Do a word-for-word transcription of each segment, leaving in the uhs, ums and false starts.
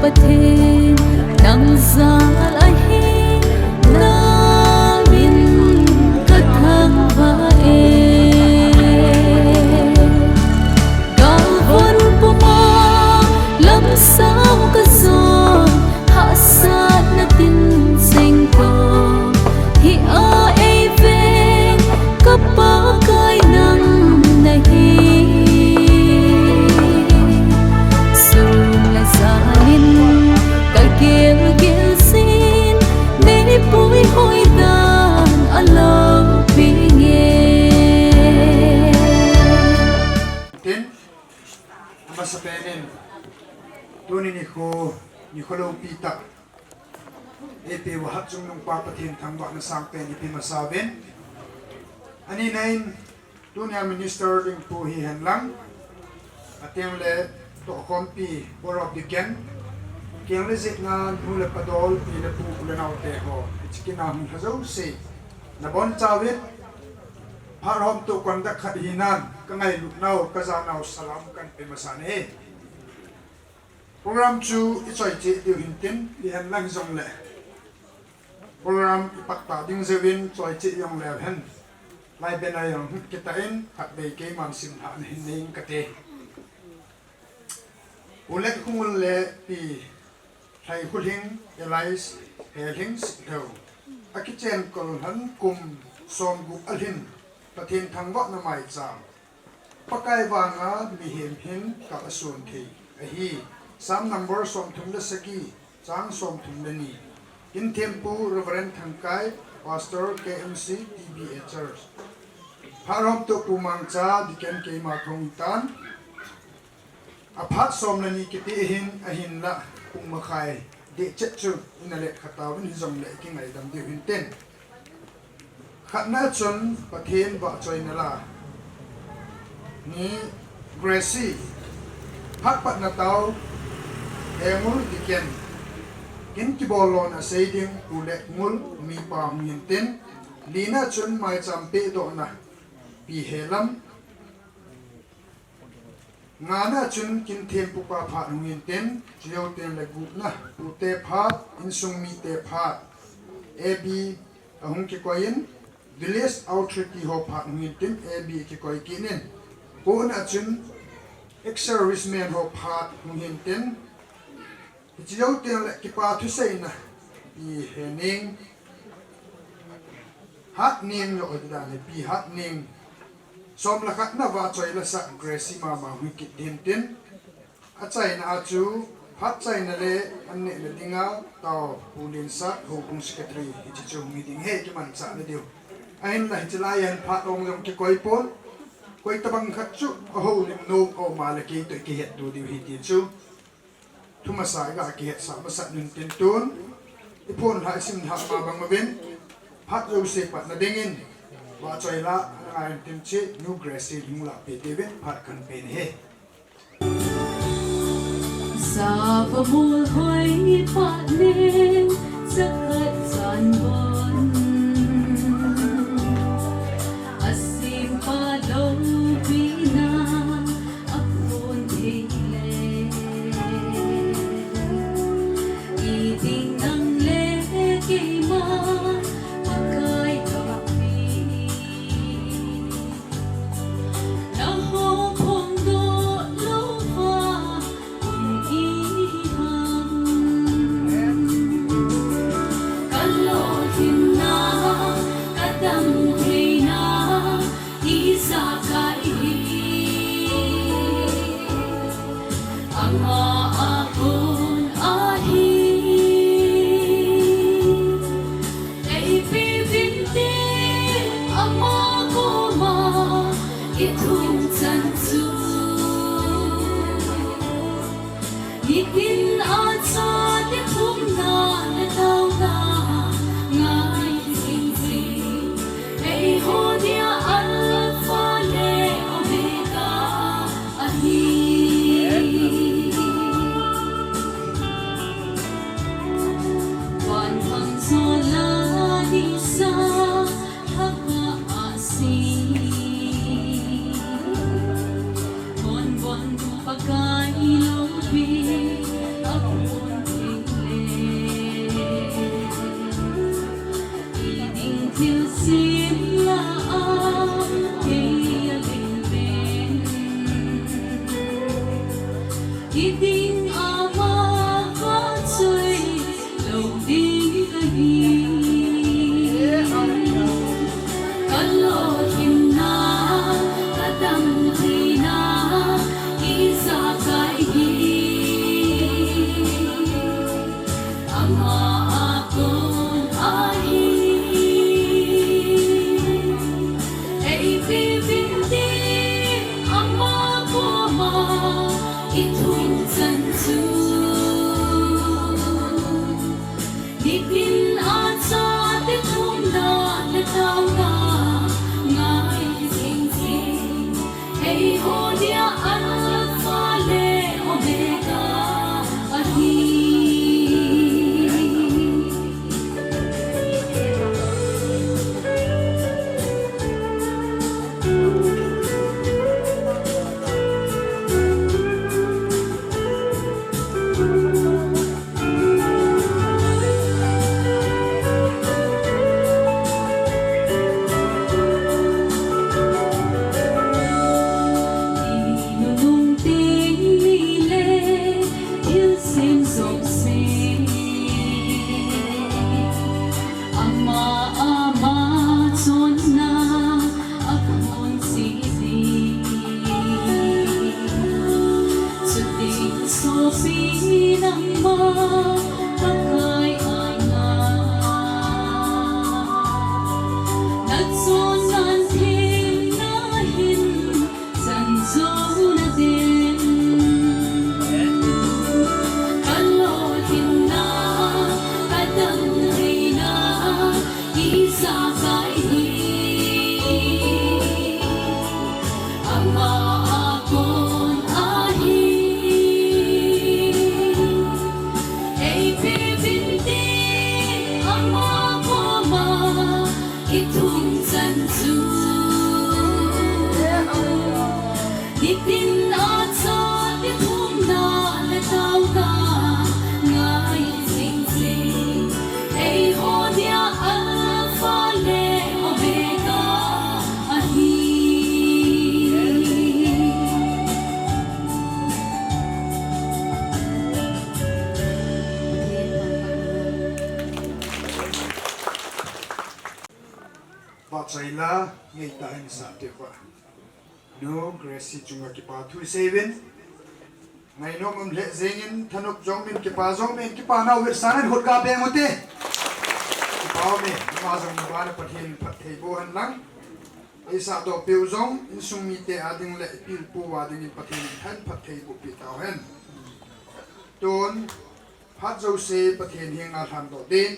Pathen, nang jal ahi, na min ka thangvah e. Galvon puma lamsao ka jon, hahsatna tin cheng ko, hia ei veng ka Pakai nang nahi. Sum le jalin ka gel gel jin, nei puihoi dan a lopi nge. Tin, amasapen in, tuni nikho, nikho lopi tah eipeuva Hatchungnung Pa Pathen thangvahna sangpen ipe masa uvin. Anina in, tunia minister ding pu hihen lang, ateng le tohkhompi Board of Deacon, keng le jetna nu le pa dol, pi le pu, u le nao te ho, hiche kin a hung lha jouse nabonchauvin, phat hom toh conduct khat hinan, ka ngailutnau, ka janau salam kahin pe masa nahi. Program chu ichoi cheh diu hintin, hihen lang jongle program ipat ta ding jouvin choi cheh jongleu hen, lai banner jong hung kitah in, khatvei keiman simlhah nahin nei inge kati. Pu Letkhohngol le Pi Lhaikholhing alias Helhing Sitlhou, akichen kol lhon kum somgup alhin Pathen thangvahna maicham, Pakai vanga mihem hin kal ason thei ahi. Psalm number somthum le sagi, chang somthum le ni. Kinthempu Reverend Thangkai, Pastor, K M C T B A Church. Phat hom toh Pu Mangcha, Deacon, keima thong tan. Aphat som le ni kiti ahin, ahinlah pung makhai deh chet chu ina let kha tauvin, hijongle ikingaidam diu hintin. Khatna chun Pathen vahchoina la. Ni, Gracie, phat patna tao, Hengul Deacon. Kin kibol lona sei ding Pu Letkhohngol mipa hung hintin. Lina chun maicham pehdohna Pi Helam. Ngana chun Kinthempu pa phat hung hintin, chujou teng le gupna, pute phat, insung mite phat, A B ahung kikoi in, Village Authority ho phat hung hintin, A B kikoi kit in, kona chun ex-servicemen ho phat hung hintin, hiche jou teng le kipa thuseina, Pi Hening, Hatning, lo oi dan hi, Pi Hatning, som le khatna vahchoi lasah Gracie mama hung kit hintin, achaina a chu phatchaina le an nehna dinga tao Pu Liensat, houbung secretary, hiche chu hung hi ding ahi, kimanchah na diu. Ahinla hiche laiya hin phat ong jong kikoi pon, koi tobang khat chu ahoulim nom aum a le kei toh ikihetto diu ahi ti chu thumasa iga kihetsah masat un tin, tun iphonlhah isimlhah ma bang uvin, phat jouse patna dingin vahchoi la ana ngai un tin, hiche Nu Gracie hung lahpeh diuvin phat kahin pe nahi. Sapa molhoi phat ning, chakhat chanbon, asimpa loupina aphon thei le, iding nang le keima Pakai kapi. Ama a kon ahi. Eipe vinte ama koma ithum chan chu, nitin a chate thumna le taona ngai jing jing. Eiho dia Alpha le Omega ahi. Van thang jola nisa thaka asi. Von von Pakai loupi aphon Hiding ama kachoi lou ding kahi. Kalolhinna, kadamtheina, ijakai hi. Ama a kon ahi. Eipeh uvin ti ama koma ithum chan chu. Nipin a chate thumna le taona ngai jing jing. Eiho dia Alpha le Omega ahi. Ama, ama chonna a kon si di. Chuti sopi nangma Pakai anga. Na chonna themna hin chan jou nadin. Kalolhinna, kadamtheina, ijakai hi. Ama a kon ahi. Eipeh uvin ti ama koma ithum chan chu. Nipin a chate thumna le taona ngai jing jing. Eiho dia Alpha le Omega ahi. Vahchoila, ngeitah in sa te va. Nu Grace chunga kipa thu isei uvin. Ngainom um lheh jengin, thanop jong umin, kipa jong umin, kipana u vetsahnan khut ga beng ute. Kipa ume, ama jong nabana Pathen in phatthei boh hen lang. Eisah doh peh u jong, insung mite a ding le pi le pu a dingin Pathen in phatthei boh peh tau hen. Tun, phat jouse Pathen henga lhan doh din.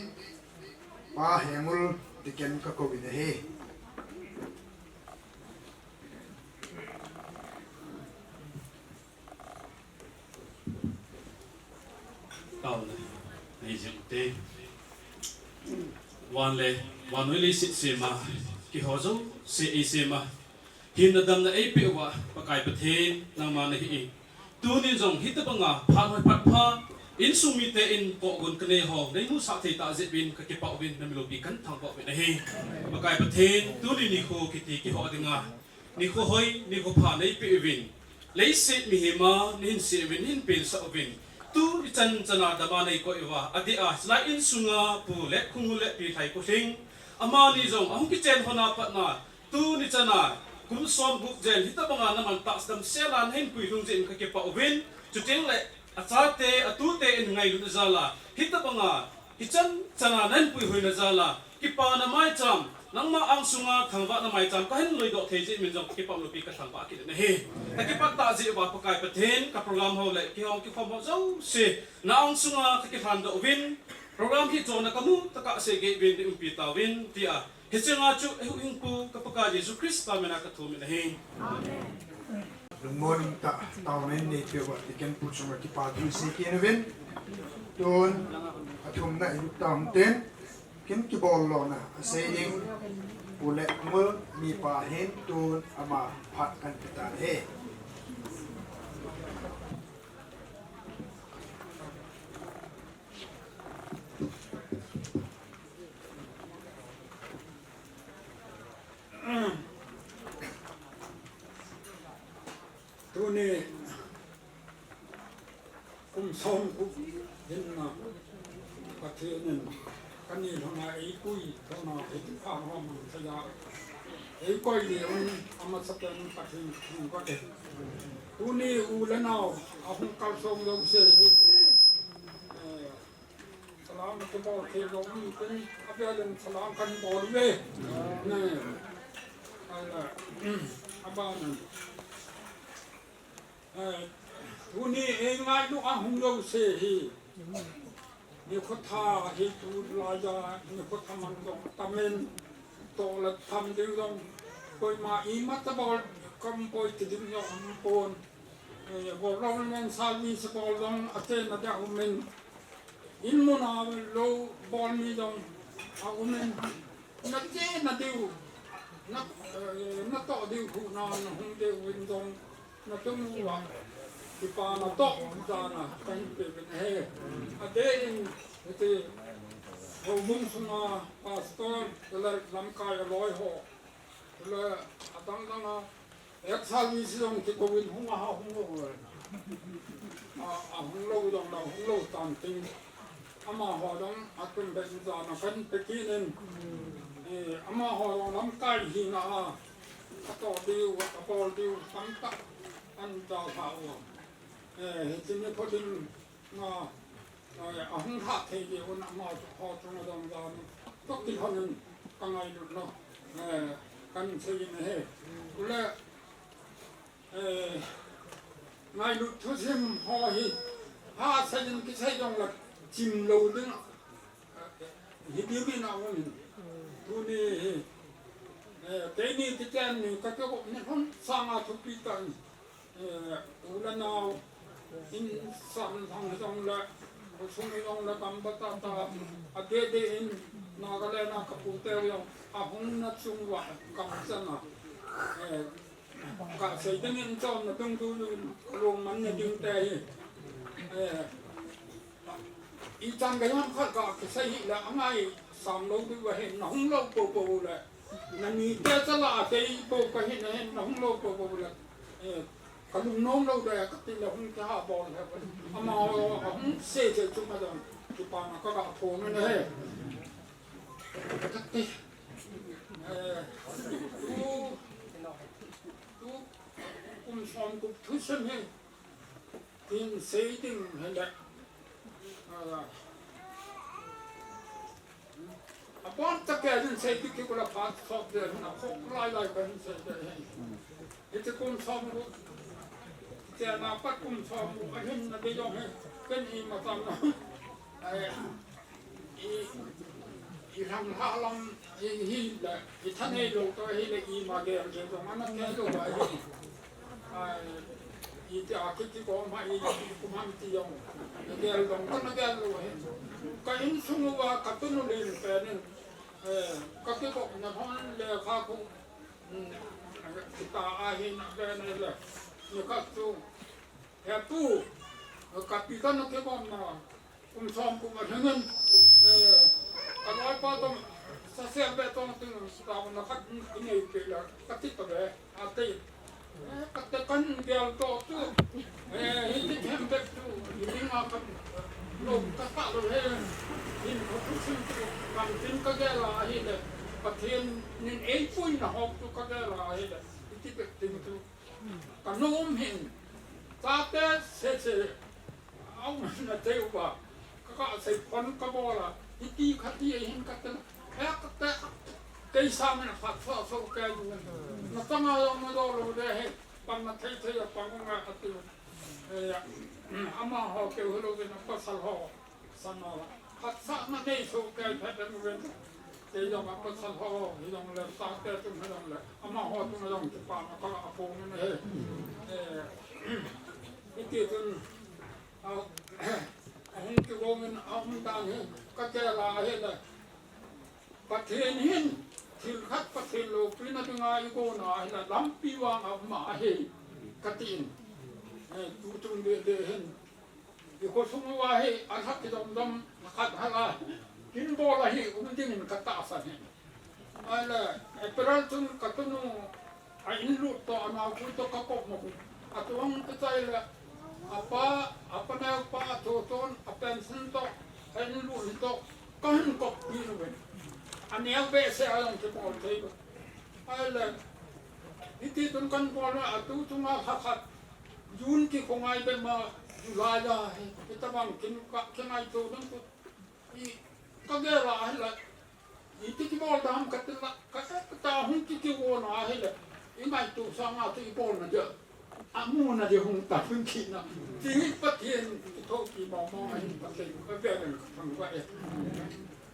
Pa Hengul Deacon kakou in ahi. Taona nei jing ute. Van le vannoi leiset sema, keiho jouse eisema, hinna damna eipeh uva Pakai Pathen nangma nahi in. Tunin jong hitobanga phat hoi phat pha, insung mite in pohgon kanei ho neimusah thei tah jeh uvin kakipah uvin, nami loupi kathangvah uvin ahi. Pakai Pathen, tuni nikho kiti keiho dinga nikho hoi, nikho pha neipeh uvin, leiset mihem a neihin seh uvin, neihin pensah uvin, tu ichan chana dama neikoi uva, adeh a hilai insunga Pu Letkhongul le Pi Lhaikholhing, amani jong ahung kichen lhona patna, tuni chana kum som gup jen hitobanga naman tahsa damsel a nahin puilhung jeh in kakipah uvin, chuteng le achate, atute in ngailutna jal a hitobanga hichan chana nahin puihoina jal a, kipana maicham, nangma angsunga thangvahna maicham kahin loidoh thei jeh in jong kakipah loupi kathangvah kit in ahi. Kakipat tah jeh uva Pakai Pathen, ka program ho le kihong kikhom ho jouse na angsunga kakilhan doh uvin, program hi chonna kamu tokah seh gei uvin, umpi tauvin, tia hiche nga chu eihuhhingpu ka Pakai Jesu Christa mina kathum in ahi. Amen. Lungmon tah taona in neipeh uva Deacon pu chunga kipa thu isei kit uvin. Tun athumna ilut tauvin tin, kin kibol lona asei ding Pu Letkhongul mipa hin tun ama phat kahin pe tan ahi. Tuni Kum som gup hinna Pathen in kani lhona eipui lhona hi thang ho mang thei a, eikoi le un amasapen in Pathen thangvah e. Tuni u le nao ahung kalsong jouse hi, eh, salam kibol thei lou um tin, avel in salam kan bol uve. Ne. Ala, aban in. Eh, tuni eingailu ahung jouse hi. Nikho tha hi tulai a, nikho tha man jong tamin, toh le tham ding jong, koima imacha bol, kam boi ti ding jong um pon. Eh, government service bol jong achaina dia um in. In mun a lou bol mi jong aum in. Nachaina diu, na, eh, natoh diu khu na, nahung diu in jong, natum uva kipana toh jana kahin pe uvin ahi. Adeh in, hiti, houbung sunga pastor, le lamkai aloi ho, le adang dang a, ex-service jong kikou in hung a, hung lou. A, ahung lou jong la, hung lou tan tin. Amaho jong atum beh in jana kahin pe kit in. Eh, amaho jong lamkai hina a, atoh diu, abol diu, tamtah ahin jalha u. Eh, hiche nikho dinga, eh, ahung lhah thei diuvin amaho chunga jong jana toh kilhon in ka ngailut lou, eh, kahin sei in ahi. Chule, eh, ngailut thusim ho hi, hahsa in kisei jongle chim lou ding, eh, hi diu in aum in. Tuni hi, eh, keini kichen ni kakigop ni lhon sanga thupi tah in. Eh, u le nao, insung lhang hijongle, khosung hijongle, gam batata, adeh deh in, Nagaland a kapute u jong, ahungna chung uva, gam chana, eh, kasei ding in chonna dungjuiyin, lungmanna ding te hi, eh, ichan gei ham khat kakisei hile, angaisang lou diu ahin, nahung lou poupou le, nanite chala a kei bou kahin ahin, nahung lou poupou le, eh, kalung nom lou de, kati le hung kiha bol le. Amaho ahung sei sei chunga jong, kipana kaga phong in ahi. Kati, eh, tu, tu, kum som gup thusim hi, tin sei ding hile. Ah, abon tah a kahin sei kit kit ula phat sot de, na khok lai lai kahin sei de. Hiche kum som gup, hiche na pat kum som gup, ahin na de jong hi, ken imacha na. Ai, i, i lhang lha lam, i, hi le, i thanei lou toh hile ima gel gel jong ana thei lou ahi. Ai, iti a kiti ko ma i, i kum ham ti jong. I gel jong kana gel lou ahi. Ka insung uva ka tunu len pen in, eh, kakigopna hon lekha khu, mm, kita ahi na pen le. Nikhat chu, he pu, ka pi kana kigopna. Kum som kum alhing in, eh, kaloipa toh, sasel be toh, tin, taona khat, inei peh le, kati tave, ati. Eh, kati kan gel toh chu, eh, hiti them bep chu, hiti nga kan, lou kasah lou he, hin kho thusim chu, kan tin kagel a ahile, Pathen in eipuina ho chu kagel a ahile, hiti bep tin chu. Kanom hin, chate sese, aumna thei uva, ka, kasei phon kabol a, hiti khati ahin kati, eh, kati, kei sangin aphat soh soh kei, nachanga jong nado lou de hi, panna thei thei a pang unga kati, eh, amaho keu hilouvin apasal ho. Sana, hatsahna nei soh kei phat uvin. Kei jong apasal ho, hijongle, chate chun hijongle, amaho chun jong kipana kaga phong in ahi. Eh, hiti chun, a, ahung kigong in aum dan hi, kagel a ahile. Pathen hin, thil khat Pathen loupina dinga igona ahile, lampi vang aum ahi, kati in. Eh, tuchung deh deh hin. I khosung uva hi, alhah kidom dom, khat hal a, kin bol a hi, um dingin katahsan hi. Ahile, April chun katunu, a in lut toh, anao khu toh kakop ma khu. Atuang kichai le, Apa, apa neo pa a thu tun, a pension toh, a in lut toh, ka hin kop pi nu ve. A neo behseh a jong kibol thei ve. Ahile, hiti tun kan bol a tu chunga kha khat, June kikhongai be ma, July a, hi, hitabang kin ka, kingaito ding tu, i, ka gel a ahile, iti kibol dam kati la, ka, ka ta hung ki kivon a ahile, i ngaito sanga tu i bolna dia, a muna dia hung ta hung kina. Ti hi Pathen kithopi mama ahi, Pathen ka gel a ka thangvah e.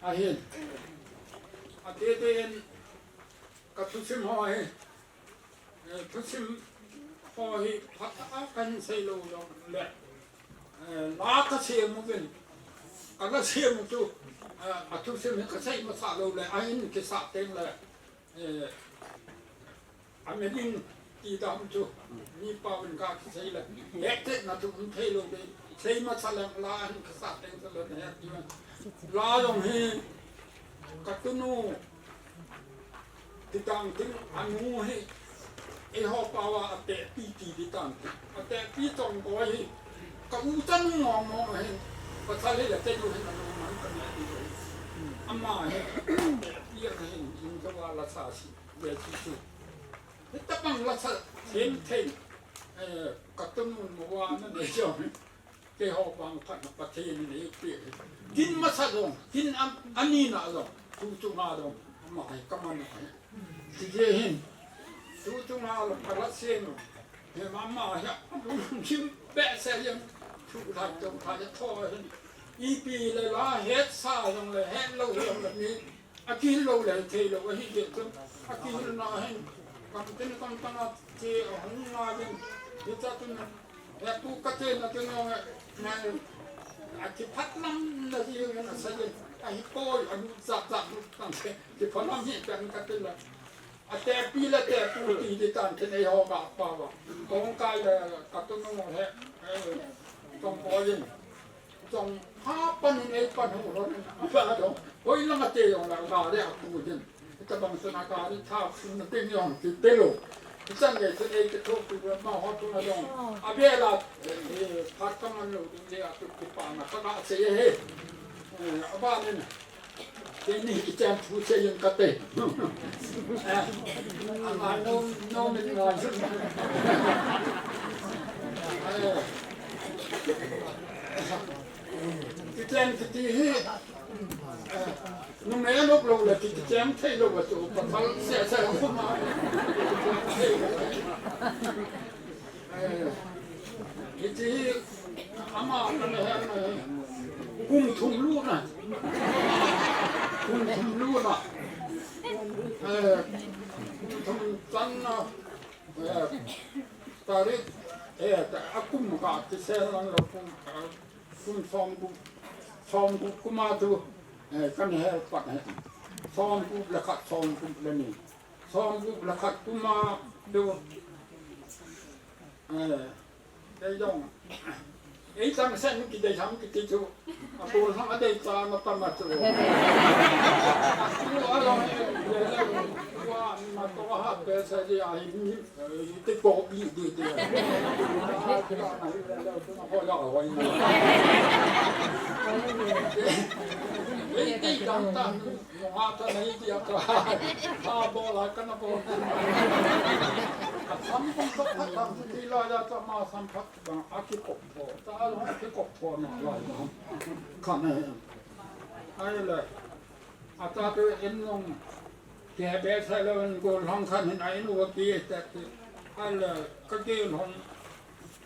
Ahin. Ati tin, ka thusim ho hi, eh, thusim ho hi phatah a kahin sei lou jongle, eh, la ka sem uvin, ka la sem u chu, eh, a thusim hi ka sei masa lou le, ahin kisah teng le, eh, a meaning ti dam chu, mi pao in ka kisei le, hetchetna chu um thei lou le, sei masa le, la ahin kisah teng le, he ti la jong hi, ka tunu, Ti tang tin, anu hi, eiho pao a atehpi ti, ti tang tin. Atehpi Chongboi hi, ka u chanu mong mong ahin, pasal hi la te u hin anu man ka ne ti hi. Ama hi, atehpi ahin, in ka va la sa si, le si si. Hitabang la sa, same thing. Eh, ka tunu mo wa na ne jong. Keiho vang phatna Pathen in eipeh hi. Kin masa jong, kin a, anina jong, tu chunga jong, ama hi ka man u ahi. Tijeh hin, tu chunga jong ka la sem u. Hi mama hi, a lungkim behseh jeng, thu lai tong lai tho hin. Ipi le la hetsa jong le, het lou jong le, mi A kihil lou le, thei lou, ahi jeh chun, a kihilna hin, kam tin kam tang a che ahung ngai in, hicha chun, he tu ka chena chun jong, ngai, a kiphat lam na hi jong asei in, ahi poi, anu jat jat nu tang se, kiphat lam hi pen ka ti la. Atehpi le tehpu ti di tan tin eiho ka pa va. Kong kai le ka tunu he, eh, kong poi in. Jong, ha pan in ei pan ho lon, a ba jong, hoi lang a te jong la, gari a pu jin. Hitabang chun a gari tha phun na te jong, ti te lou. Hichang le chun ei te tho pi ma ho tu na jong. A be la, eh, phat ka man lou ding le a tu ki pa na ka ga se ye he. Eh, a ba nin. Keini kichem thu sei jeng kate. Eh, ama no, no min ngai. Eh. Kichem kiti hi. Eh, numei anop lou le ki, kichem thei lou a chu, pasal seh seh a khum a. Eh, hiti hi ama kana he na hi. Kum thum lutna. Kum thum lutna. Eh, kum thum channa. Eh, tarik, eh, ta, a kum ka ti se lang lo kum, kum som gup, som gup kum a tu, eh, kana he pat he. Som gup le khat, som gup le ni. Som gup le khat kum a tu, eh, Kei jong. Ei chang sen kidei ham kiti chu. A pu hang a dei cha ma pa ma chu. Pu a long e, e, e, wa ma to ha pe sa ji a hi ni, e, ti ko bi di di. Ho ya ho ni. Ei ti dang ta, mo ha ta nei ti a ka. Ha bo la ka na bo. Ka sam kong ka phat dang ti la ya cha ma sam phat. Bang a kikop tho, ta long a kikop tho na lai bang. Khan e. Ahile. Ata te in long. Ke be sa lo in gollhang khan hin a in u a ki te te. Ahile, ka ke long.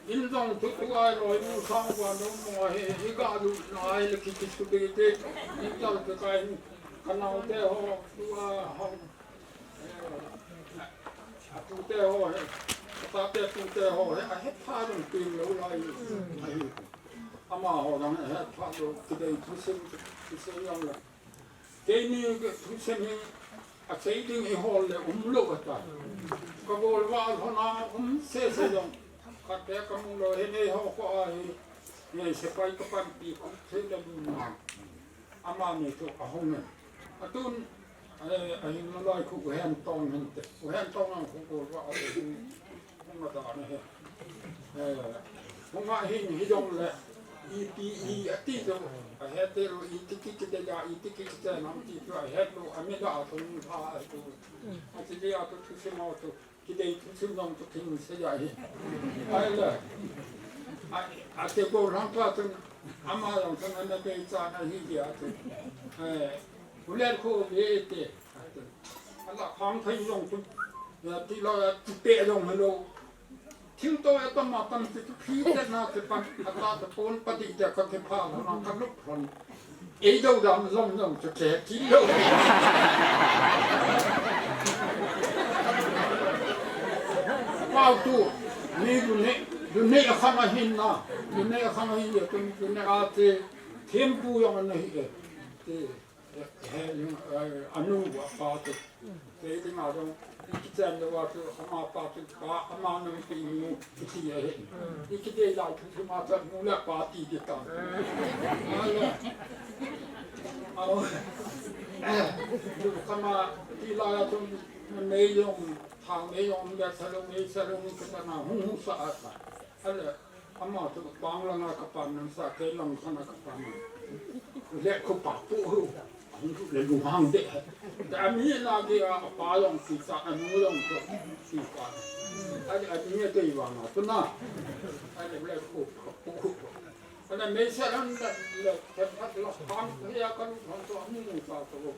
In long tu tu a loi mu sang wa no mo he, hi ga lu na ahile ki ki su be te. In tal te ka in. Ka nau te ho, tu a ho. A tute ho hi, a tate tute ho hi, a hetpha jong teng lou lai. Ahi. Amaho jong a hetpha lou, kidei thusim, thusim jong le. Keini thusim hi, a sei ding i hol le um lou a ta. Ka bol va lhon a um sese jong. Khat te ka mu lou hi nei ho ko a hi. Nei sepai ka panpi khu thei le lu na. Amani chu ahung in. Atun, eh, ahin nalai khu U Hentong hin te. U Hentong ang khu ko va a khu, khu ma da na he. Eh, Hung a hin hi jong le, ipi i ati chu, ahet lou, iti ki kidei a, iti ki kichen ham ti chu ahet lou, ami da a thung pha a chu. Ati le a chu thusim a chu, kidei thusim jong chu kin sei a hi. Ai le, a, ati gollhang pa chu, ama jong chu ana bei chan ahi dia chu. Eh, Hulen kho ve te. Ala khang thei jong chu, ya ti la, ya ti pe jong hello. Thil to atam atam chu phi te na te pan, ata te pon pa ti te ka te pha na ka lup hon. Ei do dam jong jong chu che ti lo. Pau tu, ni du ne, du ne a khang a hin na, du ne a khang a hin ya tu, du ne a te, thempu jong ana hi e. Te. He, he, eh, anu, apa tu. Kei dinga jong, i kichen lou a chu, ama pa chu, pa, ama nung ti nu, kiti ahi. I kidei lai chu, chu ma chu, nu le pa ti di ta. Ala. Au. Eh, lu kama, ti lai a chu, mei jong, thang mei jong, ya salung, mei salung, kata na, hung hung sa a ta. Ala. Ama chu bang langa ka pan nang sa, kei lang khana ka pan nang. Le khu pa pu hu. Hung chu le lu hang de. Da mi na ge a pa long si sa, a nu long chu si pa. A, a ni te wa na tu na. A le le khu pa pu hu. A le me sa ran da le, le pa lo hang ya ka lu hang chu a mu sa to.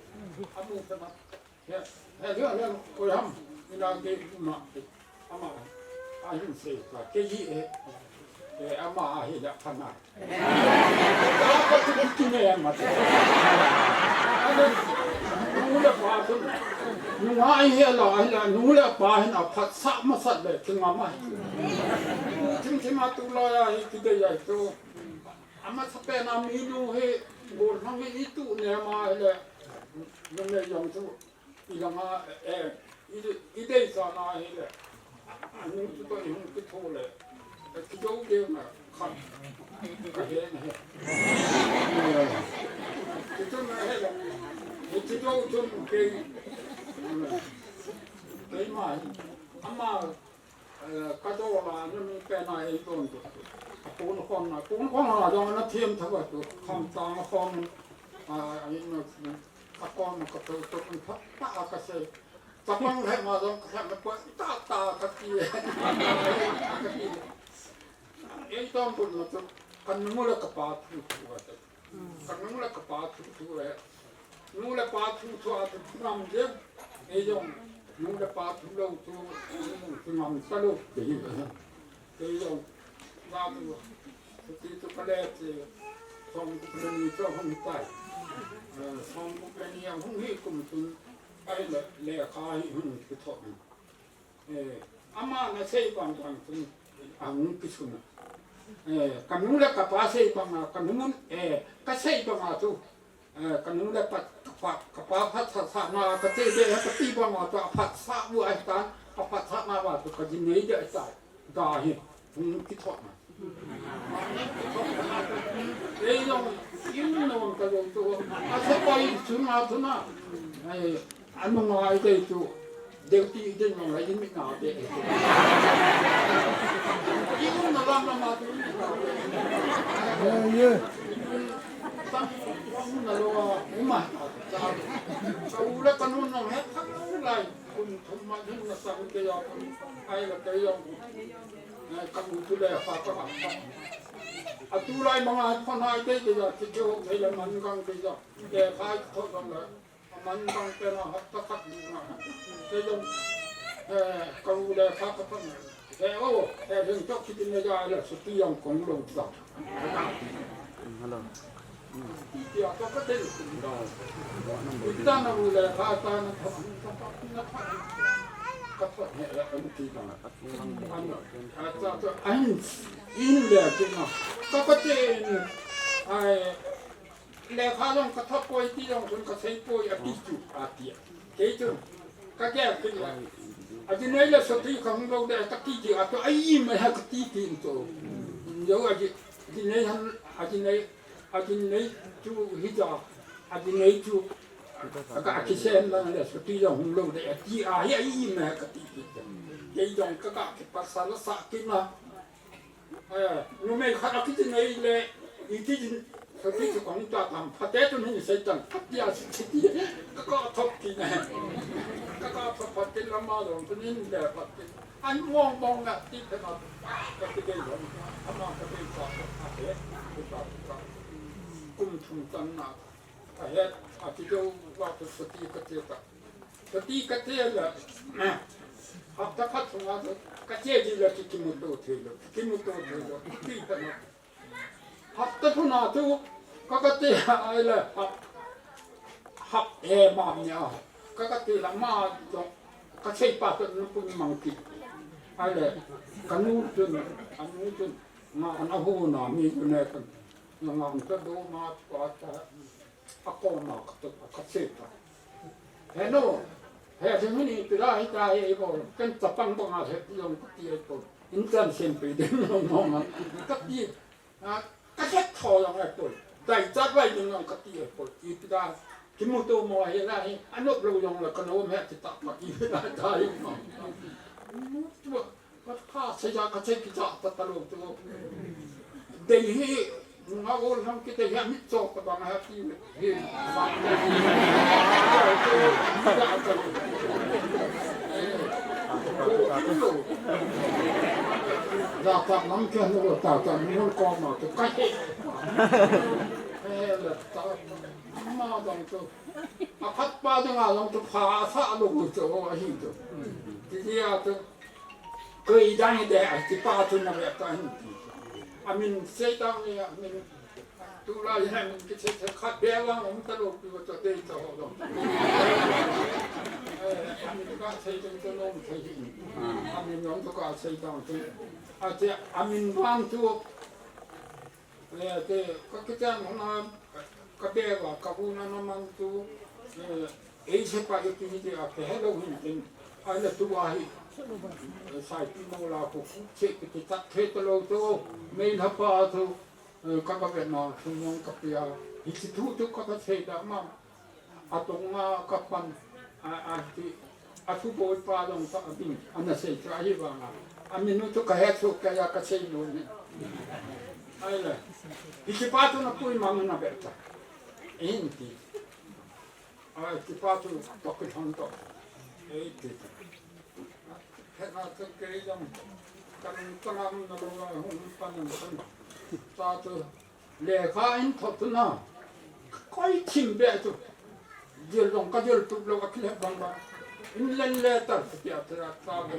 A mu sa na. He, he, he, he, koi ham, ina ke ma, ama, ahin sei ka, ke ji e, e, ama ahi la khana. Apa tu ki ne ma. Ane, nu le pa tu, nu ahi la, ahi la, nu le pa hin aphat sa ma sat le, ki ma ma. Thim thim a tu la ya, hi ki de ya tu. Ama sa pe na mi nu he, gollhang he i tu ne ma he le, nu me yong tu. I langa, eh, i, i dei sa na hi le. A, a nu chu to i hung kitho le. Eh, kijo de na khan. Ka he na he. Eh, kijo na he le. Eh, kijo chun kei. Kei ma hi. Ama Eh, ka dol a, nu mi pen a ei don tu. A pun khon na, pun khon na jong na thiam tha va tu. Kham tang khon, a, a in na, a kon ka tu, tu, tu, tha, tha, a ka sei. Chapang le ma jong ka khem na poi, ta, ta, ka ti. Ka ti. Ei don tu na tu, ka nu le ka pa thu, thu va tu. Ka nu le ka pa thu thu e. Nu le pa thu thu a thu ngam je. Ei jong nu le pa thu lou thu, thu ngam ta lou. Ei jong na tu. Thu ti thu ka le ti. Song ku le ni cho hung tai. Eh, song ku le ni hung hi kum tun. Ai le, le ka hi hung ki tho. Eh, ama na sei bang bang chu, a hung kisun a. Eh, ka nu le ka pa sei bang a, ka nu mun, eh, ka sei bang a chu, eh, ka nu le pa, ka pa, ka pa phatsah sah na, ka che de, ka ti bang a chu, a phatsah u a tan, a phatsah na ba chu, ka ji nei de a tai, ga hi, hung kithot na. Ei jong, i um nom ka jong chu, a sa pai chu na chu na. Ai, a nunga i dei chu, deu ti i dei nong la i mi na de. I um na lam na ma chu i mi na de. Tam, um na lo, um ma, cha. Ka u le ka nu nong he, ka u lai. Kum thum ma ding na sa ke ya kum ai la ke yong. Ai ka mu tu le fa ka ha. A tu lai ma ngai pha nai te ke ya ti ke ho ke la man gang ke ya. Ke phai tho gang la. A man gang ke na ha ta khat ni na. Ke yong. Eh, ka mu le fa ka pha na. Eh, oh, eh, ding tok ki tin ya la su ti yang kong lo ta. Hello. Iti a to ka te lu kum da. Ita na ru le ka ta na ka ta na ka ta ne la an ti na. An, a ta to an in le ki na. Ka ka te ni. Ai, le ka long ka ta poi ti long kun ka sei poi a ti tu a ti. Kei tu. Ka ke ki la. A ti nei le so ti ka hung lo de ka ti ti a to ai me ha ka ti ti to. Yo a ti, a ti nei han, a ti nei A din nei chu hi ja, a din nei chu, a ka kisem lang le, so ti jong hung lo de, a ti a hi a i me ka ti ti. Kei jong ka ka kipasal sa kit na. Eh, numei khat a kiti nei le, iti jin, kati chu kong ta tam, phate tu ni sei tan, kati a si si ti, ka ka thop ti ne. Ka ka thop phat ti lama lo, tu ni le phat ti. An mong mong na ti phe na, ka ti dei lo, ama ka dei ka, ka he, ka ka. Kum thum tan na. Ahet, ati deu va tu sati kati ta. Sati kati la. Hapta khat sunga tu kati di la ki kimuto thei lo, kimuto thei lo, ti ta na. Hapta thuna tu ka kati ai la hap, hap e ma nia. Ka kati la ma tu ka sei pa tu nu pun mang ki. Ai le ka nu tu, a nu tu ma an a hu na mi tu ne kan. Na ngam ta do ma pa ta. A koma ka tu, ka che ta. He nu, he thing ni pi la hi ta he i bo, ken chapang banga he pi jong ka ti ai bo. In chan sem pi ding mong mong a. Ka ti, a, ka he tho jong ai bo. Dai chat vai ding jong ka ti ai bo. I pi da, kimuto mo he la hi, a nop lo jong la ka nom he ti ta pa i pi la ta i mo. Ka, ka sei ja, ka sei kija ta ta lo tu. Dei hi, nga ol ham ki dei hi, a mit chok ka bang ha ti hi. Ja ta lam ke no ta ta mun ko ma tu ka he. Eh, la ta ma dong tu. A phat pa ding a long tu pha sa lo tu a hi tu. Ti dia tu. Koi dang hi de, a kipa tu na ve ta hin. A min sei dang hi, a min tu la hi a min ki sei sei khat be vang um ta lo pi va ta dei ta ho lo. Eh, a min ka sei dang ta lo thei hi. A min long tu ka sei dang tu. A te a min vang tu. Eh, te, ka kitan hona, ka beva, ka una na mang tu, eh, ei se pa yo ti ni te a pe hello hin tin. Ai la tu ahi. Eh, sai pi mo la ko fu che ki ti ta the ta lo to, mei la pa to, eh, ka ka ve na, sun yong ka pia. Hi ti tu tu ka ka che da ma. A tonga ka pan, a, a ti, a thu boi pa long pa a bin, a na sei chu ahi vang a. A min u chu ka he chu ka ya ka sei lo ni. Ai le. Hi ti pa chu na pui mang na be ta. Hin ti. A ti pa chu to ki thong to. Ei ti. He na chu kei jong. Kan ka ngam na lo hung pan na. Ta chu. Lekha in thot tu na. Koi thim be tu. Jil long ka jil tu lo ka kile bang ba. In len le tar tu pia tra ta be.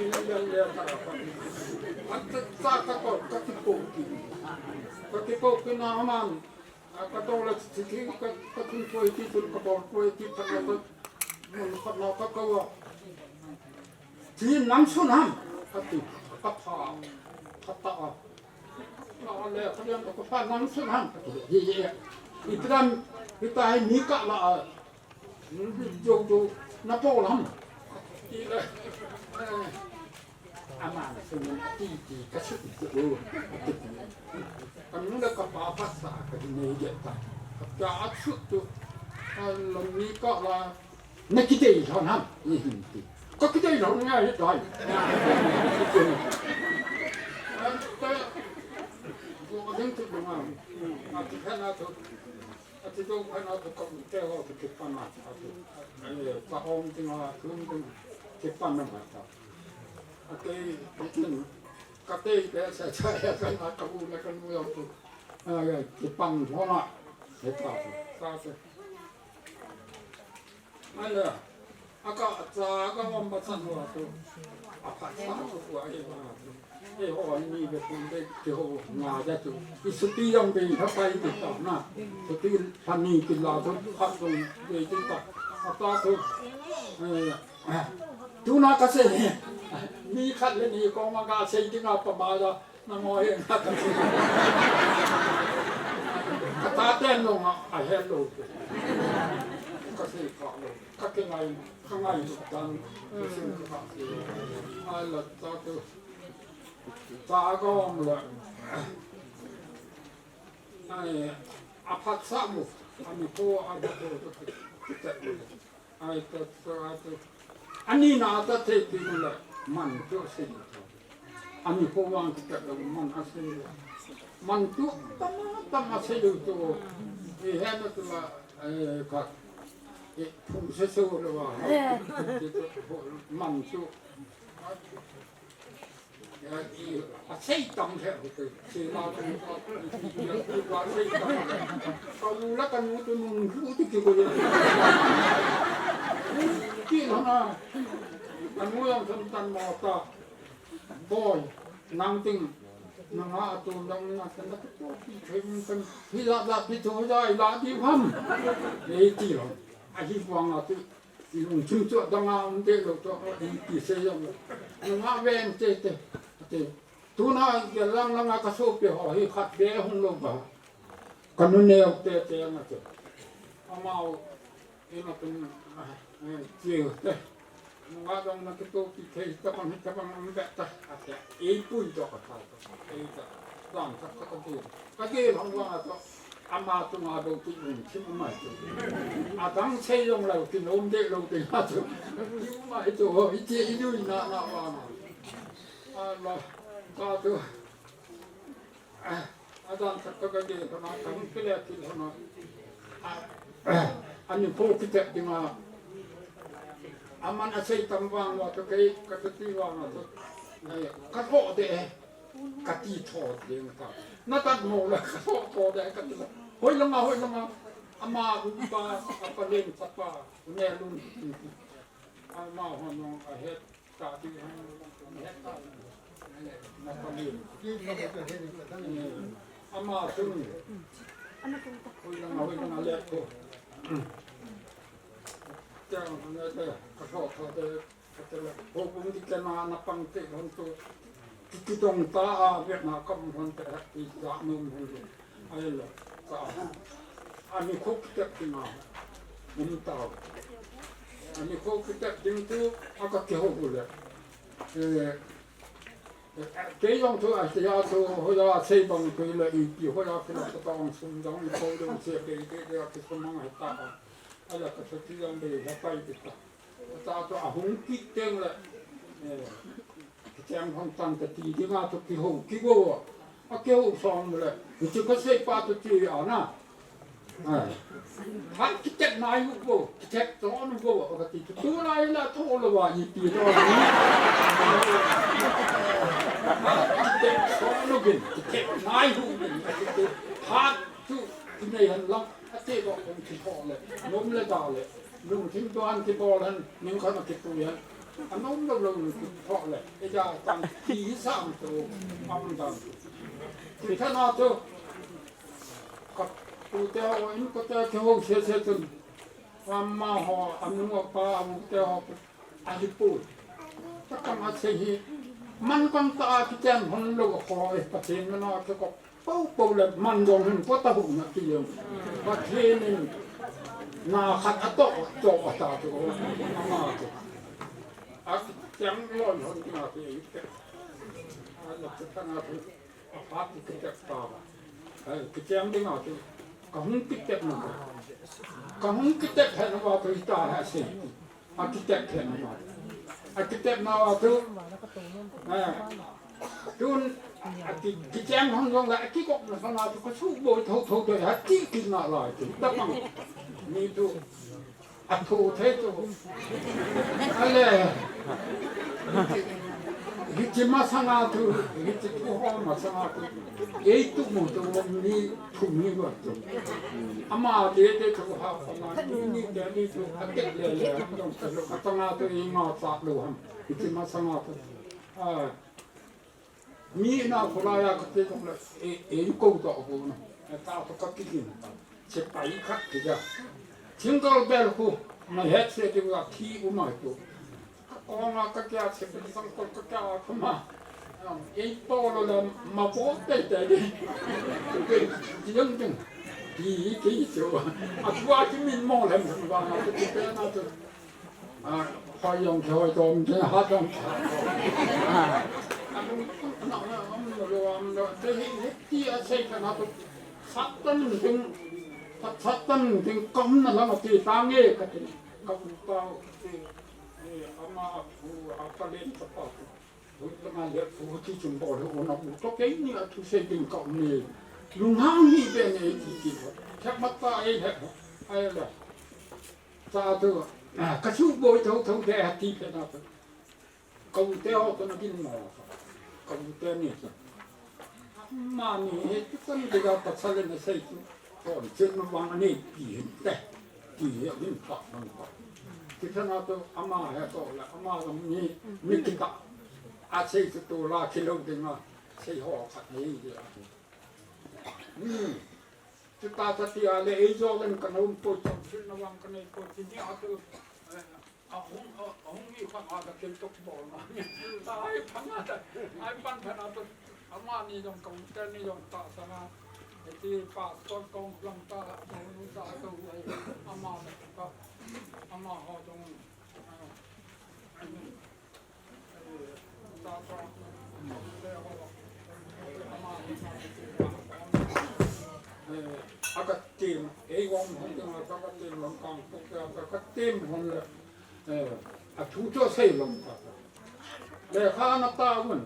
In len le tar pa. An ta ta ka ko ka ti ko ki. Ka ti ko ki na man. A ka to la ti ki ka, ka tun ko ti tun ka bol ko ti ta ka. Mun ka na ka ka wa. Ti nam sun ham. Ka ti ka pha. Ka ta a. Ka le ka le ka pha nam sun ham. Ye ye. Ipi dam, ipi dam ni ka la a. Ni jo jo na po lam. Ti le. Ama sun ti ti ka su ti o. Ka nu le ka pa pa sa ka di nei ge ta. Ka ta a su tu. A lo ni ka la. Na ki dei lhon ham, i hin ti. Ka ki dei lhon ngai hi tai. An ta, ko ding tu ma. A ti kha na tu. A ti tu kha na tu ka te ho tu ki pa na. A ti. Ai, ka ong ti ma, tu tu ki pa na ma ta. A ti, ti ka te ke sa sa ya ka na ka u na ka nu ya tu. A ya, ki pa na ho na. He ta tu. Sa sa. Ai le, a ka, a cha ka wan ba chan wa tu. A phat sa tu wa e wa tu. E ho ni be kun de ke ho nga ja tu. I suti jong be ha pai ti ta na. Suti pha ni ki la tu phat jong be ti ta. A ta tu. Eh, tu na ka sei. Ni khat le ni ko ma ka sei ti nga pa ba ja. Na mo he na ka. Ka ta ten lo nga, a he lo. Ka sei ka lo. Ka ke ngai, ka ngai lo dan. Ka sei ka ka sei. Ai la ta ko. Ta ko am la. Ai, a phat sa mu. A mi ko a da ko. Ai, ta, ta, ta. Ani na ta te pi mu la. Man to sei. Ani ko vang kita da man asei. Man tu tam tam asei tu. E he na tu la, e, ka. E, phung se se lo wa. Man tu. Ya, i, asei tam he, okay. Sei la tu, ya, tu, asei tam he. Ka u la ka nu tu nung lu tu ki ko ya. Ki na na. Ka nu yang tam tam ma ta. Boy, nang ting, nang a tu dang na kan na tu pi thei mun kan hi la la pi tu ja i la di ham. Ei ti lo. A hi wang a tu. I lungthim chu adang a um te lo chu, i ti sei jong. Nunga ven te te, te. Tuna i lang lang a ka sopi ho hi khat be hung lo ba. Ka nu neo te te nga chu. Amau, i na tung, eh, chiu te. Nunga dong na kitopi thei tabang hi tabang um be ta. A te, ei pui to ka ta. Ei ta. Dang ka ka ka ti. Ka ti hong wa to. Ama chunga dou ti lungthim um mai chu. Adang sei jong lou ti nom deh lou ti na chu. Ti um mai chu ho, i ti i lui na na wa na. A la, ka tu. A, adang khat ka ka ti ka na ka hung kile ti ho na. A, a ni pho ki te ti ma. Aman asei tam vang wa to kei ka ti vang wa to. Ai, ka tho de. Ka ti tho ding ka. Na tat mo la ka tho tho de ka ti la. Hoi langa, hoi langa. Ama upa, apa len sapa, une lun. Ama ho no a het ta ti han het ta. Na pa len. Ama tun. Hoi langa, hoi langa le ko. Tang ne te ka tho tho de. Ka ti la, ho kum di ka na na pang te hon tu. Ki, ki dong ta a, Vietnam kam hon te ha, ki ja nom hon tu. Ai la, ka. Ani kho ki tep ki na. Um ta. Ani kho ki tep ding tu, a ka ki ho le. Eh, eh, ke yong tu a, ya tu, ho ya sei bang tu le i pi, ho ya ki la ka tong sum dong, i ko dong se ke, ke, ke, ki sum mang ha ta. Ai la ka sa ti yong de, ha pai ki ta. Ata chu ahung kit teng le, eh, kicheng hong tang kati dinga chu kiho kigo. A kiho song le, hichu kasei pa chu ti ana. Eh. Hat kitet nai hu go, kitet ton hu go, kati chu tulai la tho lo wa ipi lo. Hat kitet ton hu gin, kitet nai hu gin, kati chu hat chu kinei han lang, ate go kong kitho le, nom le da le. Lungthim tuan kibol hen, ning khat a kipui hen. Anom lou lou lou kiphoh le, eja tang ki sam tu, am dang. Kithat na tu, ka pute ho, in kote kiho se se tun. Ama ho, anu apa, anu te ho, ahipoi. Takang asei hi, man kang ta a kichen hon lou ko e, Pathen mana kikop. Pou pou le man jong hin ko ta hu na ti jong. Pathen in na khat a to, to a ta to. Ama to. A kicheng lon hon ti na ti te. A na te ta na tu. A pa ti te ta. Ai, kicheng ding a tu. Ka hung kitep na. Ka hung kitep he na wa to i ta ha se. Akitep thei na ma. Akitep na a tu. Eh. Tun, aki, kicheng hong jong la, akikop na sana tu, ka su boi tho tho tho, ha ti ki na lai tu. Ta pang. Ni tu. A tho thei tu. Ale. Hichi masanga tu, hichi tu ho masanga tu. Ei tu mo tu mo ni. Thum ni va tu. Ama te te tu ha, ama ni ni te ni tu, a te le le, dong te lo, ka tanga tu i nga ta lo ham. Iti ma sa nga tu. A, mi na ko la ya ka te dong le, e, e ko to ko na. E ta to ka ki kin. Se pai ka ki ja. Single bell ko, ma het se ti wa ki u ma tu. Ka kong a ka kia che, ka sang ko ka kia ko ma. Am, ei po lo la ma po te te de. Ke, ti yang ding. Ti, ti cho. A tua ki min mo lem ba na, ti pe na to. A, hoi yong ke hoi tom ke ha tom. A, am, na, am, lo, am, lo. Te hi, hi, ti a sei ka na to. Satan ding, Satan ding kam na la ma ti ta nge ka ti. Ka ku pa, ti. Ni ama a pu, a pa len ka pa. Hui lama le fu ti chun bol ho na mu to kei ni a thu sei ding ka um ni. Lunghang hi be ni ti ti. Chak mat ta ei he. Ai la. Cha tu. Ka chu boi tho tho de a ti pe na tu. Ka u te ho to na din mo. Ka u te ni. Mani he tu kan de ga pa sa le na sei tu. Kon chen ma wang ani pi hin te. Ti hi a min pa nang pa. Ti thana to ama he to la ama la mi mi ki ta. A sei to to la ki lo ding a. Sei ho khat nei de a. Hmm. Ti ta ta ti a le ei jo len ka nom po chang sil na wang ka nei po ti ni a to. A hung a hung ni khat a ka kel tok bol na. Ta ai pan a ta. Ai pan pan a to. Ama ni jong ka u te ni jong ta sa na. Ti pastor kong lang ta, kong nu ta, kong ai, ama ta, ama ho jong, eh, ta, ta, eh, ama, eh, aka tim, ei wang hong jong aka tim lang kang, aka tim hong le. Eh, a thu chu sei lom ta. Le kha na ta un.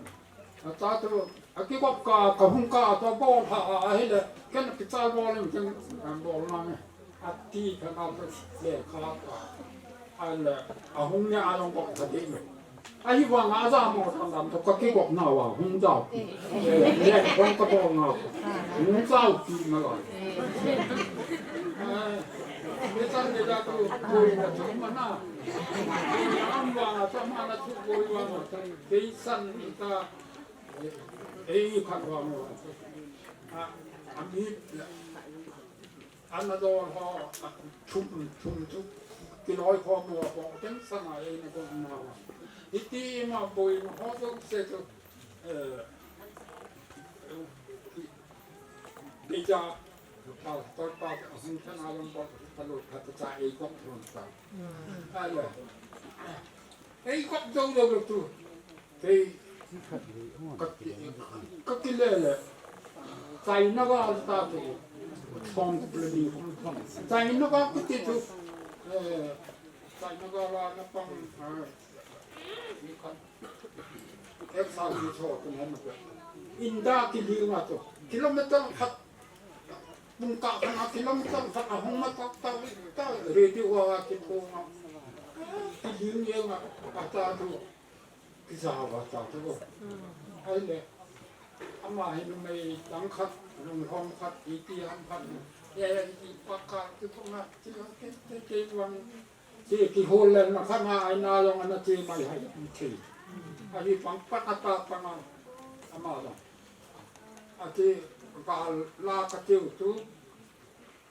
A ta tu, a ki kop ka, ka hung ka, to bol ha, a, a hi le, ken ki cha bol in, ken, eh, bol na ne. A ti ka na tu, le kha ka. A le, a hung ne a long kop ka di ne. A hi wa nga za mo ta dam to ka ki kop na wa, hung za. Eh, le, hung ka bol na. Hung za ki ma la. Eh, le chan le da tu, tu na tu ma na. Am vang a, chama na thu boi vang a, kei san ni ta, ei khat vang a. A, a mi, ana dol ho, a, thum, thum chu, kiloi ho mo ho, teng san a ei na ko na. Iti ma boi ma ho jo se chu, eh, Beija, pastor pa, ahung chan a long pa, pa lo, pa, pa, cha, ei kop thon pa. Ai le. Ei kop jo jo lo tu. Kei, ka, ka ki le le. China ga ta tu. Song ku le ni. China ga ki ti tu. Eh, China ga la na pang, eh, ni khat. Ek sal ni cho tum hom pe. Inda ki li nga to. Kilometer khat. Pung kah khat a kilometer khat a hung ma tak tak ta radio a ki pung a. Ki li nge nga a ta tu. Ki sa wa ta tu. Ai le. Ama hin mei tang khat, lung hom khat, i ti ham khat. Ye i pa khat ki pung a. Ki ki ki ki wang. Ti kihol le na kha na ai na jong ana ti mai hai ti. Ahi pang pat ata pang a ama jong. Ati ka la ka tiu tu.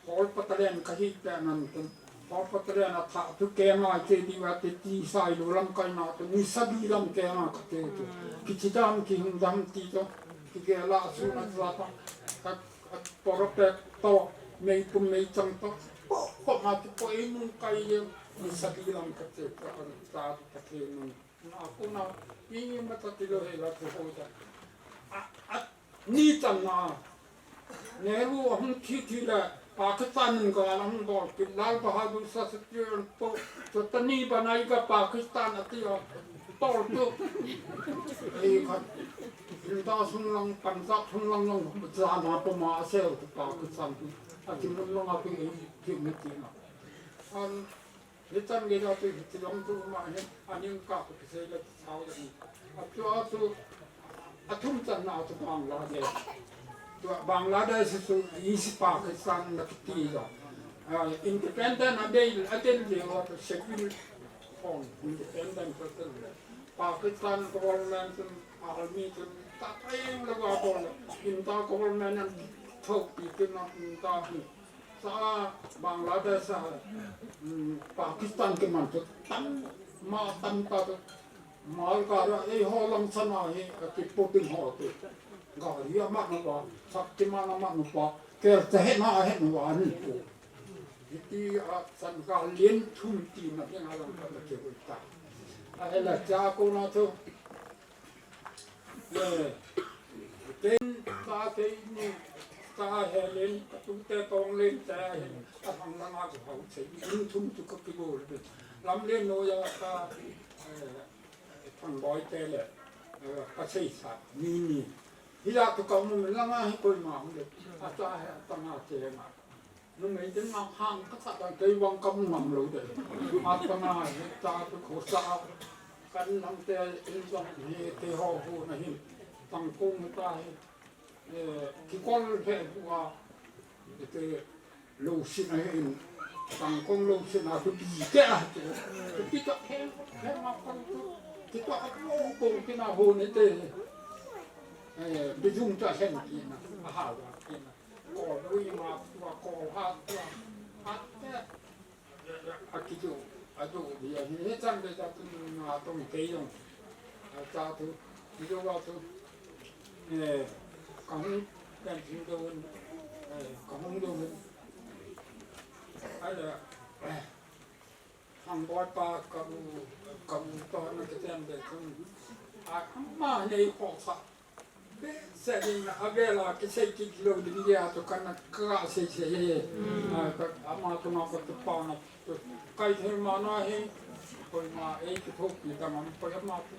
Hol patalen ka hi pe nan tu. Hol patalen a tha tu ke ngai ti di wa ti ti sai lu lam kai na tu. Ni sa di lam ke na ka tiu tu. Ki ti dam ki hung dam ti tu. Ki ke la su na za pa. Ka Poro pek to, mei pum mei chang to, po, po ma tu po ei nung kai ye, ni sa di lam ka che, ka an ta, ka che nung. Na ku na, i ma ta ti lo he la tu ho ta. A, a, ni chang na, Nehru hung thi thi la, Pakistan in ka la hung bol, ki Lal Bahadur Shastri an po, to ta ni banai ka Pakistan a ti a, tol tu. Ei ka, India sung lang, Punjab sung lang lang, za na po ma a se, to Pakistan. A ti mun lang a ti, ti mi ti na. An, Ni chan gei a tu hi ti long tu ma hin, a ning ka ku ti sei le ti sao le ni. A tu a tu, a thum chan na tu Bangladesh. Tu Bangladesh su East Pakistan na ki ti lo. Ah, independent a dei, a den de wa tu schedule form, independent person le. Pakistan government tu, army tu, ta ta yang le wa bol le. India government an thok pi tu na India hi. Sa Bangladesh a, um, Pakistan kiman tu tam, ma tam ta tu. Mal ka ra ei ho lang sana hi, a ki puting ho tu. Gari a ma nu pa, Shaktiman a ma nu pa, kel te he na he nu a ni pu. Iti a san ka lien thum ti na ke na lang ka ke ta. A he la cha ko na tu. Eh, ken ta kei ni, ta he len, ka tu te tong len te he, a thang lang a ku hau che, in thum tu ka ki go le. Lam len no ya ka, eh, thang boi te le. Ka seisa ni ni. Hila tu ka mu langa hi koima hung le. Ata he tanga che ma. Numei ten ma hang ka sa ta kei vang ka mu ngam lou de. Atanga he ta tu khosa. Kan nang te in jong hi te ho hu na hi. Tang kung ta hi. Eh, kikol he bua, ite lousin ahin, tangkong lousin a, tupi te a, tupi to, he, he ma kong tu, kito a lo kong kina ho ni te, eh, bijung ta hen kina, a ha wa kina, ko lui ma tua, ko ha tua, ha te, Akitu, atu, dia, ni chan de ta tu na tong kei jong. A ta tu, ni do wa tu. Eh, ka hung kan thim do, eh, ka hung do. Ala, eh, hang boi pa ka u, ka u to na ke tem de tu. A, ma nei ko sa. Senin a vela kisei kit lou ding dia tu kana ka sei sei he. A, ka, ama tu ma ka tu pa na tu. Kai thei ma na he. Koima ei kithopi ta ma koi ama tu.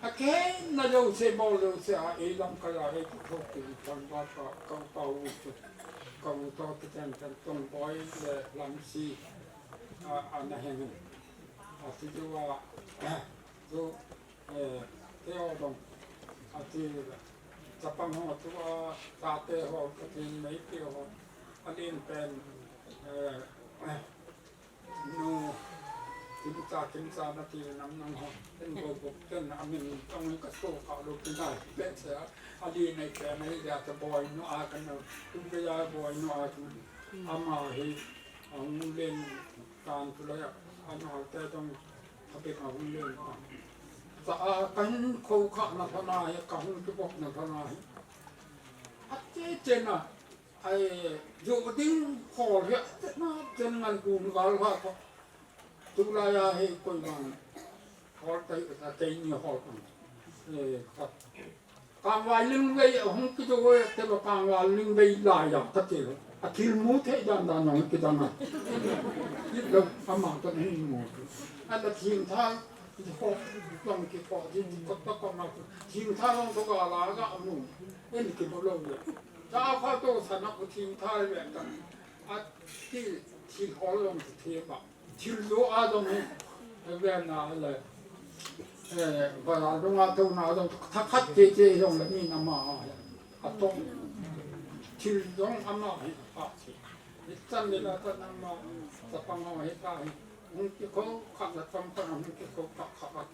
A ke na lou se bol lou se a ei lam ka la ei kithopi ta ma ka, ka pa u tu. Ka u to ki ten ten tong boi le lam si. A, a na he. A ti tu a, tu Eh, te ho dong. Ati, chapang ho tu a, tate ho, Pathen meipi ho. Alin pen, eh, nu, kimcha, kimcha nati nam nam ho. Ten go go, ten amin, tong ka so ka lo kin dai, pe se a. Alin nei pen, nei ya te boi nu a kan na. Tu ke ya boi nu a kan. Ama hi, ang len, kan tu la ya. Ama te dong, Apek a hung le na. Ta a kan kho kha na pha na he, ka hung tu bok na pha na he. A che che na. Ai, jo ding khol he, a che na, che na ngal kum gal ha ko. Tu la ya he koi bang. Khol tai ta kei ni khol bang. Eh, ka Kangvai lingvei hung kijo e, te lo kangvai lingvei lai a ka te lo. A thil mu thei dan dan hung kidang a. Lo ama ka ni mu. A la thing thai, ho, long ki ho, di ko ta ko ma. Thing thai long to ga la ga mu. En ki mo lo le. Ta kha to sa na ko thing thai le ta. A ti thil ho long ki the ba. Thil jo a jong hi, eh, ve na le, eh, bazar jong a tou na jong, thakhat che che jong le ni na ma a, a tong. Thil jong ama hi a che. Ni chan le la ta na ma, ta pa ma hi ta hi. Hung ki kho kha la tam kha hung ki kho kha kha.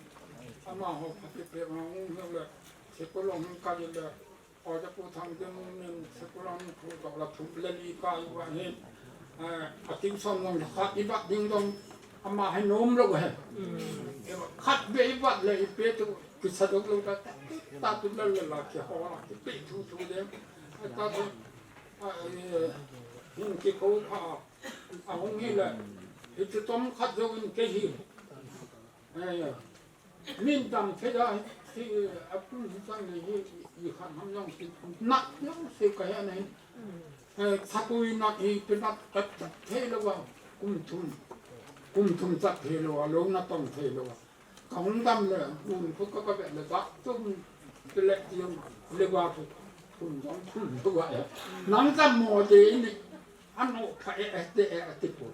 Ama ho pha ki pe ma hung le, che ko lo hung ka le. Aw, ja pu thang ding min sikul a thu to la thum le li kai va hin. Eh, a tuition jong khat i vat ding jong ama hi nom lo he. Mm. Khat be i vat le i pe tu kisa dok lo ta, ta tu la la la ki ho la ki pe thu thu de. Ta tu, a, eh, hin ki ko pha. A hung hi le. Hi tu tom khat jo in ke hi. Eh, Min dam thei a, hi, a pun hi chang le hi, i khan ham jong hi, nat jong se ka he na hi. Eh, thapui nat hi, pe nat ka chat thei lo a, kum thum, kum thum chat thei lo a, lo na tong thei lo a. Ka hung dam le, un khu ka ka ve le, ba tum, pe le ti jong, le wa khu, thum jong thum lo a. Nang dam mo de ni, Ano pha e, eh, te, eh, ati pu.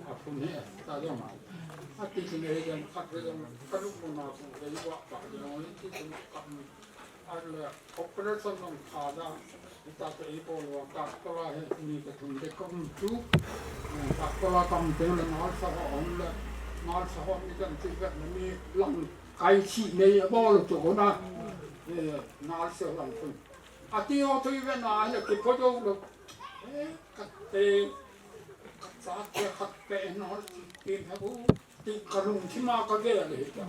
A phun he, ta jong a. Ati sin he jong, khat he jong, ka lu pu na pu, he wa pa jong, ti sin ka mu. A le, operation jong kha da, ta te i po lo, ka ko la he, ni ka thum de ka mu tu. Ka ko la kam te le, nal sa ho on le, nal sa ho ni kan ti ka ni lang kai si nei a bol to ko na. Eh, nal sa lang kun. Ati ho tui ve na le ki pho jo lo. Eh, ka te, ka cha te khat pe no ti he bu. Ti ka lungthim a ka gel le ta.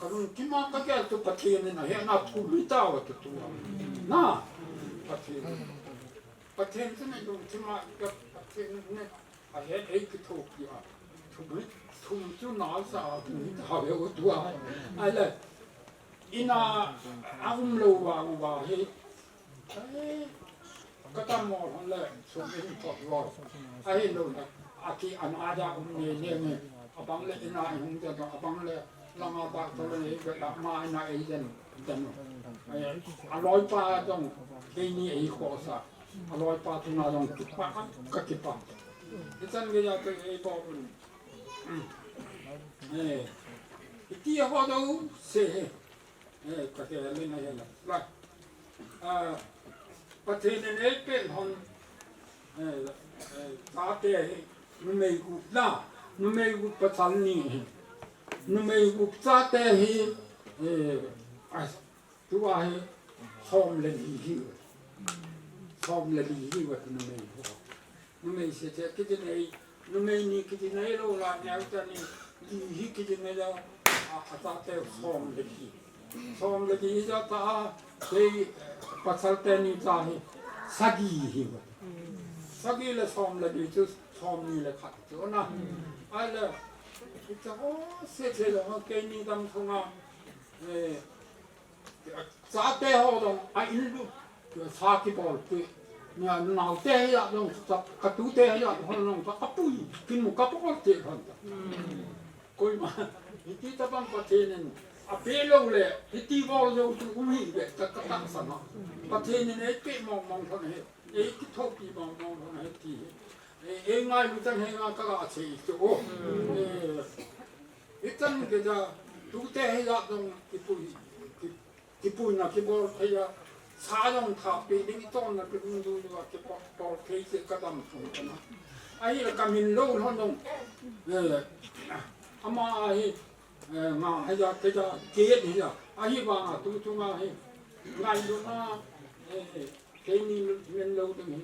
Ka lungthim a ka gel tu Pathen in a he na thu mi ta wa tu tu. Na. Pathen. Pathen tu ni lungthim a ka Pathen ni. A he ei kithopi a. Thum, thum chu nal sa a thum ta ve u tua. A le, ina a um lo va u va hi. Ai, ka tam mo hon le, sum in thot lo. A hi lo na, a ki an a ja um ne ne ne. A bang le ina i hung ja a bang le. Langa ta to le, ei ka ta ma na ei den, den. Eh, a loi pa jong, keini ei ko sa. A loi pa tu na jong kipa, ka kipa. Ichan ge ya to ei ko. Eh, iti ho do se he. Eh, ka ke le na he la. La. Ah, Pathen in ei pe hon, eh, eh, chate hi, numei gup la, numei gup pasal ni hi. Numei gup chate hi, eh, ah, tua hi, som le li hi. Som le li hi va numei ho. Numei se che kiti nei, numei ni kiti nei lo la, neo ta ni, li hi kiti nei lo, a, a ta te som le li. Som le li ja ta, kei, eh, pasal te ni ta hi, sagi hi va. Sagi le som le li chu, som ni le khat chu na. Ai le, ita ho se che lo, keini dam sunga, eh, Chate ho jong a in lu, sa kibol pi. Nia naote hi a jong, sa, ka tute hi a ho jong, sa ka pui, kin mu ka bol te hon ta. Koima, hiti tabang Pathen in, a pe lo le, hiti bol lo tu um hi ve, ka, ka ta sa na. Pathen in ei pe mong mong thon he, ei kithopi mong mong thon he ti he. Ei, ei ngailu chan he nga ka ga che i chu o. Eh, i chan ke ja, tute hi a jong, i pui, i Kipuina kibol thei a, sa jong thapi ding, i tonna kidung du du a kibol, bol thei ti ka dam thung ka na. Ahile ka min lo lhon jong, eh, ama ahi, eh, nga hi a, kei a, kei hi a, ahivanga tu tu nga hi, ngailutna, eh, keini min lo ding hi,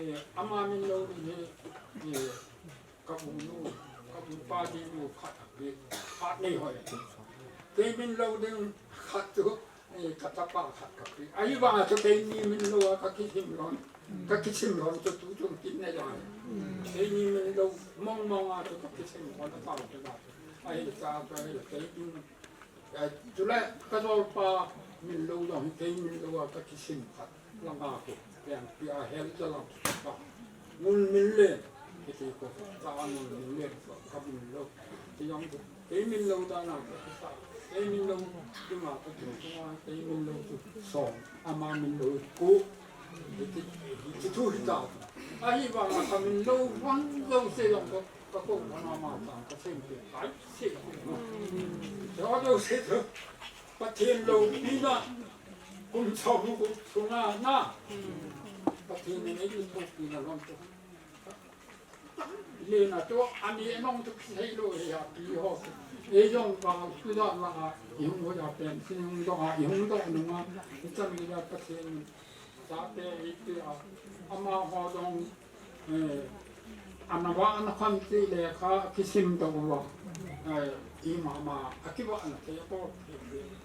eh, ama min lo ding hi, eh, Ka bu nu, ka bu pa ni nu khat a pi, khat nei hoi. Kei min lo ding khat chu, eh, ka tapa khat ka pi. Ahivang a chu keini min lo a ka kisim lon, ka kisim lon chu tu chung tin nei lai. Keini min lo mong mong a chu ka kisim lon a pau chu la. Ahi cha ka hi kei min, eh, chule ka jolpa min lo jong hi kei min lo a ka kisim khat. Langa ko, pian pia hel jalang pa. Ngul min len, kiti ko, ta ngul min len, ka min lo. Ti jong ko, kei min lo ta na ko, ta. Kei min lo, tu ma ko, tu ma, kei min lo tu, song, ama min lo ko. Kiti, kiti tu hi ta. Ahivang ka min lo, wan lo se jong ko, ka ko, ma ma ta, ka sem pe, kai se. Jo jo se tu. Pathen loupina, kum som gup sunga na. Pathen in ei loupina lom to. Lena to, ani enong to kisei lou hi a pi ho. Ei jong ka, tu ja la a, i hung ho ja pen, sin hung dong a, i hung dong nunga, i chan ni ja Pathen. Chate iti a, amaho jong, eh, ana vah ana kham ti le kha kisim to uva, eh, ima ma, a kivah na te ko, eh, eh.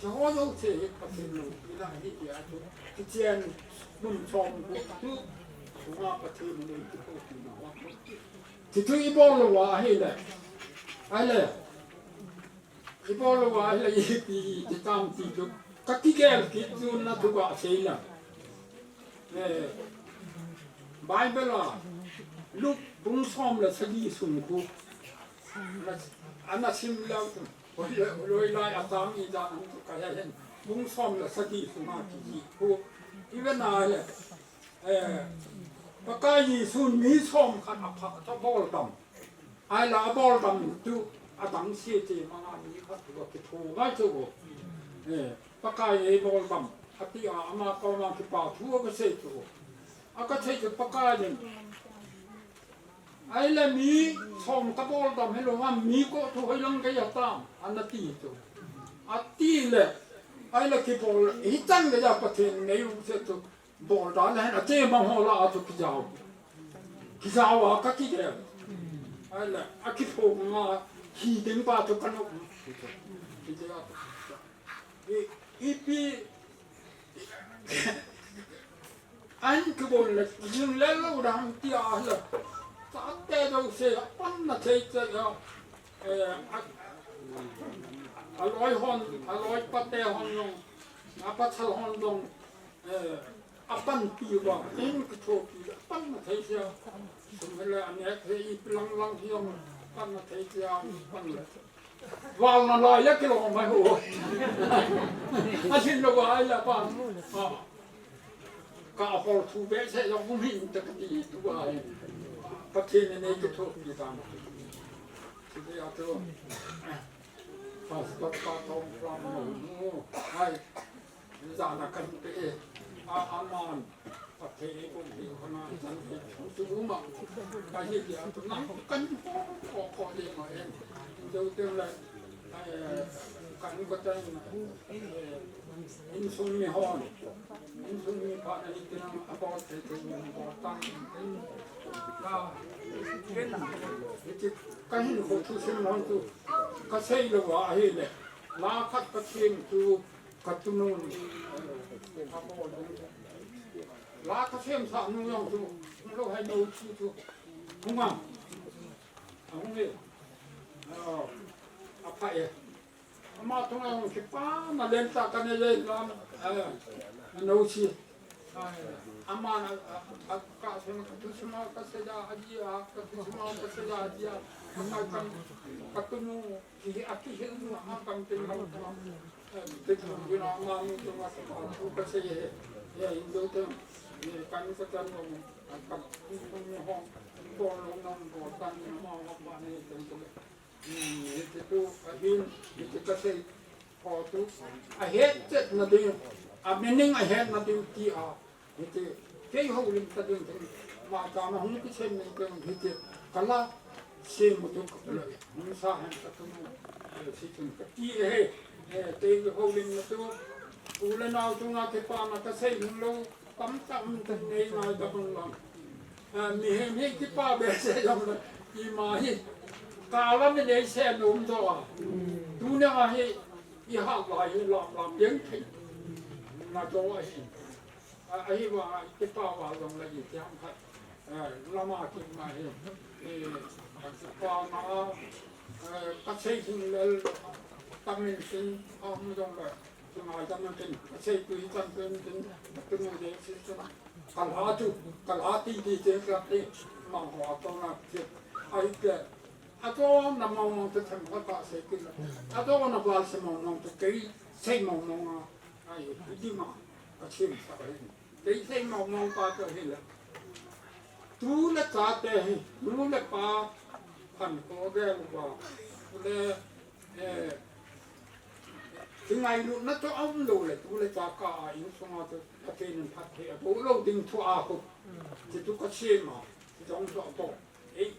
Che ho jouse hi Pathen loupina hi ti a chu, kichen mun som ko tu, sunga Pathen nei ti ko ti na ho. Ti tu i bol lou va ahile, ahile. I bol lou va ahile ipi ti tam ti chu. Ka kigel kit chu na thu ka sei na. Eh, Bible a, Luke bung som le sagi sung khu. Ana, ana sim lou tu. Hoi le, hoi lai a tam i dan tu ka he hen. Bung som le sagi sung a ki khu. I ve na le. Eh, Pakai Jesun mi som khat apha, abol dam. Ahile abol dam chu adang se che manga mi khat chu akitho ngai chu. Eh, Pakai ei bol dam. Ati a ama koma kipa thu akasei chu. Akasei chu Pakai in. Ahile mi som kabol dam hilou ham, mi ko thu hoilang kei atam, ana ti chu. Ati le, ahile kibol, hichan le ja Pathen nei u se chu. Bol dan hen, ache mang ho la a chu kijao. Kijao a ka kigel. Ahile, akiphong nga hi ding pa chu ka no. Kijao. I, ipi, an kibol le, jing le lo dang ti a le. Chate jouse, apan na thei che a. Eh, a, aloi hon, aloi pate hon jong, apasal hon jong, eh, apanpi uva, in kithopi, apan na thei sia. Sum hele anek he ipi lang lang hi jong, apan na thei sia, apan le. Val na lai le kilom mai ho. Asin lo vai la pa. Ka hol thu be se lo mu hin ta ka ti tu vai. Pathen ne ki thu ki ta. Ti ya tu. Pas ka ka tong ram mo. Hai. Zana kan pe e. A, aman. Pathen ko hi hona chan hi. Tu ma. Ka hi dia tu na kan ko ko ko de ma e. Deu te le. Kan ko tan. Insung mi hon. Insung mi pa na ni tin a ko te te ni ko tan. Ka. Ka hin ko tu sin hon tu. Ka sei lo wa hi le. La khat ka thim tu. Ka tunu ni, eh, a bol ding. La ka semsah nu jong chu, hung lou hai nu chu chu. Hung a. A hung e. Oh, a pha e. Ama tung a hung kipa ma len ta ka ne le lam, eh, nu chi. Aman a, a, a, ka sem, ka tu sima ka se ja a ji a, ka tu sima ka se ja a ji a. Ka, ka, ka tunu. Hi, a kihil nu a kam te ma, eh, te tu gina ma nu tu ma sa pa tu ka se he. He, in do te, eh, kan sa tan no, a kam tu tu ni ho, ko lo no, ko tan ni ma ma pa ni te te. Hmm, hi te tu, a hin, hi te ka se, ko tu, a het chet na ding, a meaning a het na ding ti a. Hiti, kei houlim ta ding thei, ma ta ma hung kichen nei te hiti, kala, se mu tu ka pula, hung sa hen ka tu mu, eh, si tun ka ti e he, eh, kei houlim na tu, u le nau tu nga te pa na ka sei hung lo, tam tam ta nei ngai ta bang lam. Eh, mi he mi ki pa be se jong la, i ma hi, ka la mi nei se nom do a. Tu ne a hi, i ha la hi lam lam ding thei. Na do a hi. A, ahi vang a, i pa va jong le i tiang khat, eh, lama kin ma hi, eh, ka pa ma, eh, ka sei hin lel, ka min sin, a mu jong le, ki ngai ka min sin, ka sei tu hi tan pen sin, tu mu de sin sin, ka la tu, ka la ti ti te ka ti, ma ho a to na ti, ai ke, a to na ma ma te them ka ka sei kin, a to na val se ma ma te kei, sei ma ma a, ai, di ma, ka sim sa ka hin. Kei sei mong mong pa to hi le. Tu le cha te hi, nu le pa, phan ko gel uva. Le, eh, kingailutna to um lou le, tu le cha ka a insunga to, Pathen in phatthei a boh lou ding thu a ko. Ti tu ka sema, ti jong to a ko. Ei,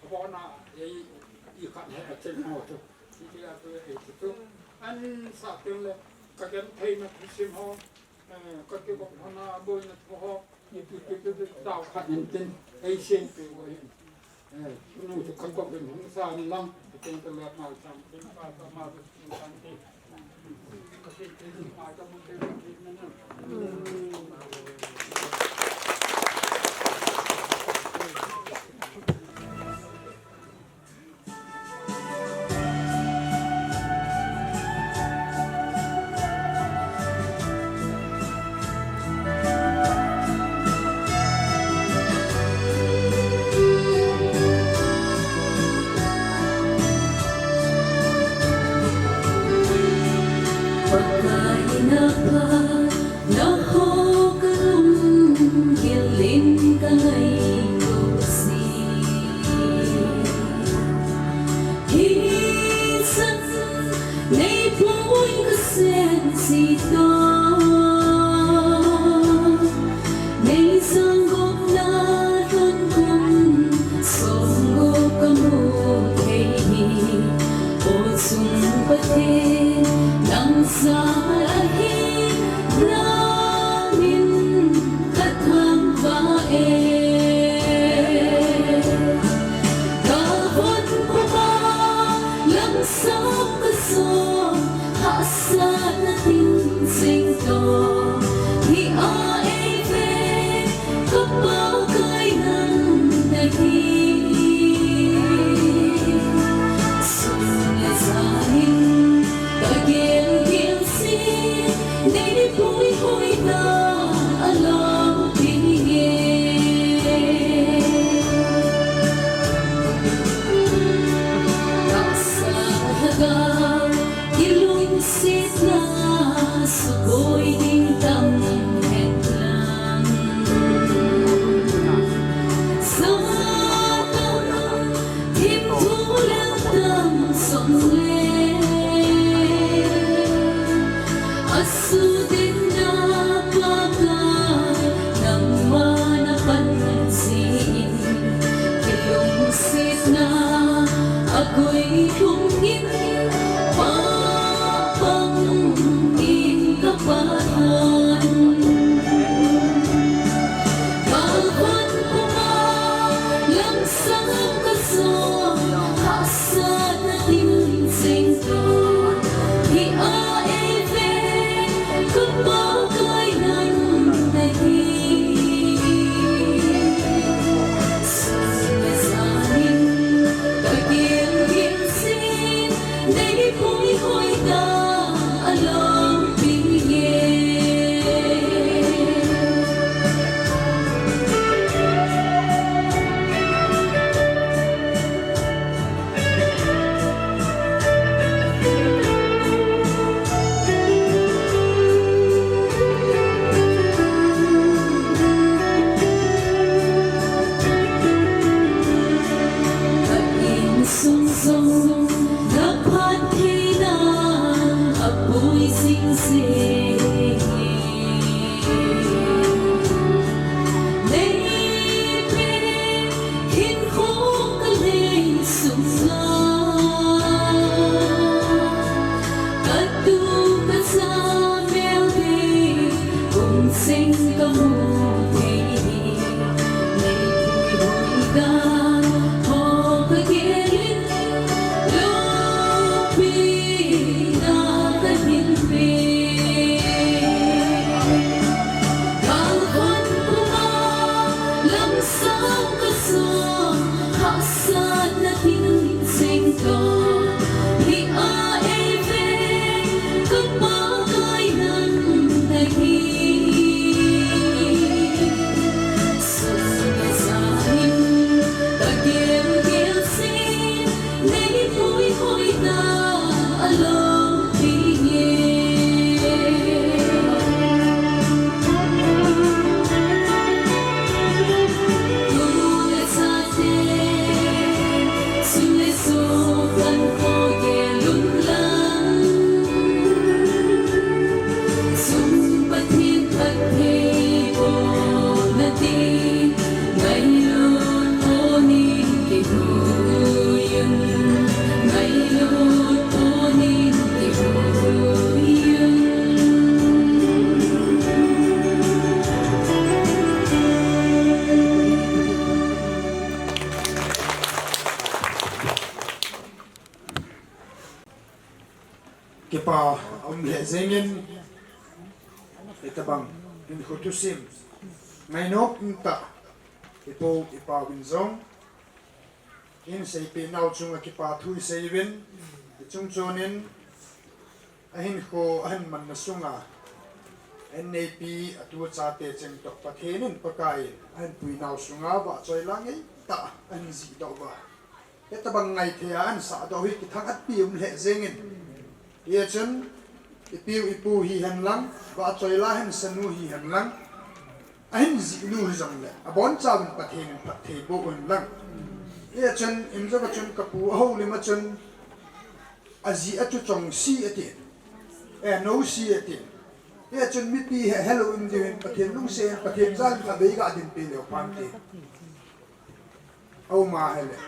a bona, ei, i khat he a chen ho tu. Ti ti a tu, ei, ti tu. An sa teng le, ka gentheina thusim ho, eh, ka kibang hona boina thu ho, i tu, tu, tu, tu, tau khat in tin, ei, sien pe wo hin. Eh, nu tu ka ko bin hung sa ni lang, tu teng tu le ma chang, tin pa ka ma tu, tin pa ti. Pakai na pha, na ho ka lung gilin ka ngai ko si. Hi san nei poi ka sen si to. Nei sang gop na ton kun, song gop ka mu thei hi. O sung Pathen, nang sang ahi, na min ka thangvah e. Ka von puma, lamsang ka song, hahsatna tin sing to. Hi a ei ve, ka Pakai nang na hi. Sum le sa in, ka gel gel si, nei pui pui na a lampi nge. Ka Sudinna Pakai, nangma napansin, kilungsetna aguilhung in, mapang in kapathan. Kalvan puma lamsang kasong, hahsatna tin singtun, hi a eive, ka Pakai nang nahi. Sun le jan in ka gel gel sin, nei puihoi ta a lungpi e. Ka insung jong na phattheina a pui jing jing e. Nei pe hinkho ka lei sung a, ka tu ka cha mel dei, kum sing ka mu thei hi. Nei puihoi dan ho ka gel in, lungpi na ka hin pe. Kalvan puma lamsang kasong, hahsatna tin singtun, hi a eive, ka Pakai nang nahi. Sun le jan in ka gel gel sin, nei puihoi ta a lungpi e. Nu le chate, sum le sop kan kho gel un lang. Sum Pathen phattheibohna ding, ngailut pon in kihui un, ngailut pon in kihui un. Kipa um lheh jengin, hitabang hinkho thusim ngainom umtah, ipu ipa uvin jong, in seipeh nau chunga kipa thu isei uvin, ichung chon in, ahinkho, ahin manna sunga, ahin neipi, atu achate cheng toh Pathen in Pakai in, ahin pui nau sunga vahchoi la ngeitah, ahin jih doh uva. Hitabang ngaithei a ahin sah doh hi kithang-at pi um lheh jengin. Hijeh chun, ipiu ipu hihen lang, vahchoi la ahin sanu hihen lang, ahin jih nu hijongle, abonchauvin Pathen in phatthei boh un lang. Hijeh chun, in jong a chun kapu ahoulim a chun, ajih a chu Chongsi ati. Eh, Nosi ati. Hijeh chun mipi he, helou in diuvin Pathen lungset in, Pathen jal in khatvei ga dinpi leu phan ti. Auma hile.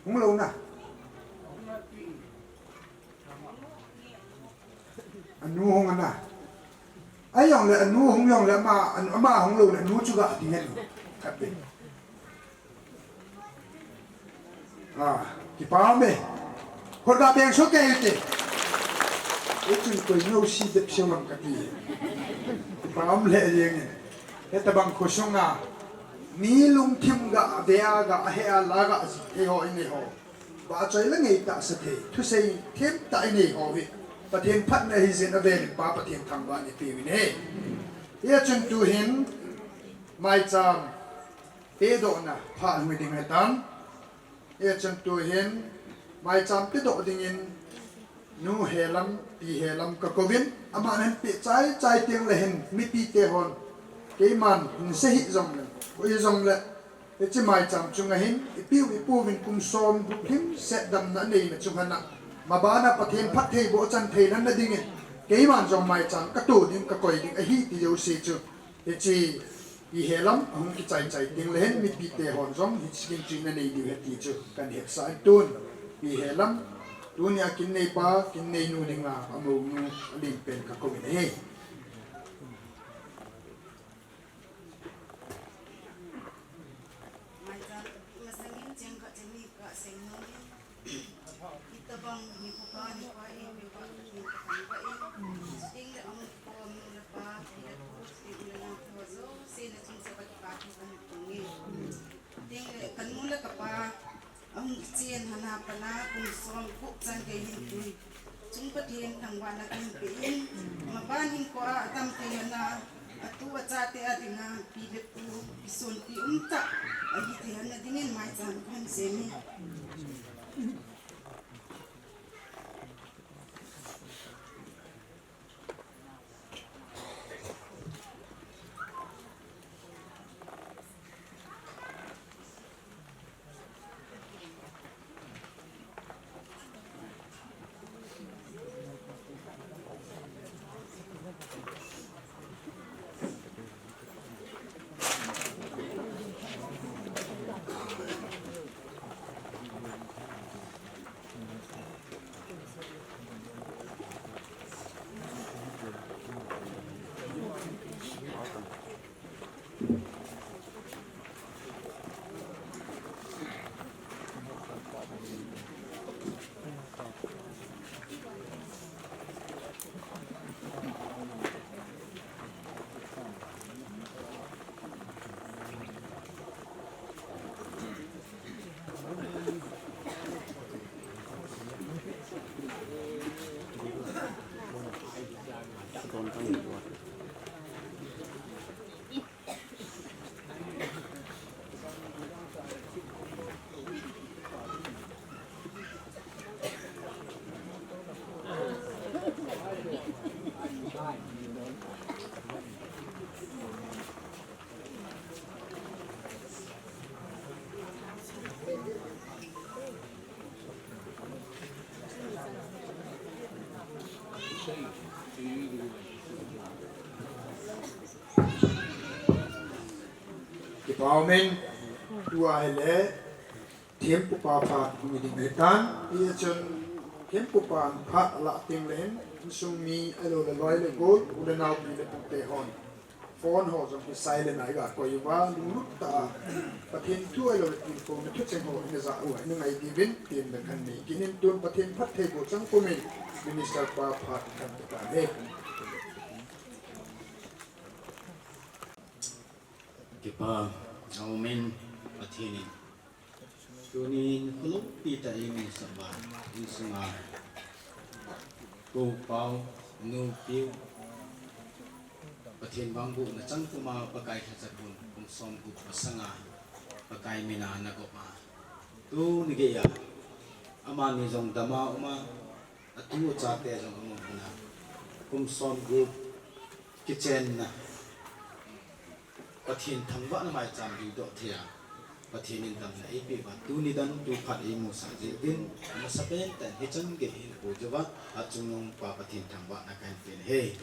Hung lou na. Anu hung ana. Ahijongle anu hung jongle ama, anu, ama hung loule anu chu ga ding hen. Khatvei. Ah, kipa um e. Khut ga beng soh kei ute. Hichun koi Nosi dep seo lang kati. Kipa um lheh jengin. Hitabang khosunga mi lungthim ga, ve a ga, ahe a la ga, ji thei ho, inei ho. Vahchoi la ngeitah sa thei, thusei themtah inei ho hi Pathen phatna hijeh in avel in Pa Pathen thangvah in ipeuvin ahi. Hijeh chun tuhin maicham pedohna phat hung ding ahitan. Hijeh chun tuhin maicham pedoh dingin nu Helam, Pi Helam kakouvin, aman ahin peh chai chai tengle hin mipite hon keiman hinsei hih jongle, koi hijongle, hiche maicham chunga hin ipiu ipu uvin kum som gup lhingset damna aneina chunga hin Mabana Pathen phattheiboh chan thei lhon na dingin, keiman jong maicham ka to ding, ka koi ding ahi ti jouse chu, hiche Pi Helam ahung kichai chai teng le hin mipite hon jong hiche kin chu ana nei diu ahi ti chu kahin hetsah in, tun Pi Helam, tunia kin neipa, kin neinu dinga amounu alen pen ka kou in ahi. Maicham masangin cheng khat cheng ni kasei nom in. Hitabang nikho pa nikho a eipeuva Pathen kathangvah in. Chuteng le ahung kikhom nu le pa, pi le pu, chuteng le nao ho jouse nachung cheh uva kipa thu kahin phong e. Chuteng le kanu le kapa ahung kichen lhon a pat a kum som gup chan gei hin tun chung Pathen thangvahna kahin pe in, maban hinkho a adam thei lhon a, atu achate a dinga pi le pu kisonpi umtah ahi thei lhon na dingin maicham kahin sem e. Kipa umin, tua hile, thempupa phat hung hi ding ahitan, hijeh chun, thempupan phat alah teng le hin, insung mi, ahilou le loi le gol, u le nao, pi le pu te hon. Phone ho jong hi silent a iga koi uva, lunglut tah a, Pathen thu ahilou le tilkhouna thucheng ho ina ja uva, ina ngai diuvin, tin le kahin nei kit in, tun Pathen phattheiboh chang pumin, Minister pa phat kahin pe tan ahi. Kipa, amen, Pathen in. Tunin kholompi tah in insung a, insunga, kou pau, nu piu, Pathen vangbohna chang puma Pakai lhacha kum, kum som gup masanga, Pakai mina nagop a. Tuni geiya, amani jong dama uma, atu achate jong amu una. Kum som gup, kichenna. Pathen thangvahna maicham diu doh thei a, Pathen in damna eipeh uva, tuni dan tu phat eimusah jeh uvin, amasapen tah in hichan gei hin kou jouva, achungnung pa Pathen thangvahna kahin pe ahi.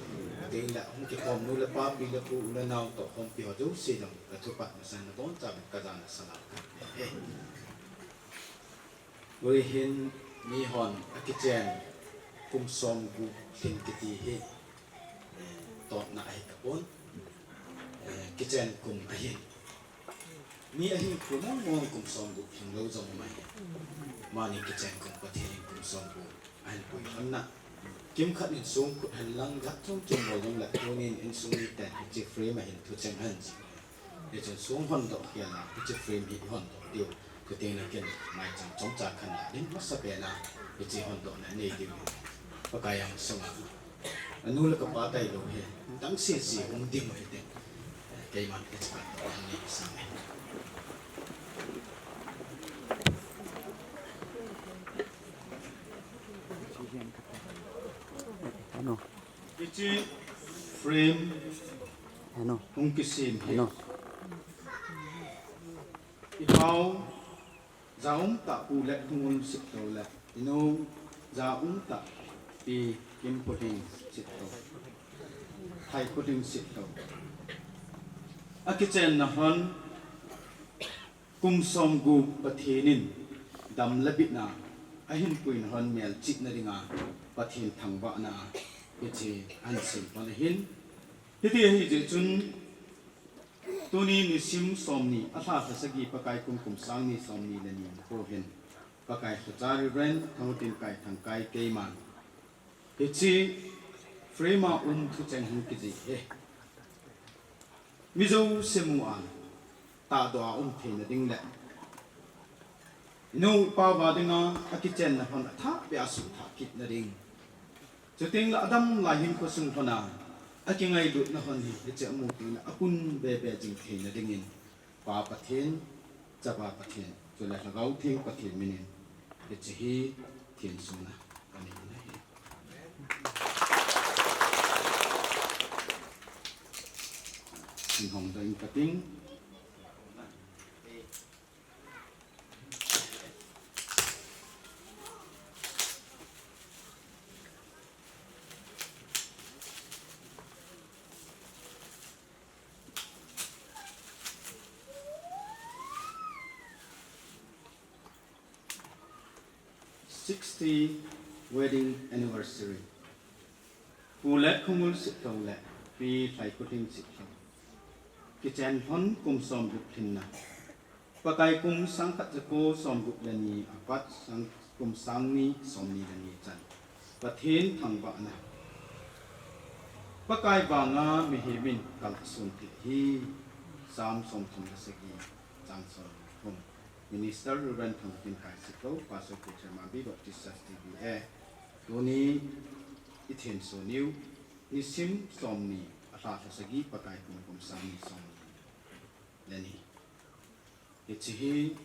Tengle hung kikhom nu le pa, pi le pu, u le nao toh khompi ho jouse jong, ka thupat masang nabonchauvin kajana salam kahin pe ahi. Tuhin mihon akichen kum som gup lhin kiti hi, eh, totna ahi tapon, eh, kichen kum ahin. Mi ahinkho mong mong kum som gup lhin lou jong um ahi. Amani kichen kum Pathen in kum som gup ahin pui lhon na. Kimkhat in songkhut hen lang, jat chom chom bol jongle, tunin insung miten hiche frame a hin thucheng hen. Hichun song hondoh khel a, hiche frame hi ihondoh diu. Chuteng le ken maicham chomcha kahin la ding, masapen a hiche hondohna nei diu. Pakai angsunga, anu le kapa tailou hi, dang sese hung ding u hite. Keiman hiche kahin doh a nei sang e. Hiche frame hung kisem hi, ipau, ja umtah pu le hung um sip lou le, inu, Jaum tah Pi Kimkholing Sitto, Thaikholing Sitto. Akichenna hon kum somgup Pathen in dam le bitna ahin puina hon melchihna dinga Pathen thangvahna hiche ahin sem hon ahin. Hiti ahijeh chun tuni nisim somni, alha lha sagi, Pakai kum kum sang ni somni le ni nikho hin Pakai lhacha Reverend Thangtin Kaithangkai keiman hiche frame a um thucheng hung kijih e. Mi jouse mu a tahdoh a um theina ding le inu ipa uva dinga akichenna hon athah beh a suhthah kitna ding. Chuteng le adam lai hinkho sung lhona akingailutna hon hi hiche amu teng le akun bebe jing theina dingin Pa Pathen, Chapa Pathen, chule Lhagao Theng Pathen minin hiche hi thensona kanei ahi. Hin hongdoh inge kati. Sixty wedding anniversary. Pu Letkhongul Sitto le Pi Lhaikholing Sitto. Kichen lhon kum somgup lhinna. Pakai kum sangkhat jako somgup le ni apat sang, kum sang ni somni le ni chan Pathen thangvahna. Pakai vanga mihem in kal asun thei hi. Psalm somthum le sagi, chang somthum. Minister Reverend Thangtinkai Sitto, Pastor Peter Mabi, Baptist Church T B A. Tuni i thenso niu, nisim somni, alha lha sagi, Pakai kum kum sang ni somni le ni. Hiche hi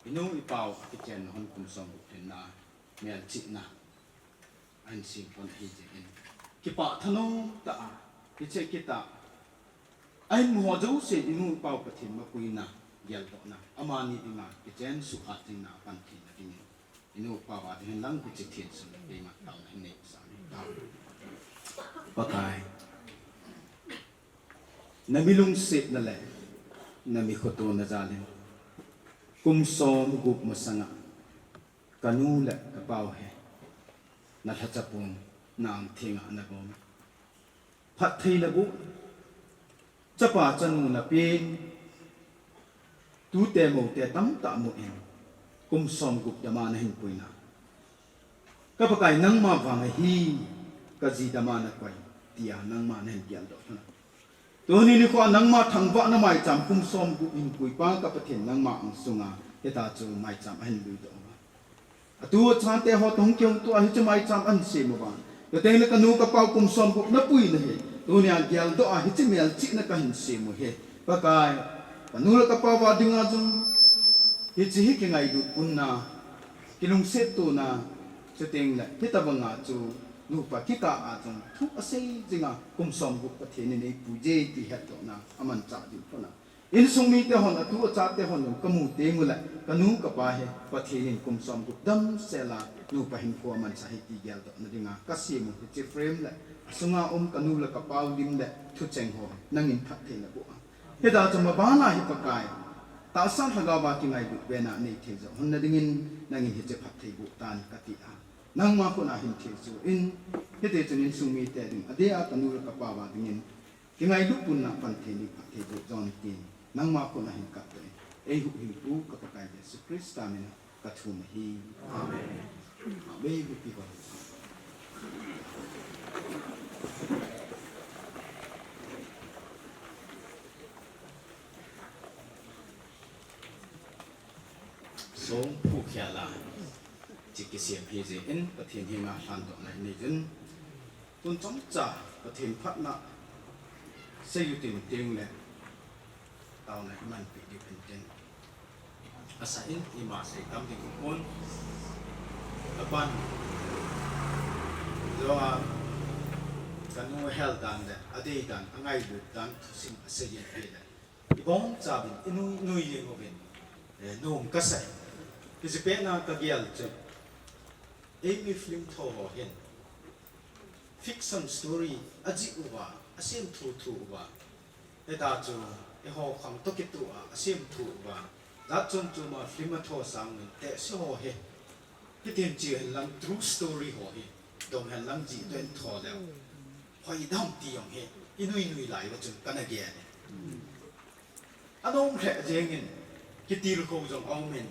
inu ipa u akichenna hon kum somgup lhinna, melchihna ahin sem lhon ahijeh in, kipah thanom tah a hiche kit a ahin mu ho jousen inu ipa u Pathen mapuina, geldohna, amani dinga kichen suhhat jingna apan theina dingin inu ipa uva ding hin lang hiche thensona keima taona hin nei sa ni ta. Pakai, na milungsetna le na mikhotona jal in kum somgup masanga kanu le kapau hi na lhacha pon, na ang thenga na gom. Phattheina bu, chapa chanu na pen, tute mote tamtah mu in, kum somgup dama nahin puina. Ka Pakai, nangma vang ahi, kaji dama nakoi, tia nangma nahin geldoh lhon a. Tuni nikho a nangma thangvahna maicham kum somgup hin puipa ka Pathen nangma ang sunga, hita chu maicham ahin luidoh uva. Atu achate ho toh kihoutoh a hiche maicham ahin sem uva. Chuteng le kanu kapau kum somgup napuina hi, tunia geldoh a hiche melchihna kahin sem u hi. Pakai, kanu le kapau va dinga jong hiche hi kingailut punna, kilungsettona, chuteng le hitobanga chu nupa kikah a jong thu asei jinga kum somgup Pathen in eipuije ti hetdohna amanchah diu lhon a. Insung mite hon, atu achate hon jong kamu teng ule, kanu kapa hi Pathen in kum somgup damsel a nupa hinkho amanchah ahi ti geldohna dinga kasem u hiche frame le asunga um kanu le kapau lim le thucheng ho nangin phatthei naboh a. Hita chu mabana hi Pakai, tahsa lhagao va kingailut bena neithei joh lhon nadingin nangin hiche phatthei boh tan kati a. Nangma khut a hin thilsoh in, hiti chun insung mite ding, adeh a kanu le kapau va dingin kingailut punna pan thei ni phatthei boh joh in tin, nangma khut a hin kap in, eihuhhingpu ka Pakai Jesu Christa min a kathum ahi. Amen. Amen. Huhpi ho. Song phu khel a, hiche kisem ahijeh in Pathen henga lhandohna inei jin. Tun chomcha Pathen phatna seiyu tin teng le taona imanpeh diu hintin. Asa in ima sei tam ding hipon. Aban joh a kanu ahel dan le adei dan, angailut dan thusim asei in ahile, ibonchauvin inui nui jeng uvin, eh, nom kasa in. Hiche pet na kagel chu Eimi film tho ho hin fiction story ajih uva, asem thuthu uva, hita chu eiho khang toh kitoh a asem thu uva, jat chom chom a film atho sangin tehse ho hi, hitin chi hen lang true story ho hi dong hen lang jih toh in tho leu hoidam ti jong hi inui nui lai uva chun kana gel e. Anom lheh jengin, kitilkhou jong aumin,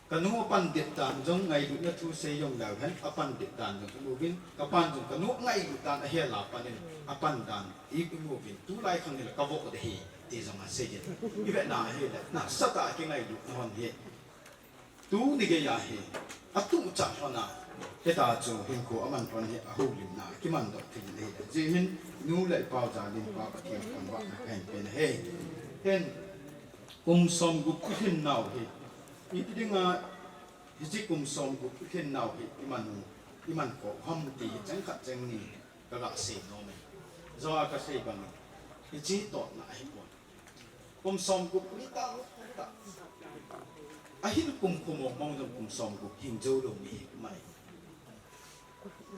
kanu apan det dan jong ngailutna thu sei jong leu hen, apan det dan jong imuvin, kapan jong kanu ngailut dan ahel a panin apan dan i, imuvin, tulai khang hile kavoh de hi ti jong asei in. Ivetna ahile nasatah a kingailutna hon hi tuni geiya hi atuchah lhon a, hita chu hinkho aman lhon hi ahoulimna kiman doh thei in ahile. Hijeh hin nu le pa jalin Pa Pathen thangvahna kahin pen ahi. Hin kum somgup ilhin nau hi ipi dinga, hiche kum somgup ilhin nau hi iman, iman khoh ham ti hi cheng khat cheng ni kaga sei nom e. Joa kasei bangin, hiche totna ahipon. Kum somgup ni tahtah, ahin kum khu mong mong jong kum somgup hing jou lou mi hi mai.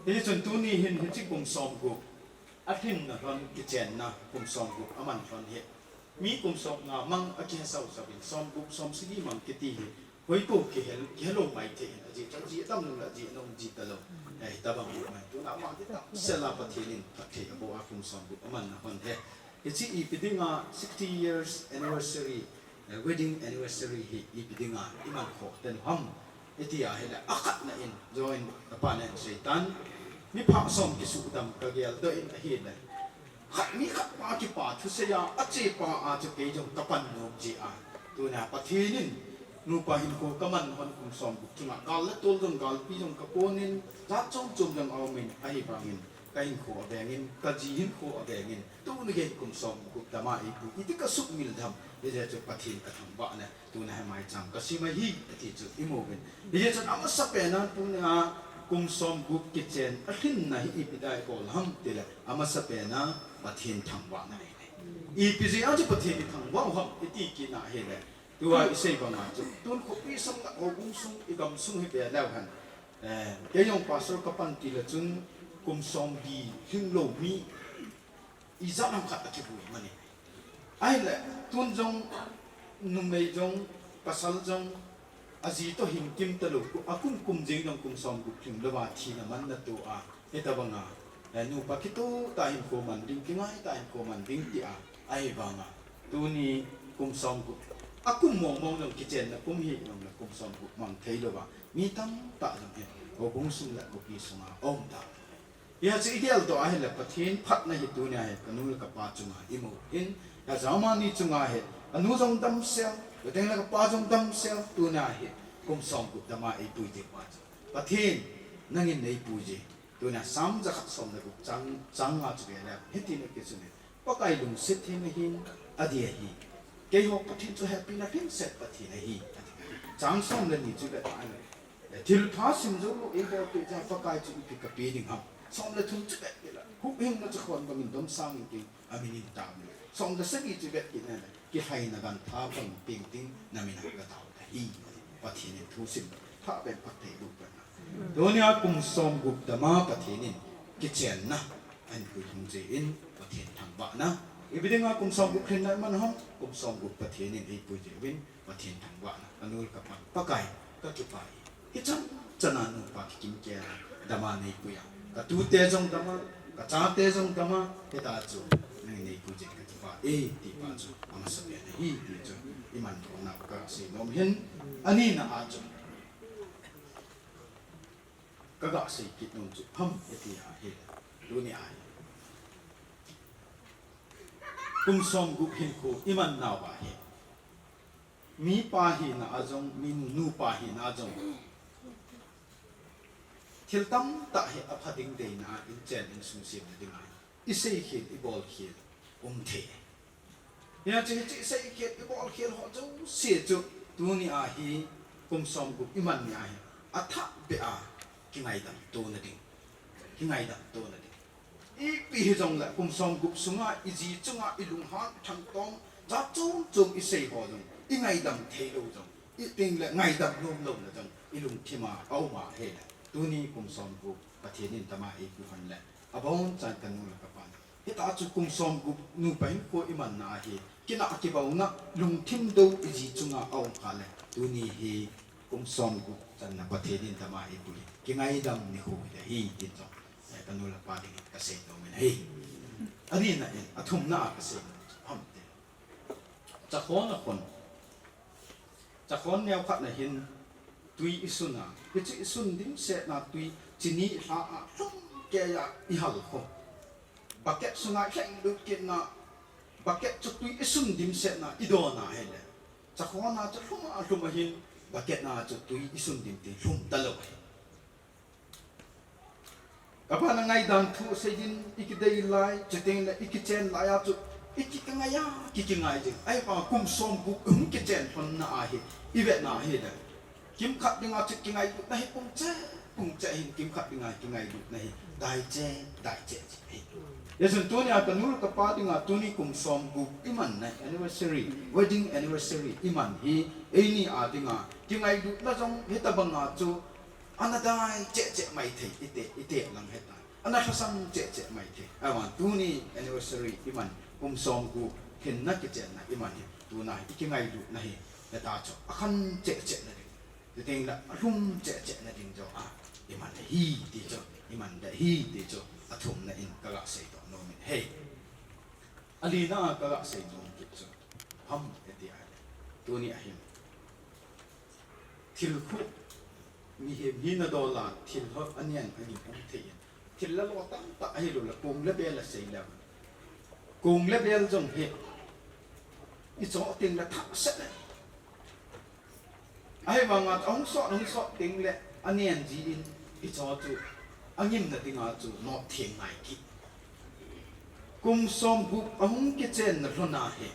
Hichun tuni hin hiche kum somgup alhinna lhon, kichenna kum somgup aman lhon hi mi kum somnga mang akihe sausau in, somgup somsagi mang kiti hi hoipo kihel, kihelou maithei in, ajeh chu ajeh atam jong le ajeh anom ji talou. Eh, hitobang hi mai. Tuna ama hi tamsel a Pathen in phatthei aboh a kum somgup amanna lhon hi. Hiche ipi dinga sixty years anniversary, eh, wedding anniversary hi ipi dinga iman khoh ten ham iti ahile, akhatna in, join apa nen seitan, mi phah som kisuhdam kageldoh in ahile, khat mi khat pa kipa thusei a, achepa a chu kei jong kapan nom jeh a, tuna Pathen in nupa hinkho kaman lhon kum somgup chunga gal le tol jong, galpi jong kakonin, jat chom chom jong aumin, ahivangin kahinkho avengin, kaji hinkho avengin, tuni gei kum somgup dama eipui, iti kasumil dem, hijeh chun Pathen kathangvahna, tuna hi maicham kasim ahi, ati chu imuvin. Hijeh chun amasapen a tuna kum somgup kichen alhinna hi ipi dia ibol ham tile, amasapen a Pathen thangvahna ahi. Ipi jeh a chu Pathen ithangvah u ham iti kitna ahile, tua isei banga chu, tun khopi sung le houbung sung, igamsung hi ve leu hen, eh, kei jong pastor kapan tile chun kum somli lhinglou mi ijat ham khat akivui mani. Ahile, tun jong, numei jong, pasal jong, aji toh hing kim talou, akum kum jeng jong kum somgup lhinglouva thina manna toh a, hitobanga, eh, nupa kitoh tah hinkho man ding, kingaitah hinkho man ding tia, ahivanga tuni kum somgup, akum mong mong jong kichenna kum hijongle kum somgup mang theilouva mi tamtah jong hi houbung sung le khopi sunga aum tai. Hijeh chun igeldoh ahile Pathen phatna hi tunia hi kanu le kapa chunga imu hin, hijeh a amani chunga hi, anu jong damsel, chuteng le kapa jong damsel, tunia hi kum somgup dama eipui jeh uva chu, Pathen, nangin neipuije. Tunia Sam jakhat som le gup chang, chang nga chu ve le, hitin akisun e, Pakai lungset them ahin, adih ahi. Keiho Pathen chu hepina lhingset Pathen ahi, ati. Chang som le ni chu ve tah le, thilpha sim joulou eibolpeh jeh a Pakai chu ipi kapeh ding ham. Som le thum chu vet kit le, huhhingna chu khon bangin domsang in kei amin in tao le. Som le sagi chu vet kit le, kilhaina gantha bang peng ding namin a katao tahi. Pathen in thusim, pha pen phatthei boh pen. Tunia kum somgup dama Pathen in kichenna ahin pui lhung jeh in Pathen thangvahna. Ipi dinga kum somgup lhinna iman ham, kum somgup Pathen in eipui jeh uvin Pathen thangvahna. Kanu le kapa, Pakai, kakipah e. Hichan chana nupa kikim kei a dama neipui a, katute jong dama, kachate jong dama, hita chu nangin neipui jeh in kakipah e, ti pa chu amasapen ahi ti chu iman dohna kasei nom hin, anina a chu kaga sei kit nom chu ham iti ahi, tunia hi kum somgup hinkho iman nauva hi, mipa hina a jong, mi nupa hina a jong, thil tamtah hi apha ding deina a inchen insung semna dinga iseikhel, ibolkhel um thei. Hijeh chun hiche iseikhel, ibolkhel ho jouse chu tunia hi kum somgup iman nia hi athahbeh a kingaidam tona ding, kingaidam tona ding. Ipi hijongle kum somgup sunga iji chunga ilunghan thangtom, jat chom chom isei ho jong, ingaidam theilou jong, iteng le ngaidam nom louna jong ilungthim a aum ahile, Tuni kum somgup Pathen in tama eipui hon le, abonchan kanu le kapan, hita chu kum somgup nupa hinkho imanna ahi, kinah kibauna, lungthim dou iji chunga aum kha le, tuni hi kum somgup channa Pathen in tama eipui, kingaidam nikho hile hi, tin jong, eh, kanu le kapa dingin kasei nomin ahi. Anina in, athumna a kasei nom chu ham tile, chakhon a khon, chakhon neokhat na hin tui isun a, hichu isun dimset na tui chini ilha a lhum kei a ihal kho. Bucket sunga ilheng lut kit na, bucket chu tui isun dimset na idon a hile, chakhon a chu lhum a lhum a hin bucket na chu tui isun dim teng lhum talou ahi. Kapan a ngaidam thu seidin ikidei lai, chuteng le ikichen lai a chu, iki kangai a, ki kingai jing. Ahivang kum somgup hung kichen lhonna ahi, ivetna hile, kimkhat dinga chu kingailutna hi pung cheh, pung cheh hin kimkhat dinga kingailutna hi dai cheh, dai cheh cheh ahi. Hijeh chun tunia kanu le kapa dinga tuni kum somgup imanna anniversary, wedding anniversary iman hi, eini a dinga kingailutna jong hitobanga chu ana dai cheh cheh maithei, ite, ite lang heta. Ana lhasam cheh cheh maithei. Ahivang tuni anniversary iman, kum somgup hinna kichenna iman hi, tuna hi ikingailutna hi, heta chu akhan cheh cheh na ding, chuteng le alhum cheh cheh na ding jong a iman ahi ti chu, iman ding ahi ti chu, athumna in kaga seidoh nomin ahi. Alina a kaga sei nom kit chu ham iti ahile, tuni ahin thil khu, mihem hina dol a thil ho anen angim um thei in, thil la lo tamtah ahilou le kong le bel asei le, kong le bel jong hi ichoh teng le thah set le, ahivanga ahung sot, ahung sot teng le anen ji in, ichoh chu angimna dinga chu nop theng ngai kit. Kum somgup ahung kichenna lhon ahi.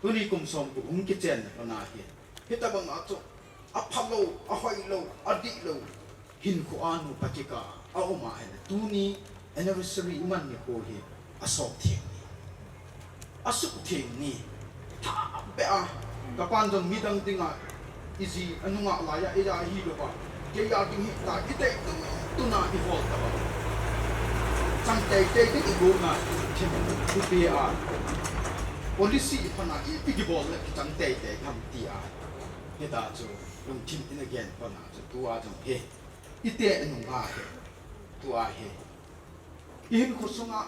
Tuni kum somgup hung kichenna lhon ahi. Hitobanga chu aphalou, ahoilou, adihlou hinkho a nupa kikah a um ahile, tuni anniversary iman nikho hi asop theng ni, asuh theng ni. Thah beh a, kapan jong midang dinga, iji anunga laiya, eija hilouva, keija ding hita, itei tun tuna ibol tauva, chang teitei ding igona, thim ipi a, policy iphana, ipi kibol le kichang teitei ham tia, hita chu lungthim in again pana chu tua jong hi, ite nunga hi, tua hi, ihinkho sunga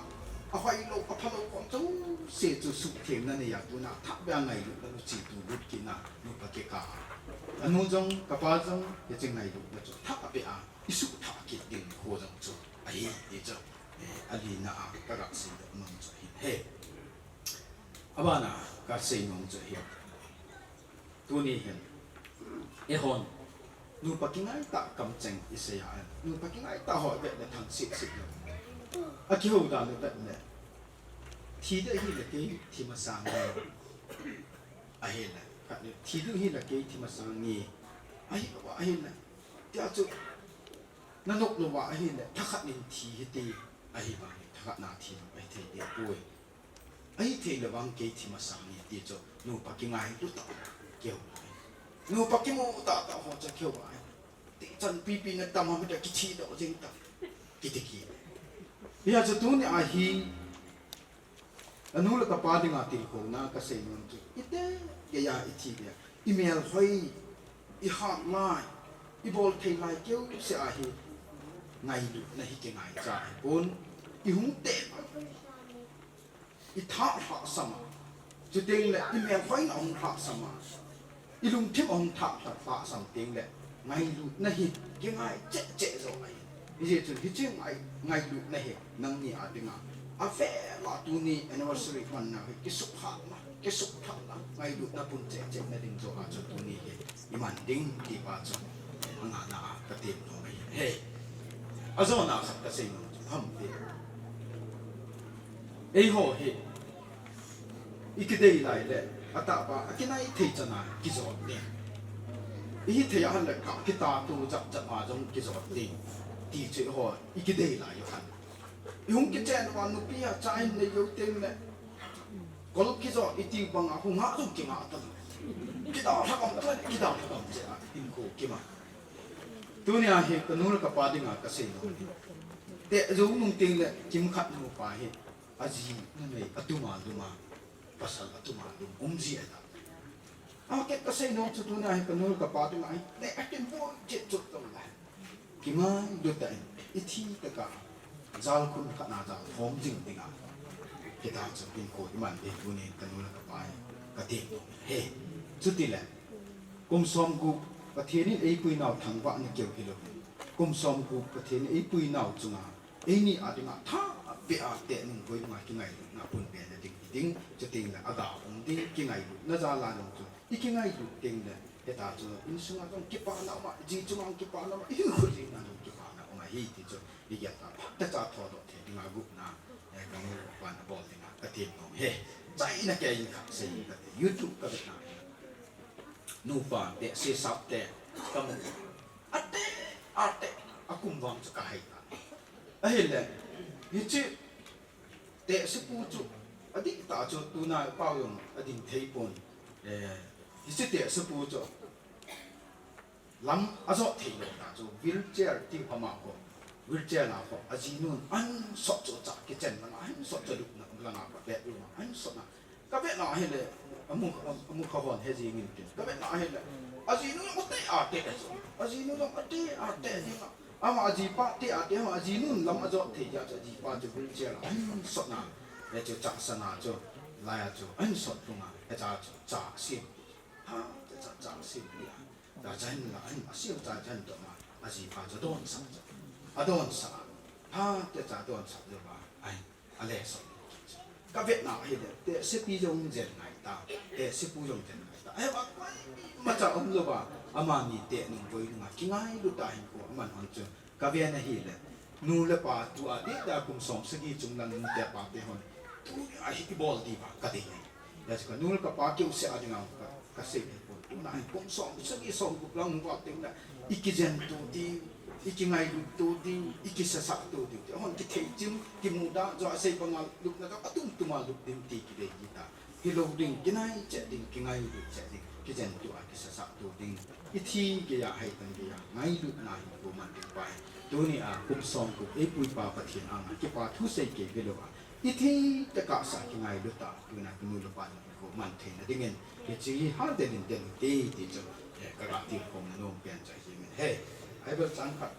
ahoilou, aphalou khom jouse chu suhthengna neiya, tuna thah beh a ngailutna uchi tu lut kit na, nupa kikah a, anu jong, kapa jong, hiche ngailutna chu thah beh a isuhthah kit ding nikho jong chu ahi ti chu, eh, alina a kaga seidoh nom chu ahin ahi. Abana kasei nom chu ahi. Tuni hin, eihon, nupa kingaitah kamcheng isei a, nupa kingaitah ho ivet le thang seh seh lou. Akihou dan ivet le, thi ding hile kei thi masang nge. Ahile, khat le, thi ding hile kei thi masang nge. Ahilou, ahile, tia chu, nanop louva ahile, thakhat in thi hite, ahivang le, thakhat na thi lou, ahithei deh poi. Ahithei le vang kei thi masang nge ti chu, nupa kingailu tah, keu lai. Nupa kimu tah tah ho chu keu lai. Ti chan pipi na tam ham tia kithi doh jing tah. Kiti kit. Hijeh chun tuni ahi, anu le kapa dinga tilkhouna kasei nom chu, ite geiya ithi geiya, imelhoi, ihat lai, ibol thei lai keuse ahi, ngailutna hi kingaicha ahipon, ihung tep a, ithah lhahsam a, chuteng le imelhoina ahung lhahsam a, ilungthim ahung thah lhah lhahsam teng le, ngailutna hi kingai cheh cheh jo ahi. Hijeh chun hiche ngai, ngailutna hi nangni a dinga, avel a tuni anniversary manna hi kisuhthah na, kisuhthah na, ngailutna pun cheh cheh na ding jo a chu tuni hi iman ding ti pa chu, angana a katem nom ahi. He, ajona khat kasei nom chu ham ti, eiho hi ikidei lai le, atahpa, akinai thei chana kijot ding. Ihithei a hile kah kitah tu jap jap a jong kijot ding. Ti chu eiho ikidei lai u khan, ihung kichen uva nupi a cha hin nei jou teng le, kol kijot iti banga hung ha jong kingah talou. Kidalha gam ta, kidalha gam cheh a hinkho kiman. Tunia hi kanu le kapa dinga kasei nom hi, teh jou nung teng le kimkhat nupa hi aji numei atuma luma, pasal atuma lum um ji ahi. Ahi kei kasei nom chu tunia hi kanu le kapa dinga hi teh akin bol chet chot tong le, kingailut tah in, ithi tah a, jal khun khat na jal khom jing dinga, hitia chu hinkho iman ding tunin kanu le kapa hi katem nom e. Chuti le, kum som gup Pathen in eipui nau thangvahna keu hilou, kum som gup Pathen in eipui nau chunga eini a dinga tha a pe a teh nung boi nunga kingailutna pun pe na ding hi ding, chuteng le aga um ding kingailutna jal a nung chu. I kingailut teng le, hitia chu insunga jong kipana um a, ji chunga jong kipana um a, i hinkho jing a jong kipana um ahi ti chu, i gel a phatechan thodoh thei dinga gupna, eh, kanu le kapan abol dinga katem nom e. Chaina kei in khat sei kate, YouTube kavet na. Nupa teh, sesap teh, kamu. Ateh, ateh, akum vang chu kahai ta. Ahile, hiche, tehsepu chu, adih tah chu, tuna pao jong ading thei pon. Eh, hiche tehsepu chu, lam ajot thei lou tah chu, wheelchair ti pha ma ho, wheelchair na ho, ajinun, ahin sot chu cha kitchen langa, ahin sot chu lupna langa, bedroom a, ahin sot na. Kavet na ahile, amu, amu kha hon he jing in tin. Kavet na ahile, ajinu jong ateh ateh. Ajinu jong ateh ateh jing a. Ama ajipa teh ateh, ama ajinun lam ajot thei jeh a chu ajipa chu wheelchair a ahin sot na. Hichu cha sana chu, laiya chu, ahin sot lhung a. Hicha chu, cha sem. Ha, cha, cha, cha sem. Cha chan la, ahin, asem cha chan toh ma. Ajipa chu adonsah chu. Adonsah. Ha, cha, cha adonsah chu ba. Ahin. Ale so. Kavet na ahile, tehsepi jong jen ngai ta, tehsepu jong jen ngai ta. Ahivang koimacha umlou va, amani teh nung boi nunga kingailut a hinkho aman hon chu. Kavet na ahile, nu le pa tua ding da kum som sagi chung lang nu te pa te hon. Tunia hi ibol diu va kadei. Hijeh chun kanu le kapa keu seh a dinga ka Kasei thei pon, tuna hi kum som, sagi som gup lang val teng le, i kijen tu ding, i kingailut tu ding, i kisasa tu ding, ti hon kithei chim, kimuda, jo asei banga lupna ka atum tuma lup ding ti kidei kita. Hilou ding, kinai cheh ding, kingailut cheh ding, kijen tu a kisasa tu ding. I thi geiya, hai tan geiya, ngailutna hi ko man ding pai. Tunia kum som gup, eipui pa Pathen anga, kipa thu sei kei velou a. I thi tah a sa kingailut a, tuna kanu le kapa ding ko man theina dingin, hiche hi hal den in den te ti chu, eh, kaga tilkhou nom pen chu ahi min he. Bible chang khat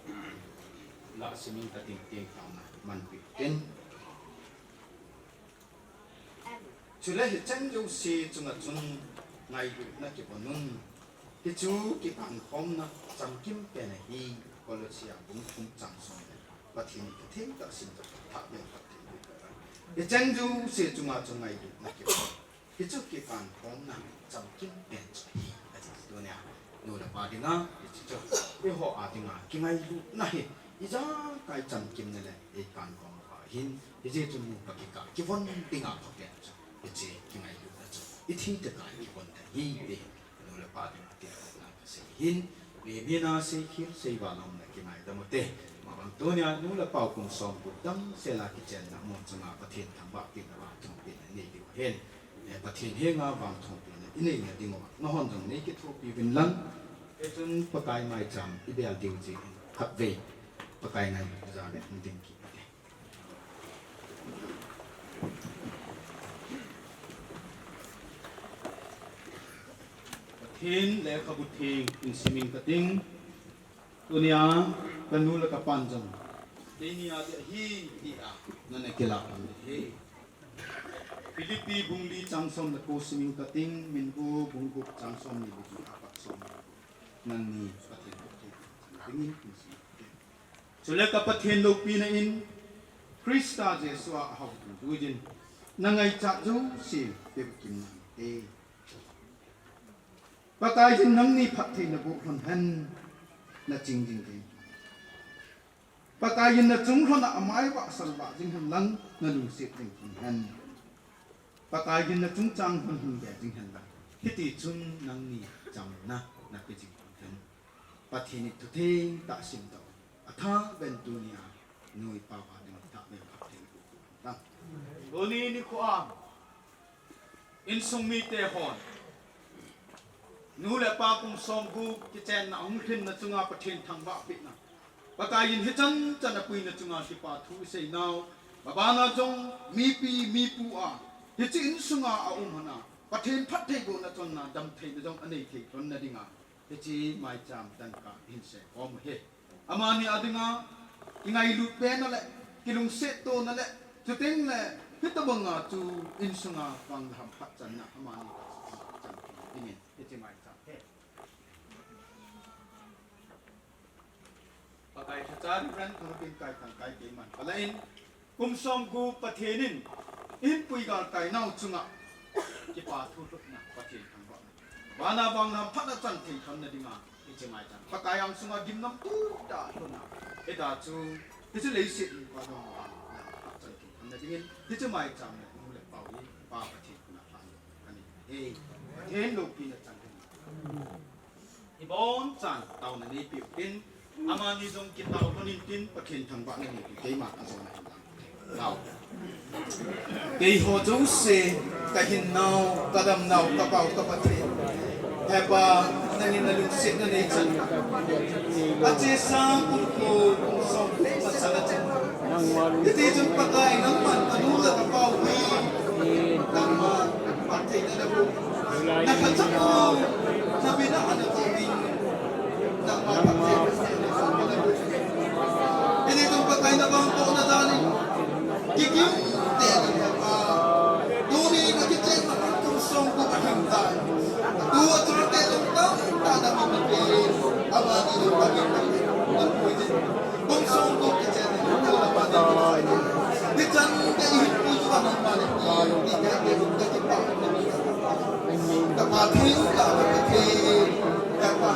la simin kating ting tang na man pi tin. Chule hicheng jouse chunga chun ngailutna kibol un. Hichu kikankhomna chamkim pen ahi, Kolosia bung thum chang som le. Pathen in katheng tah sim tah thah pen Pathen in ka. Hicheng jouse chunga chu ngailutna kibol. Hichu kikankhomna chamkim pen chu ahi, ati tunia. Nu le pa dinga, hichu chu. Eiho a dinga, kingailutna hi. Ijakai chamkimna le, eikankhomna pa hin. Hijeh chun nupa kikah, kivon dinga pha pen chu. Hiche kingailutna chu. I thi tah a kivon ding ahi, ti. Nu le pa ding tilkhouna kasei hin, mi, mi na sei khel sei val a um le kingaidam u te. Amavang tunia nu le pa u kum som gup damsel a kichenna mun chunga Pathen thangvahpina vangthongpina inei diu ahin. Eh, Pathen henga vangthongpina inei na diu a. Nahon jong nei kithopi uvin lang. Hichun Pakai maicham ibel diu jeh in khatvei Pakai ngailutna jal in hung ding kit u te. Pathen lekhabu theng in simin kating, tunia kanu le kapan jong, keini a ding ahi, tia nana kilah u ahi. Philippi bung li chang som le ko simin kating, Minbu bung gup chang som ni le gup apat som. Nangni Pathen theng dingin in simin kating. Chule ka Pathen loupina in, Christa Jesu a ahao tuitui din, na ngaichat jouse pehkim nante. Pakai in nangni phattheina boh lhon hen, na ching jing ding. Pakai in na chung lhon a amai vahsal vah jing hen lang, na lungset jing lhon hen. Pakai in na chungchang lhon hin be jing hen lang. Hiti chun nangni chamna na pe jing lhon hen. Pathen in thutheng tah sim tau. Athah beh in tunia, nu le pa va ding athah beh in phatthei boh lhon hen. Tuni nikho a, insung mite hon, Nu le pa kum somgup kichenna ahung lhinna chunga Pathen thangvah pehna. Pakai in hichan chan apuina chunga kipa thu isei nau. Mabana jong mipi mipu a hiche insunga aum hon a Pathen phattheibohna chonna damtheina jong anei thei lhonna dinga hiche maicham dangka ihin sem khom u ahi. Amani a dinga kingailut pena le kilungset tona le chuteng le hitobanga chu insunga vanglam phatchanna amani a chang dingin hiche maicham ahi. Pakai thacha Reverend Thangpin Kaithang kai keiman palain, kum somgup Pathen in inpui galkai nau chunga kipa thu lhutna Pathen thangvahna. Vana vanglam phatna chan thei lhonna dinga hiche maicham Pakai angsunga gimnamtui tah a lhunna. Hita chu hiche leiset in pa vanglam phat chan thei lhonna dingin hiche maicham le nu le pa hi Pa Pathen khut a phan kani. Hei, Pathen loupina chang kani. Ibonchan taona neipeh utin, amani jong kitao lhon intin, Pathen thangvahna neipeh, keima ajona hin lang. Tao. Keiho jouse, kahinnau, kadamnau, kapau, ka Pathen. He Pa, nangin nalungsetna neichan. Achesa kum ko, kum som, masanga chan. Hiti chun Pakai nangman kanu le kapau hi. Nangman phattheina naboh. Nakhat chang u, nabina ana boh ding. Nangman phattheina naboh. Hiti chun Pakai navangbohna jal in. Kikim teni he Pa. Tuni nakichen ma kum somgup ahung tai. Tu achate jong tamtah namin nape. Amani jong kamin nape. Kum somgup kichen. Hichan gei hin puijuiya nangman. Ka Pathen, ka Pathen. Ka Pa.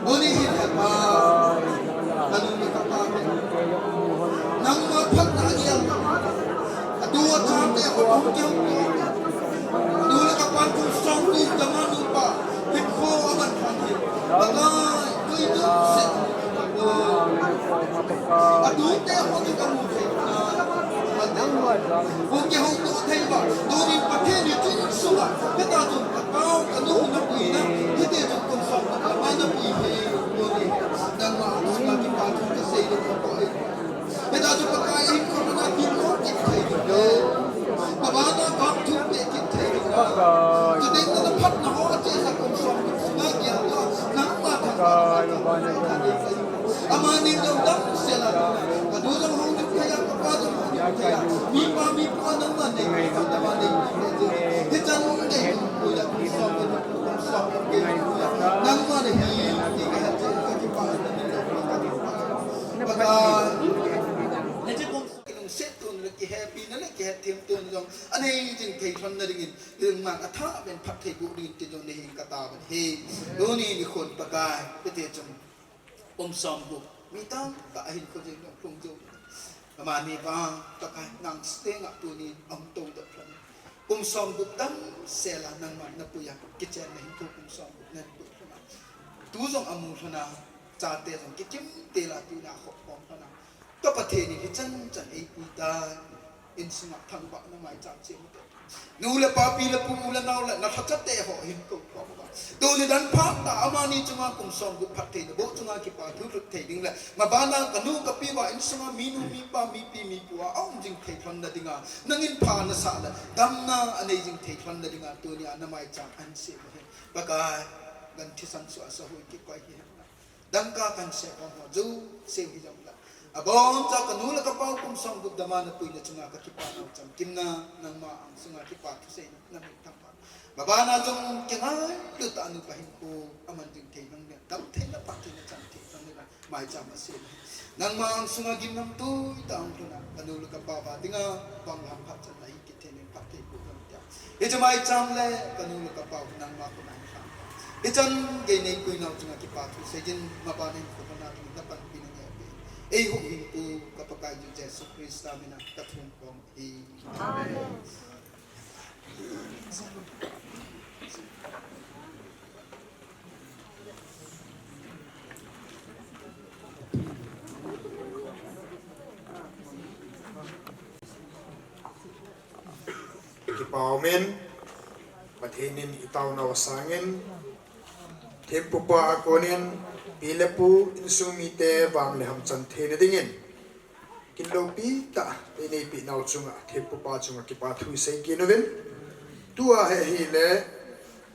Tuni hin he Pa. Kanu le kapa. Nangma phatna agiang. Atu achate ko hung kiang ko. Kanu le kapa kum somgup dama nupa. Hinkho aman phan hi. Pakai, tui tu se. Atute ho chu kamu thei. Hung kihouto thei uva. Tunin Pathen in tui sunga. Hita chun kapau kanu napuina. Hiti chun kum somgup dama napui hi. Tuni. Nangma sunga kipa thu kasei le kapo e. Hita chu Pakai hin kona kimu kit thei le. Pabana bang thu pe kit thei le. Chuteng le phatna ho achesa kum somgup sunga kiang to. Nangma thangvah. Amani jong damsel a. Kanu jong hung lim thei a, kapa jong hung lim thei a. Mipa mipu nangma nei, kapa nangma nei. Hichan nei kum puiya kum somgup. Nangma nahi, ti kahet cheh, kakipah, namin jong kakipah. Pakai. Nache kum kilungset tona le kihepina le kihethem tona jong anei jing thei lhonna dingin, nangman athah beh in phattheiboh dingin ti jong nahin katao ahi. Tuni nikhon Pakai, hiti chun kum somgup mi tamtah ahin kho jing jong lhung jou. Amani vang Pakai nang stenga tuni ahung todoh lhon. Kum somgup damsel a nangman napuiya kichenna hinkho kum somgup nahin pui lhon a. Tu jong amu lhon a, chate jong kikim tel a tuna khoh khom lhon a. Ka Pathen in hichan chan eipui tai, insunga thangvahna maicham chem ute. Nu le pa, pi le pu, u le nao le nalhachate ho hinkho khom uva. Tuni dan phat tah a amani chunga kum somgup phatthei naboh chunga kipa thu lhut thei ding le. Mabana kanu kapi uva insunga minu mipa mipi mipu a aum jing thei lhonna dinga. Nangin pha nasah le damna anei jing thei lhonna dinga. Tunia namaicham ahin sem u ahi. Pakai, gan thisan sua sa hui kikoi hi hen. Dangka kahin seikhom ho jouse hi jong la. Aboncha kanu le kapau kum somgup dama napuina chunga kakipa nau chamkimna, nangma angsunga kipa thuseina, namin thangvah. Mabana jong kingailut tah a nupa hinkho aman jing thei nang le, damtheina phattheina chang thei nang le, maicham asem. Nangma angsunga gimnamtui tah a hung lhun a, kanu le kapau a dinga, vanglam phatchanna hi kithei nin phatthei boh jong tia. Hiche maicham le kanu le kapau nangma khut a hin lhang. Hichan gei neipui nau chunga kipa thu seijin, mabana hin kho hona ding napanpina neipe. Eihuhhingpu ka Pakaiyu Jesu Christa mina kathum khom ahi. Amen. Kipa umin, Pathen in itaonau sangin, Thempupa a konin pi le pu insung mite vang le hamchan theina dingin kin loupi tah eina neipeh nau chunga thempupa chunga kipa thu isei kit uvin. Tua hi ahile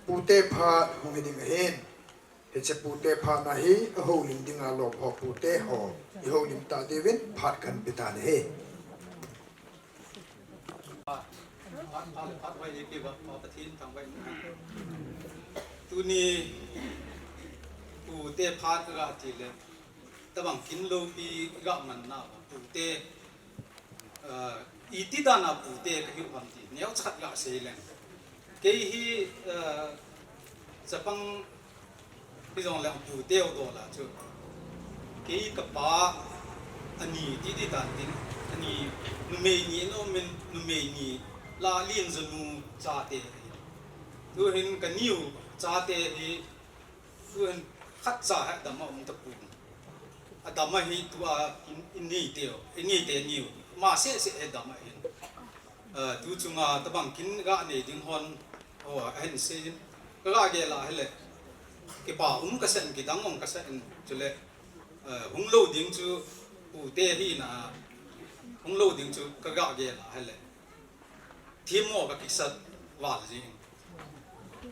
pute phat hung hi ding ahin. Hiche pute phat na hi ahoulim dinga lom ho pute ho ihoulim tah diuvin phat kahin pe tan ahi. Phat, phat, phat vai le pi va, phat Pathen thangvah in. Tuni pute phat ka ti le, tabang kin loupi ka man na pute, eh, iti dan a pute ka hiu ham ti neocha khat ka sei leng. Kei hi, eh, chapang Hijongle pute u dola chu. Kei kapa ani ti ti tan tin, ani numei ni in um in, numei ni la lin jonu chate. Tuhin kaniu chate hi, tuhin khat cha hi dam a um tapon. Adam a hi tua in, in ni teu, in ni te niu. Ma sese hi dam a hin. Eh, tu chunga tabang kin ga nei ding hon, o, ahin sei in, ka ga gel a hile, kipa um ka sa in, kidang um ka sa in, chule, eh, hung lou ding chu, pute hi na, hung lou ding chu ka ga gel a hile, thim mo ka kisa val jing.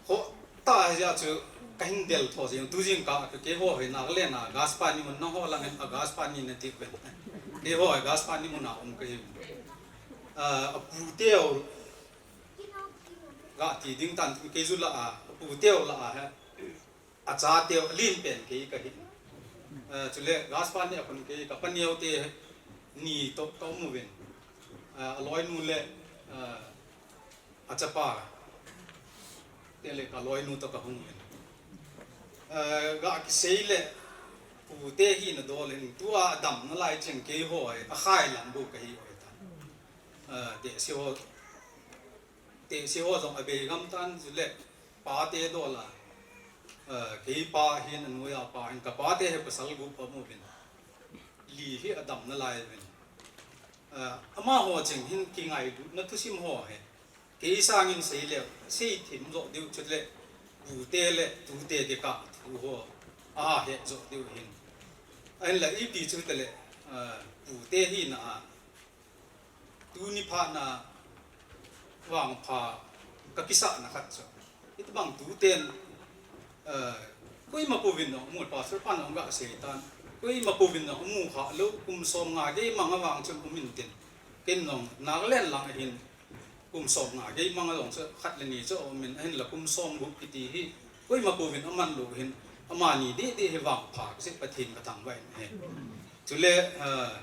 Ho, ta hi ja chu ka hin del tho jing, tu jing ka, ka keiho hi Nagaland a, gas pani mun na ho lang in, a gas pani na ti pen. Keiho hi gas pani mun a um ka hi. Ah, a pute u ga ti ding tan, kei ju la a, a pute u la a he, a chate u, a lin pen kei ka hi. Ah, chule gas pani a kun kei ka paneo te ni to ka um uvin. Ah, a loinu le, ah, a chapa. Te le ka loinu to ka hung uvin. Ah, ga kisei le, pute hi na dol in, tua dam na lai cheng keiho hi, a khai lam bu ka hi oi ta. Ah, te si ho, te si ho jong a bei gam tan chule, pate dola. Ah, kei pa hin a nuia pa hin, ka pate hi pasal gup a um uvin. Li hi a dam na lai uvin. Ah, amaho cheng hin kingailutna thusim ho hi. Kei sangin sei le, sei thim jo diu chule, pute le, tute te ka thu ho. A he jo diu hin. Ahin la ipi chu te le, ah, pute hi na a. Tuni phat na vangpha ka kisa na khat chu. Itbang tuten, eh, koima pouvin na mu pastor pan na ga sei tan. Koima pouvin na mu kha lou kum som nga gei mang a vang chun um in tin. Ken nong Nagaland lang hin kum som nga gei mang a jong chu khat le ni chu um in ahin la kum som gup kiti hi. Koima pouvin a man lou hin amani didi hi vangpha ka sei Pathen ka thangvah in he. Chule, eh,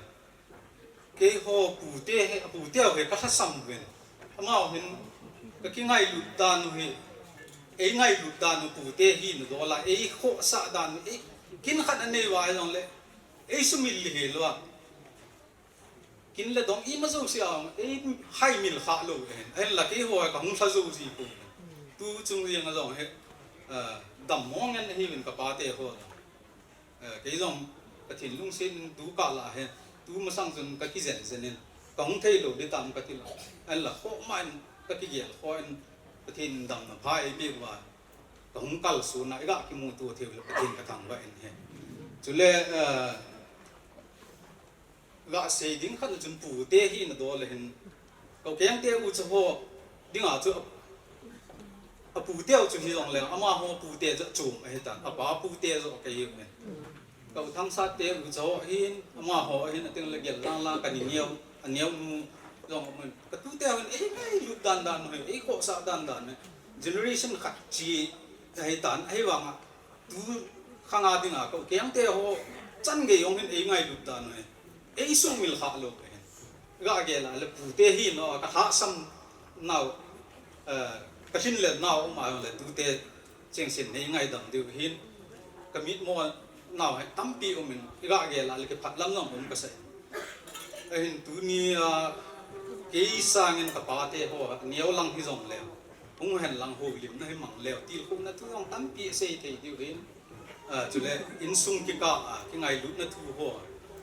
Keiho pute hi, a pute u hi ka lhasam uvin. Amaho hin ka kingailut dan u hi, ei ngailut dan u pute hi na dola, ei khohsah dan u, ei kin khat a nei uva jongle, ei sumil li hi lou a. Kin le dong ima jouse a, ei haimil kha lou hin. Ahin la keiho ka hung lha jou ji pou. Tu chung jeng a jong hi, ah, dam mong ngen ahi uvin ka pate ho. Eh, kei jong Pathen lungset in tu kah lah hin, tu masang chun ka kijen jen in, ka hung thei lou ding tam ka ti lou. Ahin la khoh ma in ka kigel khoh in Pathen damna pha eipeh uva, ka hung kalson a i ga kimuto thei u le Pathen ka thangvah in ahi. Chule, eh, Ga sei ding khat chun pute hi na dol hin. Ko keng te u chu ho dinga chu a pute u chu hi jongle amaho pute chu chom ahi tan. A pa pute chu ka hi men. Ko Thangsat te u chu ho hin amaho hin a ting le gel lang lang ka ni neo, a neo nu jong men. Ka tute hin ei ngailut dan dan hin, ei khohsah dan dan hin. Generation khat chi ahi tan, ahi vanga Tu khang a dinga ko keng te ho chan gei jong hin ei ngailut dan u hi. Ei sumil kha lou u hi. Ga gel a le pute hi no ka lhasam nau, eh, ka lhinlel nau um a le tute chengsen nei ngaidam diu hin. Ka mitmo nau hi tampi um in ga gel a le kiphat lam jong um ka sa. Ahin tuni a kei sangin ka pate ho neo lang hi jongle. Hung hen lang houlimna hi mang leu, tilkhouna thu jong tampi sei thei diu hin. Ah, chule insung kikah a, kingailutna thu ho.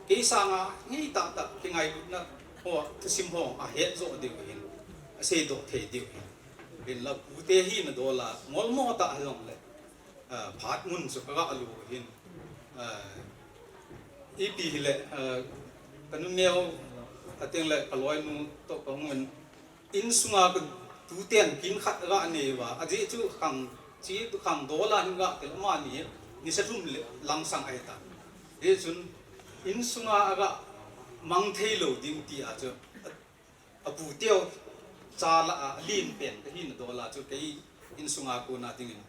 Kei sanga ngei tah tah kingailutna ho, thusim ho a het jo diu hin. A seidoh thei diu hin. Hinla pute hi na dol a, ngolmo tah hi jongle. ah, phat mun chu ka ga lu hin, ah, ipi hile, ah, ka numei, ateng le ka loinu toh ka hung in, insunga ka tuten kin khat ga nei uva, ajeh chu khang chi khang dola hin ga tel, amani nisa thum le langsang ahi ta. Hichun insunga aga mang thei lou ding ti a chu, aputeu cha la a len pen ka hina dola chu kei insunga kona dingin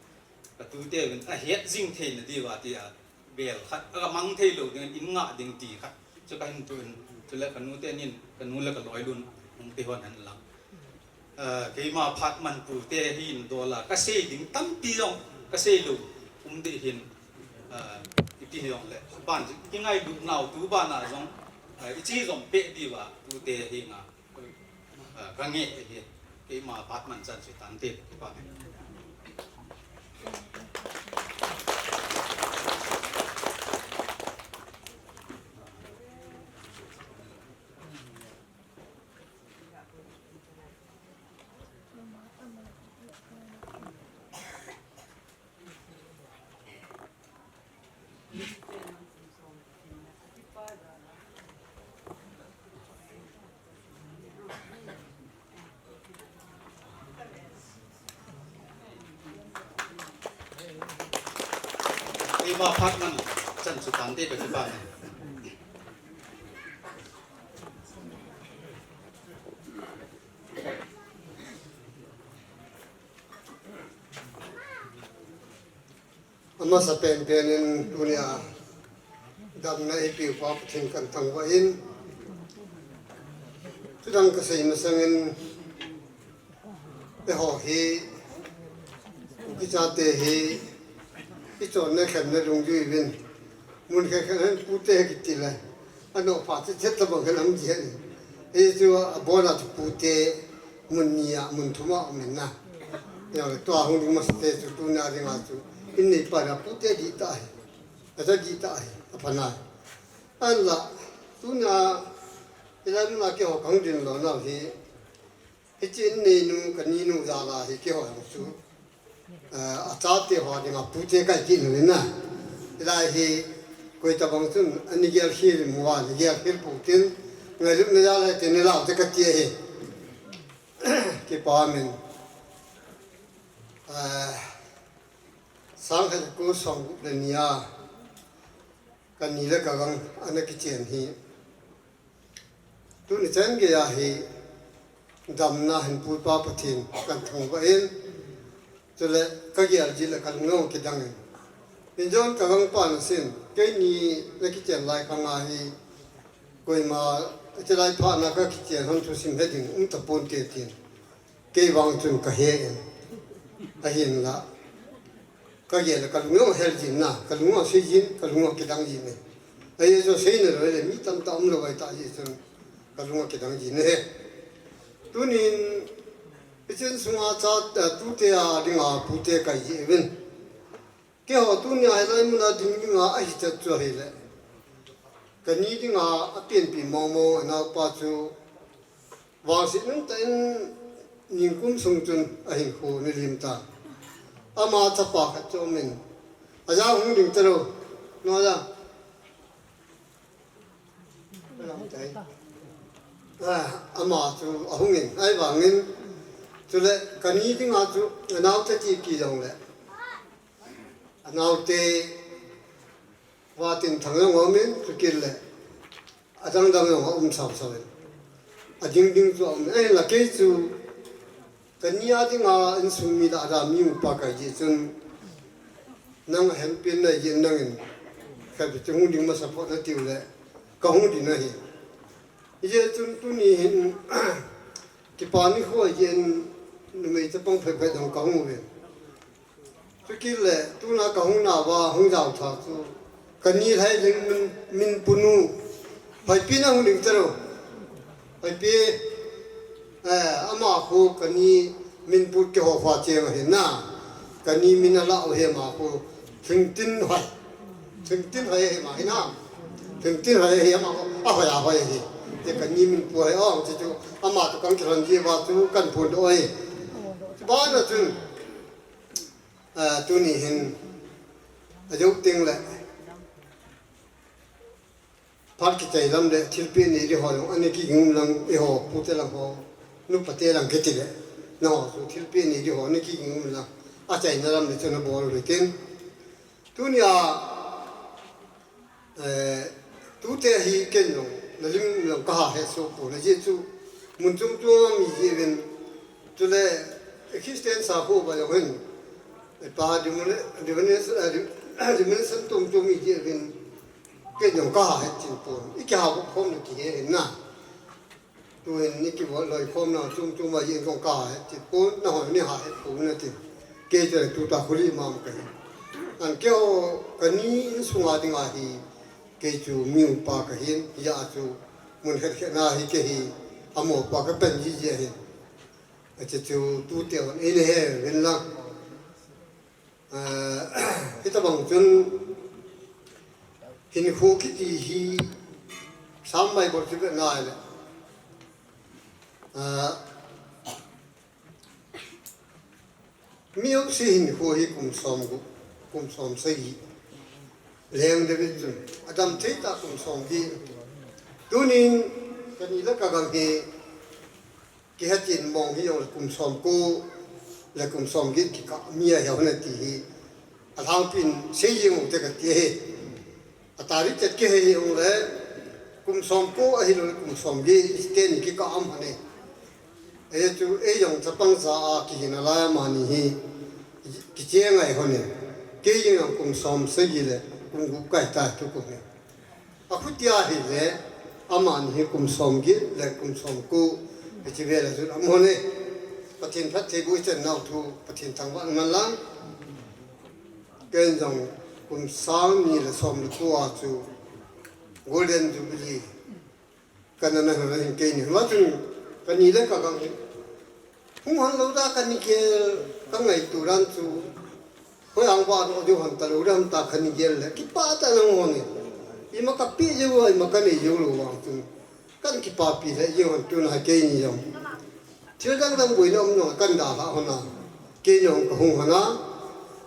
ka tuteuvin ahet jing theina diuva ti a bel khat aga mang thei lou dingin in ngah ding ti khat chu ka hin tun, chule ka nute nin ka nu le ka loilun hung pe hon hen lang. Ah, keima phat man pute hin dola ka sei ding tampi jong ka sei lou um ding hin, ah, ipi jong le ban kingailut nau tu bana jong, ah, ichi jong pe diuva tute hi nga, ah, ka nge hi keima phat man chan chu tante pa. Keima phat man chan chu tante ka chu ba. Amasa penpen in tunia damna eipeu pa Pathen kan thangvah in, chudang ka sei masangin, eiho hi, Kuki chate hi, ichonna khenna dungjui uvin, mun khat khat hin pute kiti le, anopha chet chet tabang khat um ji ahi. Hichu abona chu pute mun ni a, mun thum a um in na. Hijongle tua hung ding masate chu tunia dinga chu in neipa a pute dih tah ahi. Acha dih tah ahi, apha nai. Ahinla, tunia, hilai muna keiho kahung ding lou nau hi, hiche in neinu, ka ninu jal a hi keiho jong chu, eh, achate ho dinga pute kahi kit uvin na. Hilai hi, koi tabang chun, ani gel khel in mu a, ani gel khel pou tin, ngailutna jal a tin, ni lau te kati ahi. Kipa min. Eh, sang khat ja ko som gup le ni a, ka ni le ka gang ana kichen hi. Tuni chan geiya hi damna hin puipa Pathen kan thangvah in, chule ka gel jing le ka lung jong kidang in. Injong ka gangpa nasin, keini na kichen lai khang a hi, koima, chulai phat na ka kichen hon thusim he ding um tapon te tin. Kei vang chun ka he in. Ahinla. Ka gel le ka lung jong hel jin na, ka lung jong sei jin, ka lung jong kidang jin e. Ahi chu seina lou le mi tamtah um lou ahi ta jeh chun ka lung jong kidang jin e. Tunin, hiche insunga cha, eh, tute a dinga pute kahi jeh uvin. Keiho tunia hilai muna ding dinga ahi chat chu ahile, ka ni dinga apenpi mong mong anaopa chu vangset nung tah in nikum sung chun ahinkho ana lim tan. Ama chapa khat chu um in, aja hung ding talou, no aja. Ah, ama chu ahung in, ahivangin, chule ka ni dinga chu, anao tati ti jongle, anaote, Vatinthang jong aum in, chukit le, adang dang jong aum sau sau in. Ading ding chu aum in, ahinla kei chu, ka ni a dinga insung mi lah a mi upa kahi jeh chun, nang ahenpen nahi jeh in nangin, khatvei chu hung ding masa phot natiu le, ka hung ding ahi. Hijeh chun tuni hin, kipa nikho ahi jeh in, numei chapang phabep jong ka hung uvin. Chukit le, tuna ka hung nauva, hung jao tha chu, ka ni lhai ding min, min punu, Hoipi na hung ding talou. Hoipi, eh, ama khu ka ni min pu keiho fa cheng ahi na. Ka ni min alah u hi ama khu Thingtinhoi. Thingtinhoi ahi ama hi na. Thingtinhoi ahi ama khu ahoi ahoi ahi. Te ka ni min pu ahi ong chu chu ama toh kan kilhon ji uva chu kan phondoh ahi. Chubana chun, eh, tuni hin Ajou teng le, phat kichai lam le thilpeh nei di ho jong ana kiging um lang, eiho pute lang ho, nupate lang kiti le, nangho chu thilpeh nei di ho ana kiging um lang, achaina lam le chu nabol u hitin. Tunia, eh, tute hi ken jong nalim jong kaha hesoh pon, ajeh chu mun chom chom a mi jeh uvin, chule Christian sakho uva jong hin, eh, pa demoni-, demoni-, eh, denomination chom chom mi jeh uvin, ken jong kaha het chin pon. Ikiha khom na kihe hin na. Tuhin ikibol loi khom na chom chom a jeh in jong kaha het chin pon, nahon naha het pon nati. Kei chu tuta khuli mam kahi. An keiho kani insunga dinga hi, kei chu mi upa kahin, hijeh a chu mun khat khat na hi kei hi, amo pa kapan jiji ahi. Ache chu tute hon eina he uvin lang. Ah, hitabang chun hinkho kiti hi Psalm Bible chu vetna le, ah, mi jouse hinkho hi kum som gup, kum som sagi. Leng David chun adam thei tah kum som gup. Tunin kani le kagang hi kihechen mong hi jong le kum som ko le kum som get kikah mi ahi hon ati hi alhangpin sei jeng u te kati ahi. Atari chet kihe jong le kum som ko ahilou le kum som get teni kikah am hon e. Ajeh chu ei jong chapang cha a kihi nalai amani hi kicheng ahi hon e. Kei jong kum som sagi le kum gup kahi ta tu kum hi. Akhutia hile, amani hi kum som get le kum som ko, hiche vel a chun aum hon e. Pathen phattheiboh ichan nau thu, Pathen thangvah in man lang. Ken jong kum sang ni le som le ko a chu Golden Jubilee kana na hon ahin, keini hon chun kani le kagang hi hung hon lou da kani gel, kangaito dan chu, hoilang vah doh diu hon talou dan ta kani gel le, kipah tah in ahung hon e. Ima kapeh jou, ima kanei jou lou vang chun, kan kipapi lheh jeng hon tuna keini jong. Thil dang dang boina um jong kan dalhah hon a, keini jong kahung hon a,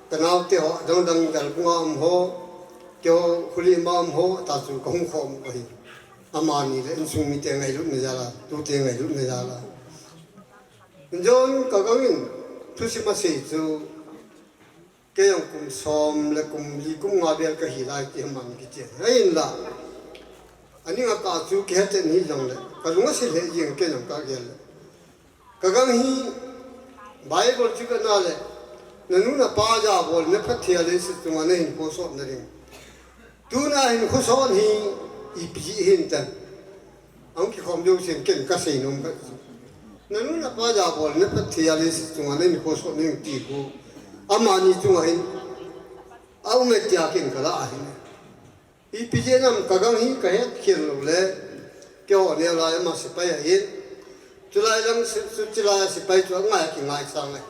kanaote ho, adang dang Jalbung a um ho, keiho Khulima um ho, ta chu kahung khom u ahi. Amani le insung mite ngailutna jal a, tute ngailutna jal a. John kagang in thusim asei chu, kei jong kum som le kum li kum nga vel kahi lai ti amani kichen. Ahinla, aning a kah chu kihechen hijong le, kalung ase lheh jeng, kei jong kagel le. Kagang hi Bible chu kana le, nanu napa jabol in naphatthei a leiset chunga nahinkho sot nading. Tuna hinkho sot hi ipi jeh hin tan. Ahung kikhom jousen ken kasei nom khat chu, nanu napa jabol in naphatthei a leiset chunga nahinkho sot nading ti khu amani chunga hin aum e tia ken kalah ahi. Ipi jeh ham kagang hi kahet khel lou le, keiho neo lai ama sepai ahin. Chulai lang se-, chu chulai sepai chu angai a kingaisang e.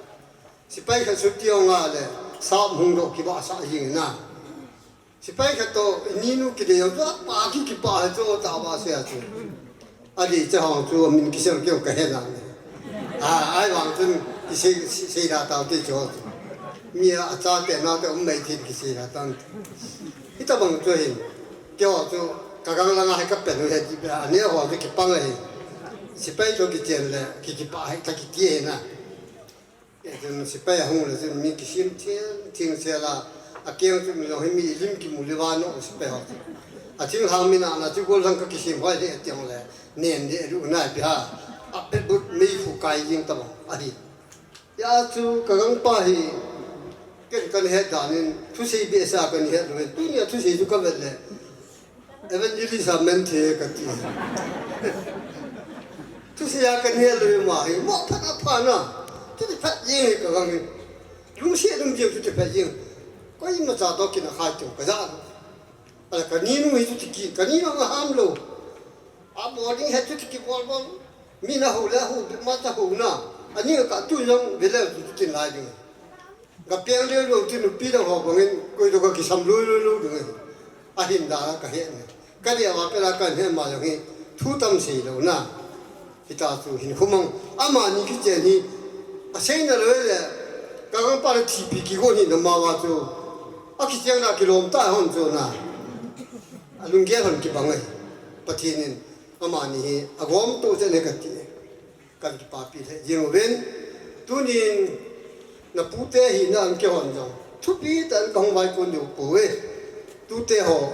Sepai khat chuti jong a le, sap hung doh kibahsah jeng in a. Sepai khat toh, ininu kidei jong chu apa ki kipah hi chu, tah ba se a chu. Adei cha hong chu, amin kisel keu kahe nai. A, ahivang chun, kisei, sei, seida tau te chu chu. Mi a, achate, naote um mai thei kisei da tan. Hitabang chu hin, keiho chu, kagang langa hi kapen u ahi ti, aneo ho chu kipang ahi. Sepai toh kichen le, ki, kipah ahi, kakiti ahi na. Chun sepai ahung le chun mi kisim thing, thing sel a, akeng chu mi jong hi mi lim kimu le vang no sepai ho. Athinglhang mi nana chu gollhang kakisim hoi le tiang le, nen le lu nai pi ha. Apet but mei phu kai jing tabang ahi. Hijeh chun kagang pa hi, ken kahet dan in, thusei behseh a kahet lou, tunia thusei chu kavet le. Evangelist a men thei kati. Thusei a kahet lou ma hi, mo phat a phat na. Chuti phat jeng hi kagang hi. Lungset lungjem chuti phat jeng. Koima cha toh kinakhai teu kaja. Ala kaninu hi chuti ki, kaninu aham lou. Abol ding hi chuti kibol bol. Mi nahou le hou, ma cha hou na. Ani katu jong vele chuti lai ding. Kapeng leu lou ti nupi dang ho bangin, koi toh kakisam lui lui lou ding ahi. Ahin dan a kahet ne. Kaneo a pet a kahet ma jong hi, thu tam sei lou na. Hita chu hinkho mang, amani kichen hi, asei na lou le, kagang pa le thipi kigon hi na ma va chu. Akichengna kilom ta hon chu na. Alunggel hon kibang ahi. Pathen in amani hi agom to chen e kati. Kan kipapi lheh jing uvin. Tunin na pute hina a keihon jong thupi tah in kahung vaipon diu pouve. Tute ho.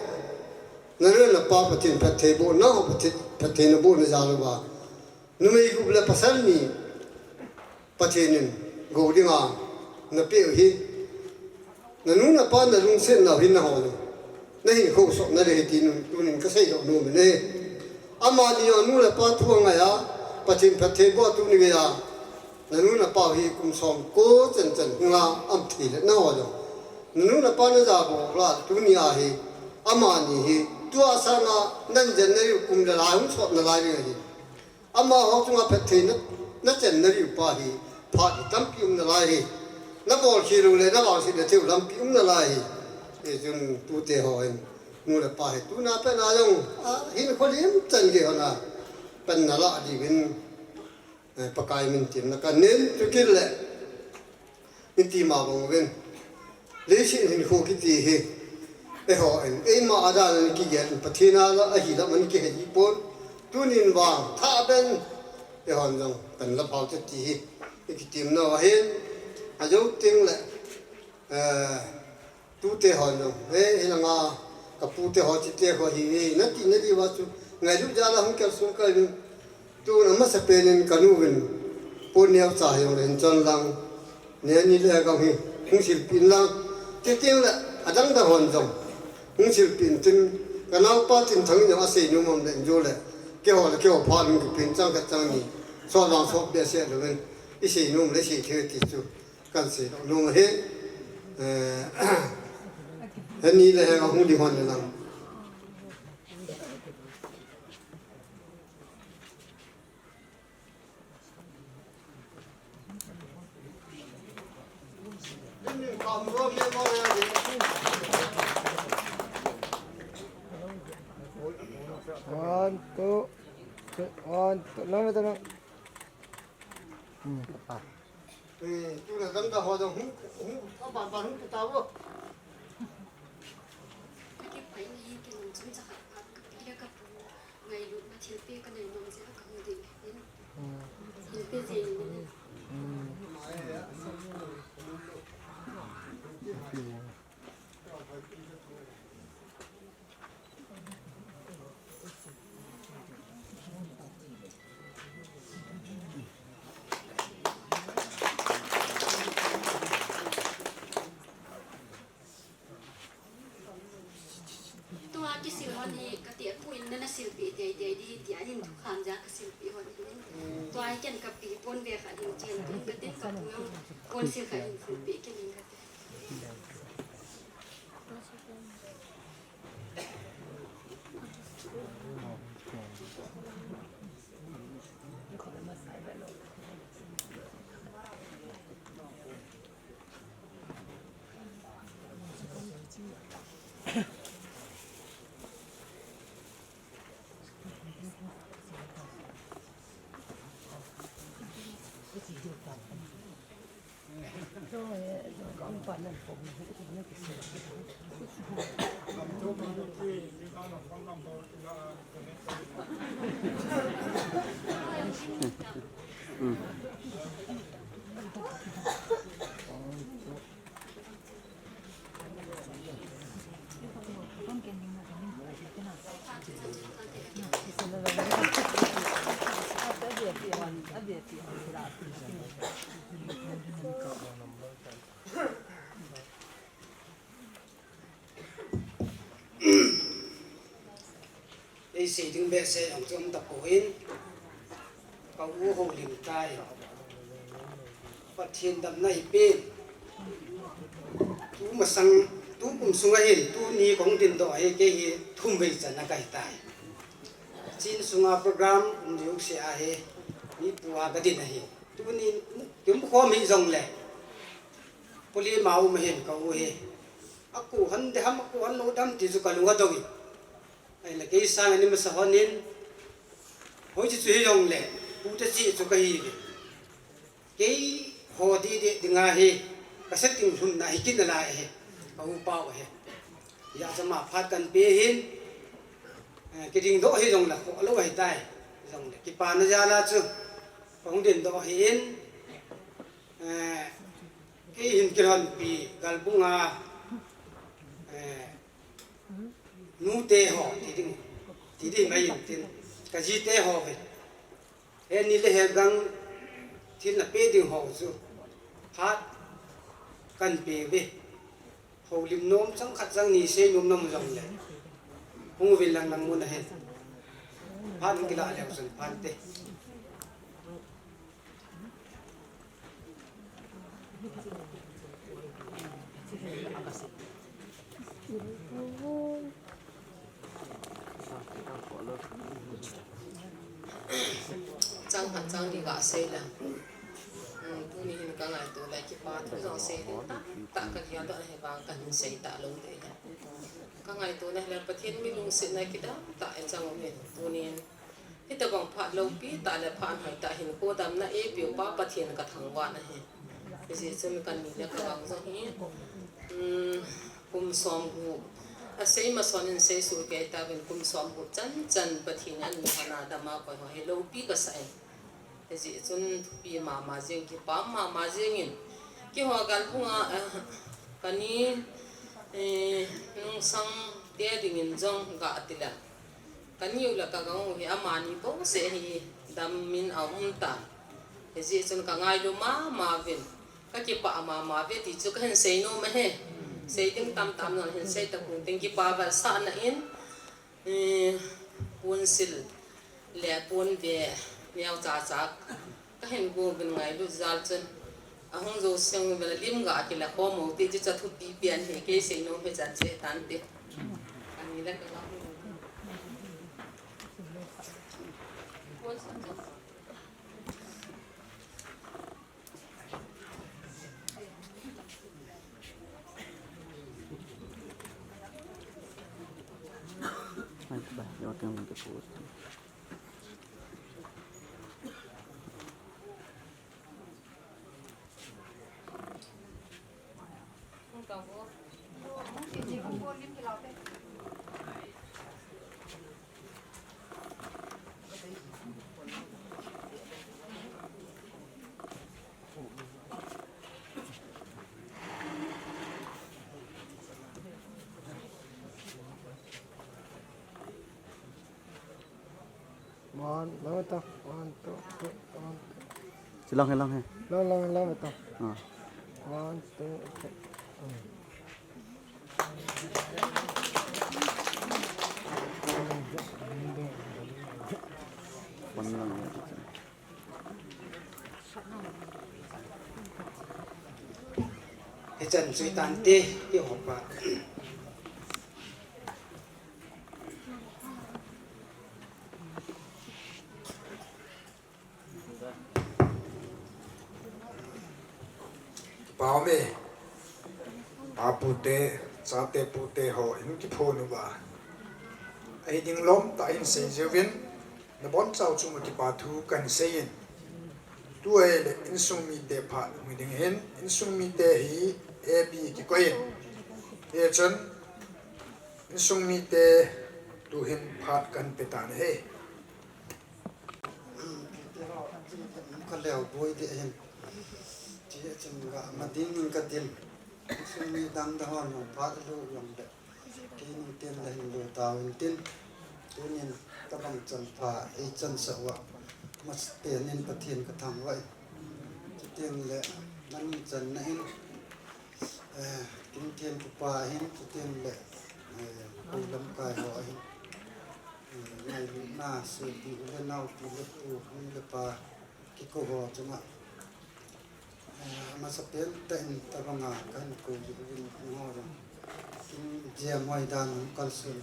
Nanu napa Pathen phatthei bohna ho Pathen phatthei naboh na jal uva. Numei gup le pasal ni Pathen in gou dinga napeh u hi. Nanu napa nalungsetna u hin nahol u. Nahinkho u sotna ding ahi tin tunin kasei doh nom e. Amani jong anu le apa thu angai a, Pathen phatthei boh a tuni geiya nanu napa u hi kum somko chan chan hinga um thei le nahol u. Nanu napa naja boh u la tuni a hi amani hi tua sanga nanjen nadiu kum le lai hung sot nalai ding ahi. Amaho chunga phatthei na, nachan nadiu pa hi, phat hi tampi um nalai hi. Nabol khel u le navangset na thei u lampi um nalai hi. Hichun tute ho hin, nu le pa hi, tuna pet na jong, ahinkho lim chan gei hon a pan nalah diuvin, eh, Pakai min temna kanen, chukit le Iti ma bang uvin. Leiset hinkho kiti hi. Eiho in, eima a dan in kigel in, Pathen a la ahi lam in kihei pon. Tunin vang, tha ben. Eihon jong, pan la phau te ti hi. Ikitim nau ahin. Ajou teng le. Eh, tute hon jong. He, hilanga, ka pute ho, chite ho hi, he, nati, nati va chu. Ngailut jal a hung kal sung kai. Tun amasapen in kanu vin pon neocha hijongle hin chon lang, neni le gang hi hung silpeh in lang, chuteng le adang dang hon jong hung silpeh in tin, kanaopa Chinthang in jong asei nom um le injo le, keiho le keiho phat in kipen chang khat chang ni, sol vang sol behseh louvin, isei nom le sei thei ti chu kan sei doh nom ahi. Eh, heni le heng ahung ding hon le lang. One, two, three, one, two. Lang, lang, lang. Hmm. Eh, tu na dam da ho da hung, hung, apa, apa, hung kita bo. Aki pai ni ki nung chun cha khat phat ka pi ka pu. Ngailutna thilpeh ka nei nom jeh a ka hung ding ahin. Hmm. Thilpeh jeh in. Hmm. Tua kisil hon hi kati a pu in nana silpeh tei tei di tia hin thukham ja ka silpeh hon hi. Tua hi ken ka pi pon ve khat hin ken tin ka tin ka pu jong pon sil khat hin silpeh ken hin kati. Ei sei ding behseh jong chu um tapoi. Ka u houlim tai. Pathen damna hi pen. Tu masang, tu kum sunga hin, tuni kahung dindoh hi kei hi thum vei channa kahi tai. Chin sunga program um ding seh ahi, mi pu a ka din ahi. Tuni kimu khom hi jongle. Poli ma um hin ka u hi. Aku han de ham, aku han lo dam ti chu ka lung adong in. Ahile kei sanga ni masa hon in, hoiche chu hijongle, pu te chi chu kahi ve. Keiho didi dinga hi, ka setting lhunna hi kit nalai ahi. Ka hu pau ahi. Hijeh chun ama phat kan pe hin, eh, kiding doh hi jong le, kho lou ahi tai. Jong le, kipana jal a chu, ka hung ding doh hi in, eh, kei hin kilhonpi, Galbung a, eh, nute ho, ti ding, ti ding mai in tin, ka jite ho hi. He ni le he gang thil na pe ding ho chu phat kan pe ve. Houlim nom chang khat chang ni sei nom nom jong le. Hung uvin lang lang mun a hen. Phat hung kila leu chun phat te. Chang khat chang ni ga sei la. Hmm, tuni hin ka ngaito le kipa thu jong sei ding tamtah ka gel doh na hi vang ka hin sei ta lou ding. Ka ngaito na hi le Pathen mi lungsetna kidang tah a chang um in tuni in. Hitabang phat loupi tah le phat hoi tah hin kho damna eipeu pa Pathen ka thangvah na hi. Hijeh chun ka ni le ka vang jong hi, um, kum som gup. A sei ma son in sei suh kei tauvin kum som gup chan chan Pathen in a nihon a dam a koi ho hi loupi ka sa e. Hijeh chun thupi mama jeng, kipah mama jeng in. Keiho Galbung a, eh, ka ni, eh, nungsang te ding in jong ga ti le. Ka ni u le ka gang u hi amani bouseh hi dam in a um ta. Hijeh chun ka ngailu mama uvin. Ka kipah mama uve ti chu ka hin sei nom ahi. Sei ding tamtah um jong hin sei ta kung ting kipa vetsahna in, eh, ponsil le ponve neocha cha ka hin go uvin ngailut jal chun. Ahung jou seng uvin lim ga kila khom u ti chu cha thupi pian hi kei sei nom hi chan che tan ti. Ka ni le ka gang u. One, lang ito. One, two, three, one, two. Silang, silang, he. Lang, lang, lang ito. Ah. One, two, three. One lang, he. Hichan chu tan te, ti ho pa. Pau me. Apute, chate pute ho in kiphon uva. Ahi ding lom tah in sei jiuvin, nabonchau chunga kipa thu kahin sei in. Tua le insung mite phat hung ding hin, insung mite hi A B kikoi in. Hichun, insung mite tuhin phat kahin pe tan ahi. Ka leo boi ding ahin. Ti a chun ga ma ding in ka din. Insung mi dang dang hon jong phat lu jong le. Kei nung tin le hin lu tau in tin. Tunin ka bang chan pha ei chan sa uva. Masapen in Pathen ka thangvah in. Chutin le nang chan na hin. Eh, kin tin ka pa hin, chutin le, eh, ko lamkai ho hin. Eh, ngailutna, sopi u le nao, pi le pu, nu le pa, kikou ho chunga. Eh, amasapen tah in tabanga kahin kou jiuvin, nangho jong. Kin jam hoi dan hung kalson,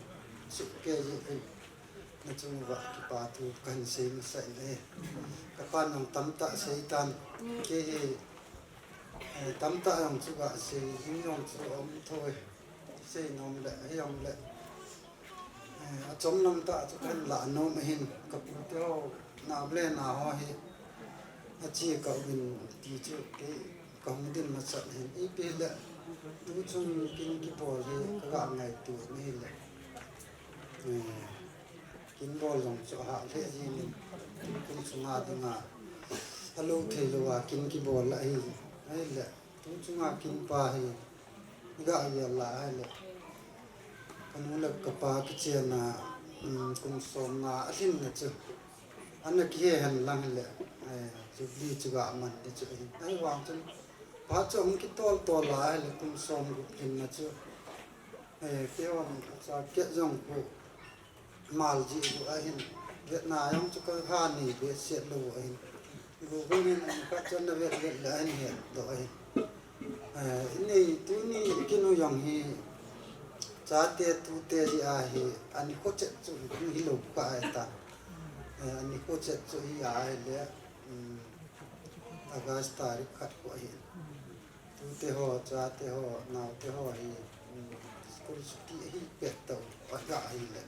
sukei jiuvin. Nachung uva kipa thu kahin sei masa in ahi. Ka pan jong tamtah sei tan, kei hi Eh, tamtah jong chu ga sei, hing jong chu um thoi. Sei nom le, hei jong le. Eh, achom nom tah chu kahin la nom ahin, ka pu te ho, nao le nao ho hi. Achi ka uvin ti chu kei ka hung din masa ahin. Ipi le, Tuchung kin kibol hi kaga ngaito ni le. Eh, kin bol jong chu ahah lheh jingin, kum sunga dinga alou thei louva kin kibol ahi, ahile, tuchunga kin pa hi, iga gel lai ahile, kanu le kapa kichen a, um, kum som nga alhin na chu. Ana kihe hen lang le, eh, Jubilee chu ga man ni chu ahi. Ahivang chun, phat chu hung kitol tol lai le kum som gup lhin na chu. Eh, keiho cha ket jong khu mal ji u ahin. Vet na jong chu ka ha ni behseh lou ahin. Gu gu min ka chon na vet vet le ahin het doh ahin. Eh, ini tuni kinu jong hi chate tute ji ahi, ani kho chet chu hi lou ka ai ta. Eh, ani kho chet chu hi ai le, um, August tarik khat ko ahi. Tute ho, chate ho, naote ho hi, um, school chuti hi pet tau, pa ga ahi le.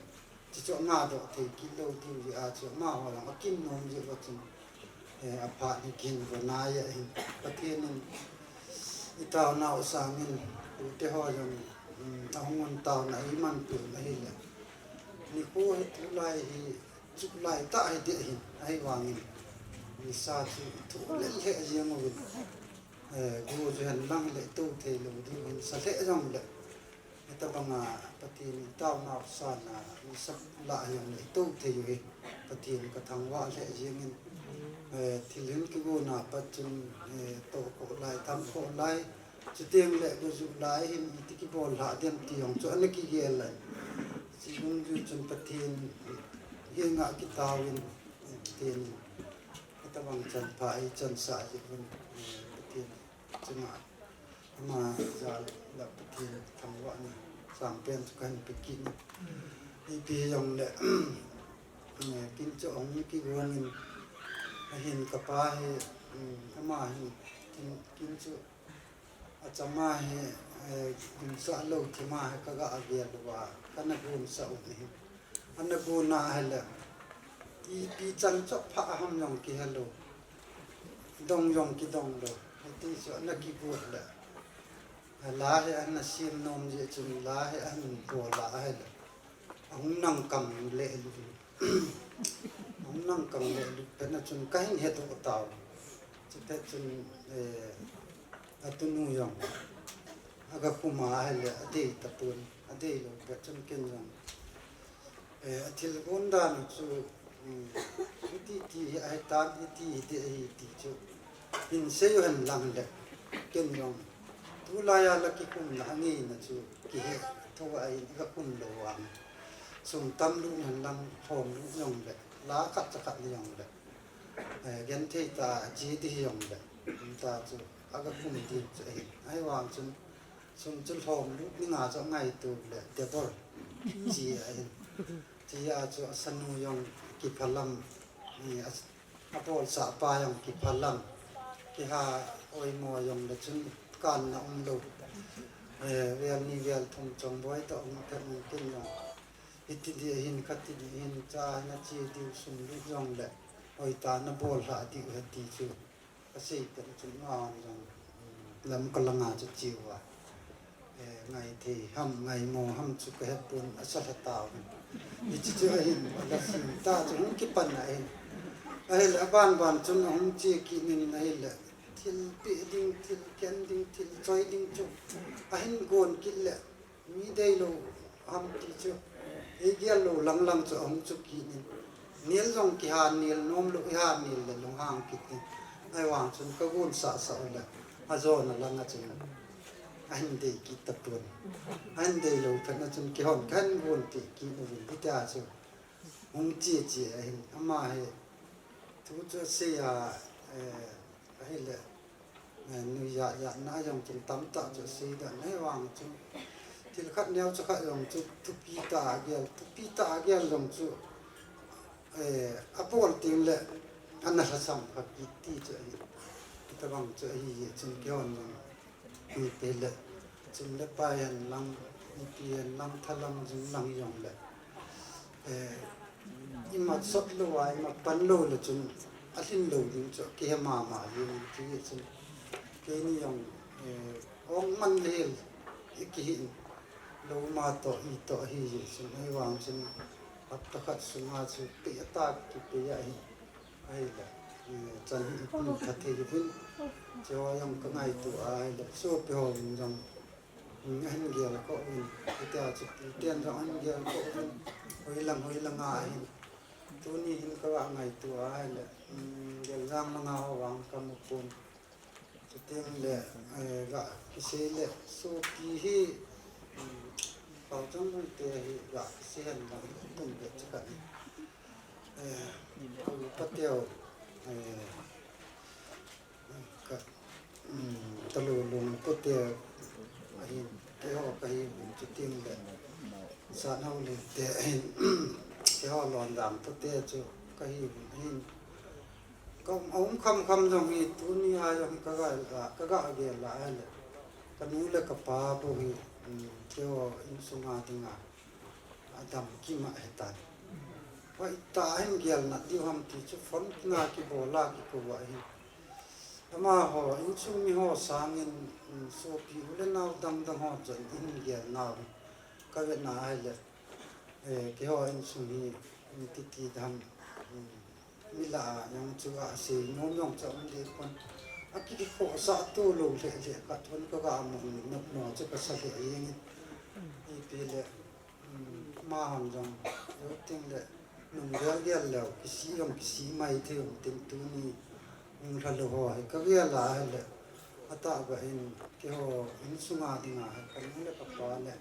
Chuchu nga doh thei kit lou diu jeh a chu amaho jong akin nom jeh uva chun, eh, aphat hi kin vo nai ahin. Pathen in i taonau sangin, tute ho jong, um, ahung un taona iman peh un ahile. Nikho hi tulai hi, chuk lai tah hi ding ahin, ahivangin. Nisa chu thu lel lheh jeng uvin. Eh, gu chu hen lang le tou thei lou ding hin sa lheh jong le. Hitabanga Pathen i taonau sana, i sak lah jong le tou thei u hi. Pathen ka thangvah lheh jengin. Eh, thil hin kigona pat chun, eh, toh khoh lai, tham khoh lai. Chuteng le gu ju lai hin iti kibol lha dem ti jong chu ana kigel lai. Chi gung ju chun Pathen henga kitaovin, Pathen Hitabang chan pha hi chan sa hi un, eh, Pathen chunga ama jal la Pathen thangvahna sang pen chu kahin pe kit in. Ipi jong le, eh, kin chu hung kigong in ahin kapa hi, um, ama hin kin, kin chu Achama hi, eh, gunsa lou thima hi kaga avel uva, kana gunsa u hi. Ana gun ahile, ipi chan chok pha ham jong kihe lou. Dong jong kidong lou. Hiti chu ana kigot le. La hi ana sim nom jeh chun la hi ana bol a ahile. Ahung nang kam le lu. Ahung nang kam le lu pet na chun kahin hedoh tau. Chupet chun, eh, atunu jong aga khum a ahile adei tapon, adei lou pet chun ken jong, eh, athil gon dan chu, um, hiti ti hi ahitan, hiti hiti ahi ti chu hin sei u hen lang le, ken jong tulai a la kikhumna angeina chu kihe tho a hin ga khum lou vang. Sum tam lut hen lang, lhom lut jong le, la khat cha khat ni jong le, eh, genthei tah a che ding jong le, um, ta chu aga khum ding chu ahi. Ahivang chun sum chu lhom lut ninga chu angaito le, double che ahi. Che a chu asanu jong kiphalam, ni a, abolsah pa jong kiphalam, kiha oimo jong le chun kanna umlou. Eh, vel ni vel thum chongboi toh um phet um kin jong. Hiti ding ahin, khati ding ahin, cha na che diu sum lut jong le, hoitah na bol lha diu ahi ti chu. Asei pet chun ama jong, lam kalanga chu che uva. Eh, ngai thei ham, ngai mo ham chu kahe pon, asa lha tauvin. Hiche chu ahin, ala sim ta chu hung kipan ahin. Ahile aban ban chun ahung che kit in ahile. Thil pe ding, thil khen ding, thil choi ding chu. Ahin gon kit le. Mi deilou ham ti chu, eigel lou lang lang chu ahung chu kit in. Nel jong kiha nel nom lou, iha nel le lunghang kit in. Ahivang chun kagon sah sah u le, ajona langa chun ahin dei kit tapon. Ahin deilou phat na chun keihon kahin gon ti kit uvin hitia chu. Hung che che ahin, ama hi thu chu asei a, eh, ahile, eh, nuijat jat na jong chun tamtah chu asei dan ahivang chu. Thil khat neo chu khat jong chu thupi tah a gel, thupi tah a gel jong chu, eh, abol teng le ana lhasam kha kit ti chu ahi. Hitabang chu ahi jeh chun keihon jong. Ipi le, chim le pai hen lang, ipi hen lang, thalang jing lang jong le. Eh, imat sot lou a, imat pan lou le chun, alhin lou ding chu, kihe mama jing, ti chun. Keini jong, eh, Hong man lel, i kihin. Lou ma to, i to, ahi jeh chun, ahivang chun, hapta khat sunga chu, pe ata kipe ahi. Ahile, eh, chan hi i pun kha thei uvin. Cheho jong ka ngaito ahile, sopi ho jong, mm, ahin gel ko uvin. Hitia chu, pi ten jong ahin gel ko uvin. Hoilang, hoilang a ahin. Tuni hin ka va ngaito ahile, mm, Geljang langa ho vang ka mu pon. Chuteng le, eh, ga kisei le, sopi hi, um, Paochonglung te hi ga kisei hen lang tum le chakhat ni. Eh, ka u pateu, eh, ka, um, Talulung pateu, ahin, keiho kahi, chuteng le, Sanhaolin te, ahin, keiho Londang pateu chu kahi, ahin, Ka um, a um kham kham jong hi tuni a jong hi ka ga la, ka ga gel la ahile. Ka nu le ka pa bou hi, um, keiho insunga dinga, a dam kim ahitan. Hoitah a hin gel nat diu ham ti chu phone a kibol a kikou ahi. Amaho, insung mi ho sangin, um, sopi u le nao dang dang ho chun hin gel nau. Ka vet na ahile. Eh, keiho insung hi, um, titi dam, um, mi lah a jong chu asei nom jong chu um deh pon. A kikhohsah to lou lheh lheh khat hon ka ga mu nop mo chu ka sa lheh jeng in. Ipi le, um, amahon jong, jou teng le, nung gel gel leu, kisih jong kisih mai thei um tin tuni, um, lha lou ho hi ka gel a ahile, atah beh in, keiho insunga dinga hi, ka nu le ka pa le,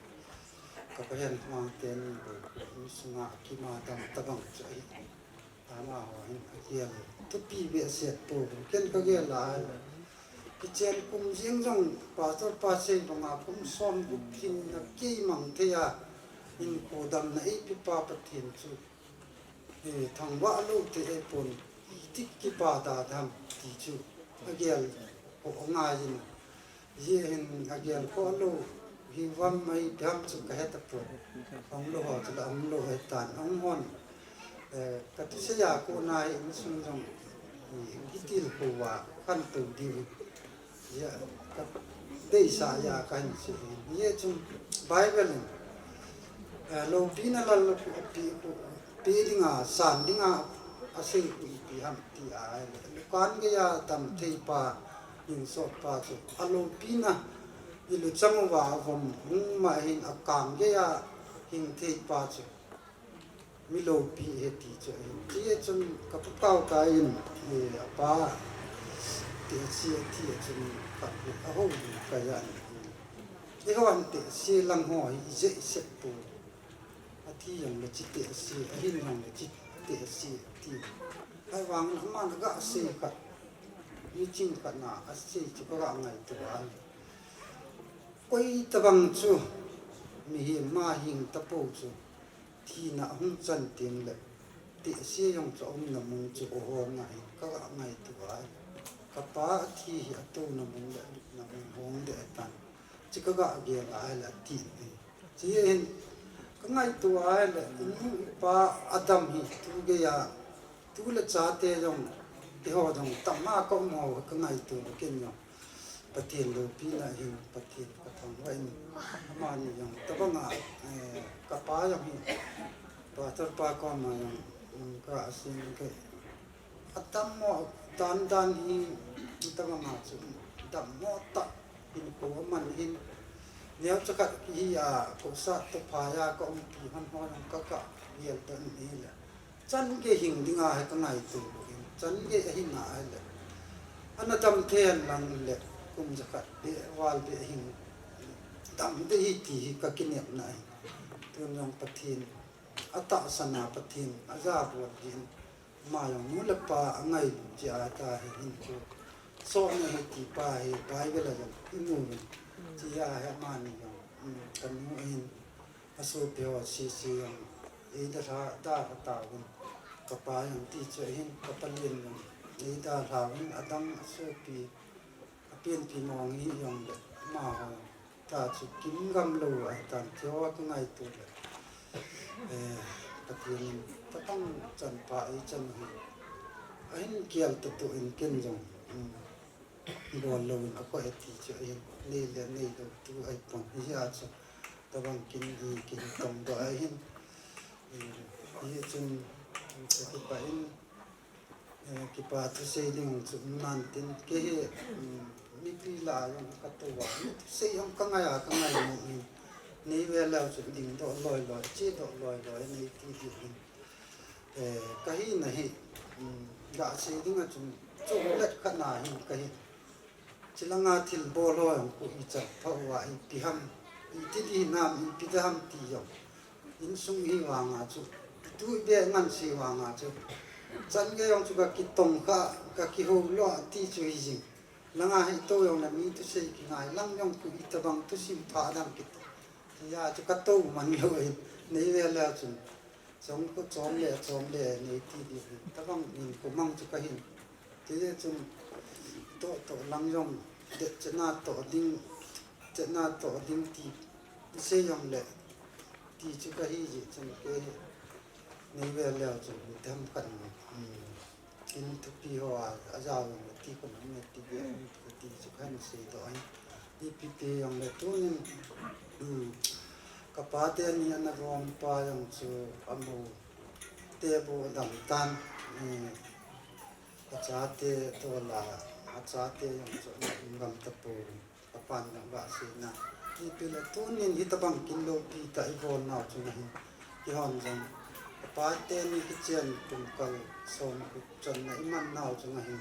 ka pahen hmang teni bou, insunga kima dam tabang chu ahi. Amaho hin agel thupi behseh pou, ken ka gel a ahile. Kichen kum jeng jong Pastor pa sei banga kum som gup hin na keimang thei a, hinkho damna eipe pa Pathen chu, eh, thangvah lou thei ahipon, iti kipa da dam ti chu agel ko ngai in. Hijeh hin agel khoh lou, hi vam mai ipi ham chu ka he tapon. Hung lou ho chu la hung lou he tan, hung hon. Eh, ka thusei a kona hi insung jong, i, i tilkhou a khantou diu. Hijeh a ka deisah a ka hin sei hi. Hijeh chun Bible in, eh, loupina lal pi, pi dinga, san dinga, asei khu ipi ham ti ahile. Lukan geiya dam thei pa, hinsot pa chu, aloupina, i luchang uva avom hung ma hin akang geiya hing thei pa chu, mi loupi ahi ti chu ahi. Ti a chun ka pu Paokai in, eh, apa, tehse athi a chun ka pu ahou in ka ja in. Eihon tehse lang ho hi i jeh seh pou. Athi jong le chi tehse, ahin jong le chi tehse, ati. Ahivangin aman aga sei khat, mi ching khat na asei chu ka ga ngaito a. Koi tabang chu, mihem ma hing tapou chu, thina ahung chan teng le, tehse jong chu aumna mun chu ahong ahi, ka ga ngaito a. Ka pa athi hi atouna mun le, lupna mun hong deh tan. Chu ka ga gel a ahile ati in. Chu hin ka ngaito a ahile, i nu i pa adam hi tu geiya, tu le chate jong, keiho jong, tam a ka um ho ka ngaito lou ken jong. Pathen loupina hin, Pathen ka thangvah in, amani jong, tabang a, eh, ka pa jong hi, Pastor pa koma jong, um, ka asing ke, Adammo dan dan hi, dammo ma chu, dammo tah, hinkho aman hin, neocha khat hi a, khosa toh phai a ka umpi hon hon ka ka, gel dan hi le. Chan gei hing dinga hi ka ngaito in, chan gei ahi na hi le. Ana dam thei lang le, kum jakhat be, val be hing, dam de hi ti hi ka kinepna hi. Tun jong Pathen, atahsan a Pathen, aja bol din, Ama jong nu le pa angailut jeh a tahi hinkho. Sohna hi ti pa hi Bible a jong imu uvin. Tia hi amani jong, um, kanu ahin, asopi ho sese jong, eidalha, dalha tauvin. Kapa jong ti chu ahin, kapa lien jong, eidalha uvin, adang asopi, apenpi mong hi jong le, amaho. Ta chu kim gam lou ahitan, keiho ka ngaito le. Eh, Pathen in, tapang chan pa eichan hi. Ahin kial tatu in ken jong. Um, bol lou in akoi e ti chu ahin, nei le neilou tu ahipon, hijeh a chu tabang kin hi kihin tongdoh ahin. Hichun kakipah in, eh, kipa thusei ding chu um nan tin, kei hi, um, mipi lah a jong katou a, thusei jong kangai a, kangai nom in, nei ve leu chun dingdoh loi loi, chedoh loi loi nei ti ding in. Eh, kahina hi, um, gasei dinga chun chocolate khat na hi kahi. Chilanga thilbol ho jong khu ichan pha uva, ipi ham, iti di hinam, ipi da ham ti jong. Insung hi vanga chu, itu ibe ngan si vanga chu. Chan gei jong chu kakitong kha, kakihou lou ti chu hijing. Langa hi tou jong le mi thusei kingai, lang jong khu itobang thusim pha dang kiti. Hijeh a chu katou man lou in, nei ve leu chun. Chom khu chom le, chom le, nei ti di hin. Tabang in khu mang chu kahin. Tijeh chun, toh toh lang jong, det chetna toh ding, chetna toh ding ti, isei jong le, ti chu kahi jeh chun kei, nei ve leu chun, mi tham khat, um, in thupi ho a, ajao jong le, ti kon um le, ti ve, ti chu kahin seidoh ahi. Ipi ti jong le, tunin, um, kapa teni ana gom pa jong chu, amou te bu dam tan, eh, achate tola, achate jong chu ana um gam tapou, kapan jong gasei na. Ipi le tunin hitabang kin loupi tah ibol nau chun ahin, kihon jong, kapa teni kichen kum kal som kut chonna iman nau chun ahin,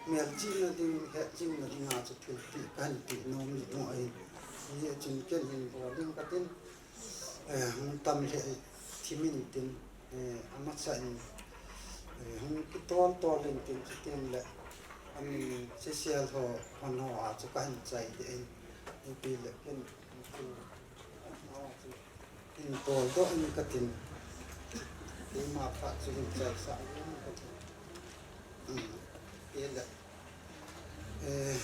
melchihna ding, hetjingna dinga chu thilpeh kahin peh nom jing u ahin. Hijeh chun ken hin bol ding katin, eh, hung tam lheh thim in tin, eh, amasa in, eh, hung kitol tol in tin, chuteng le, amin sisel ho, hon ho a chu kahin chai deh in, ipi le ken, ken, ken bol doh in katin, keima phat chu hin chaisah in katin. Um, ipi le, eh,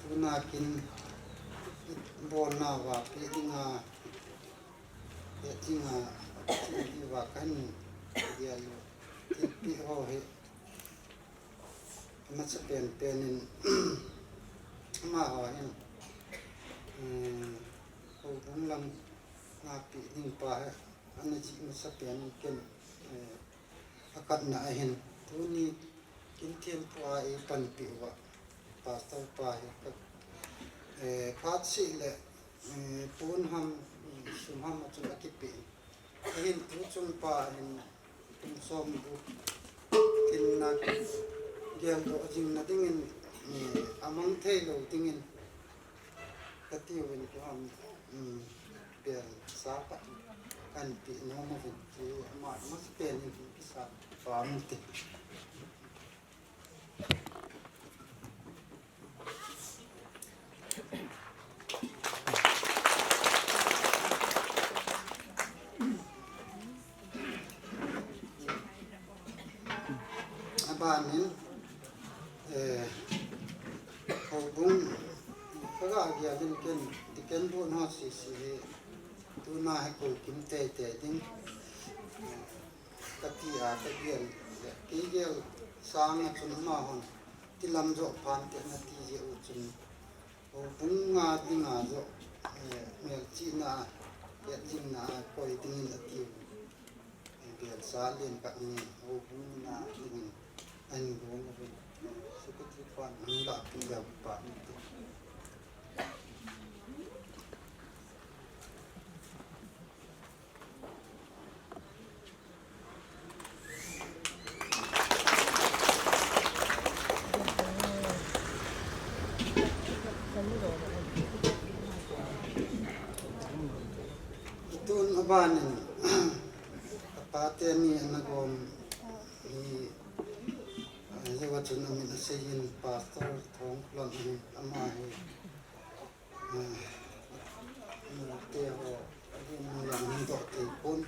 tuna kin bolna uva peh dinga, peh dinga, peh dinga kahin gel u, thilpeh ho hi, amasapen pen in, amaho hin, eh, houbung langa peh ding pa hi, ana jih masapen in ken, eh, akhatna ahin, tuni kin thempu a eipanpi uva, pastor pa hi ka, eh, phat seh le, eh, pon ham, sum ham a chun akipeh in. Ahin tuchung pa hin, kum som gup, kin na geldoh jingna dingin, eh, amang thei lou dingin, katiuvin kiham, um, bel sa khat kahin peh nom uvin, chu ama, amasapen in kisa pa um te. Abanin, eh, houbung, kaga gel in ken, deacon board ho sese hi, tuna hi kou kim teitei ding, eh, kati a kagel le, kei gel sanga chun amahon, tilam joh phante nati jeh u chun, houbung nga dinga joh, eh, melchihna, hetjingna a koi dingin atiu. Bel sa len khat ni, houbung na dingin, ahin gong uvin. Secretary pan, hung lahpeh leu pan ti. Tun abanin, kapa teni ana gom hi, eh, hiva chun amin aseiyin Pastor Thongkholon ahi, ama hi, eh, nute ho, ahin lang hin doh thei pon,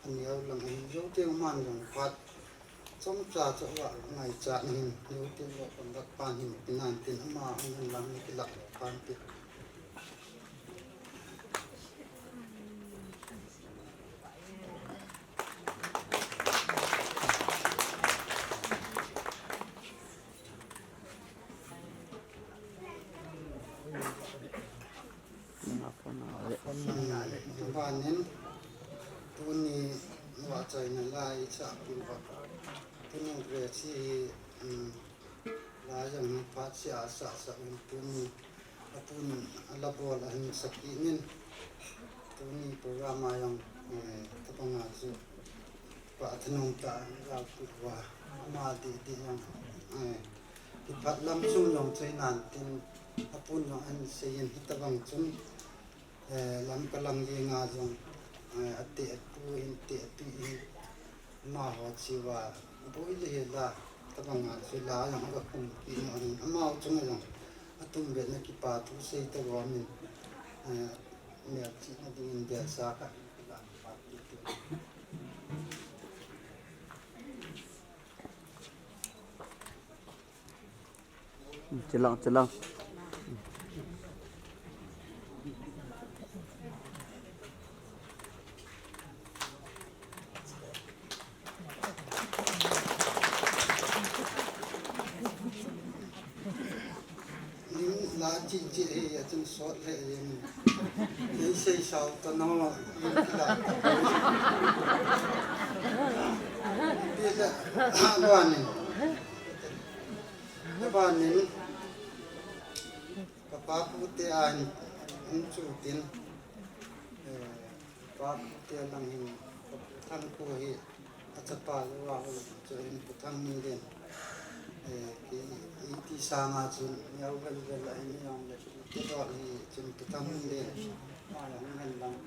aneo lang ahin jou teng aman jong phat chomcha chu ava ngaichat ahin, jou teng lou conduct pan hin, pinantin ama hung hin lang kilah pan ti. Anin, tuni vahchoina la isah peh uva. Tuni Grace hi, um, la jong hi phat sia asah sah in tuni apun ala bol ahin sah kit in. Tuni program a jong, eh, tabang a chu pa thanom tah a gal peh uva ama didi jong, eh, kiphat lam sung jong choi nan tin apun jong ahin sei in hitabang chun Eh, Lamka lang jeng a jong, eh, ateh pu hin teh pi hin, amaho cheh uva, boi le hela, tabang a chu la jong aga khum kit in, amaho chunga jong atum beh na kipa thu sei ta uva min, eh, melchihna dingin belsa khat. Chilang, chilang. Ning la chi chi hi a chun sot le yin. Ni sei sao ta no, yin ki la ta. Pi le, ha, lo anin. Lo anin. Ka pa pu te a hin, hin chu tin, eh, pa pu te lang hin, ka pu Thang pu hi, achapa lou a hou chu hin pu Thangminlen. Eh, ki, iti sanga chun, neo vel vel a hin jong le, pu te dol hi chun pu Thangminlen. Ma jong hin lang,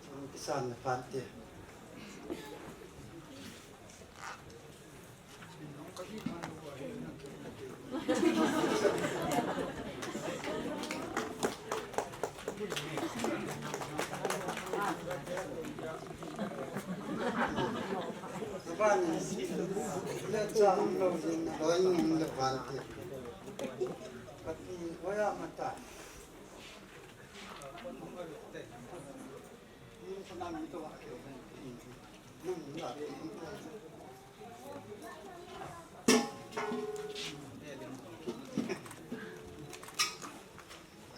chun kisan le phan te.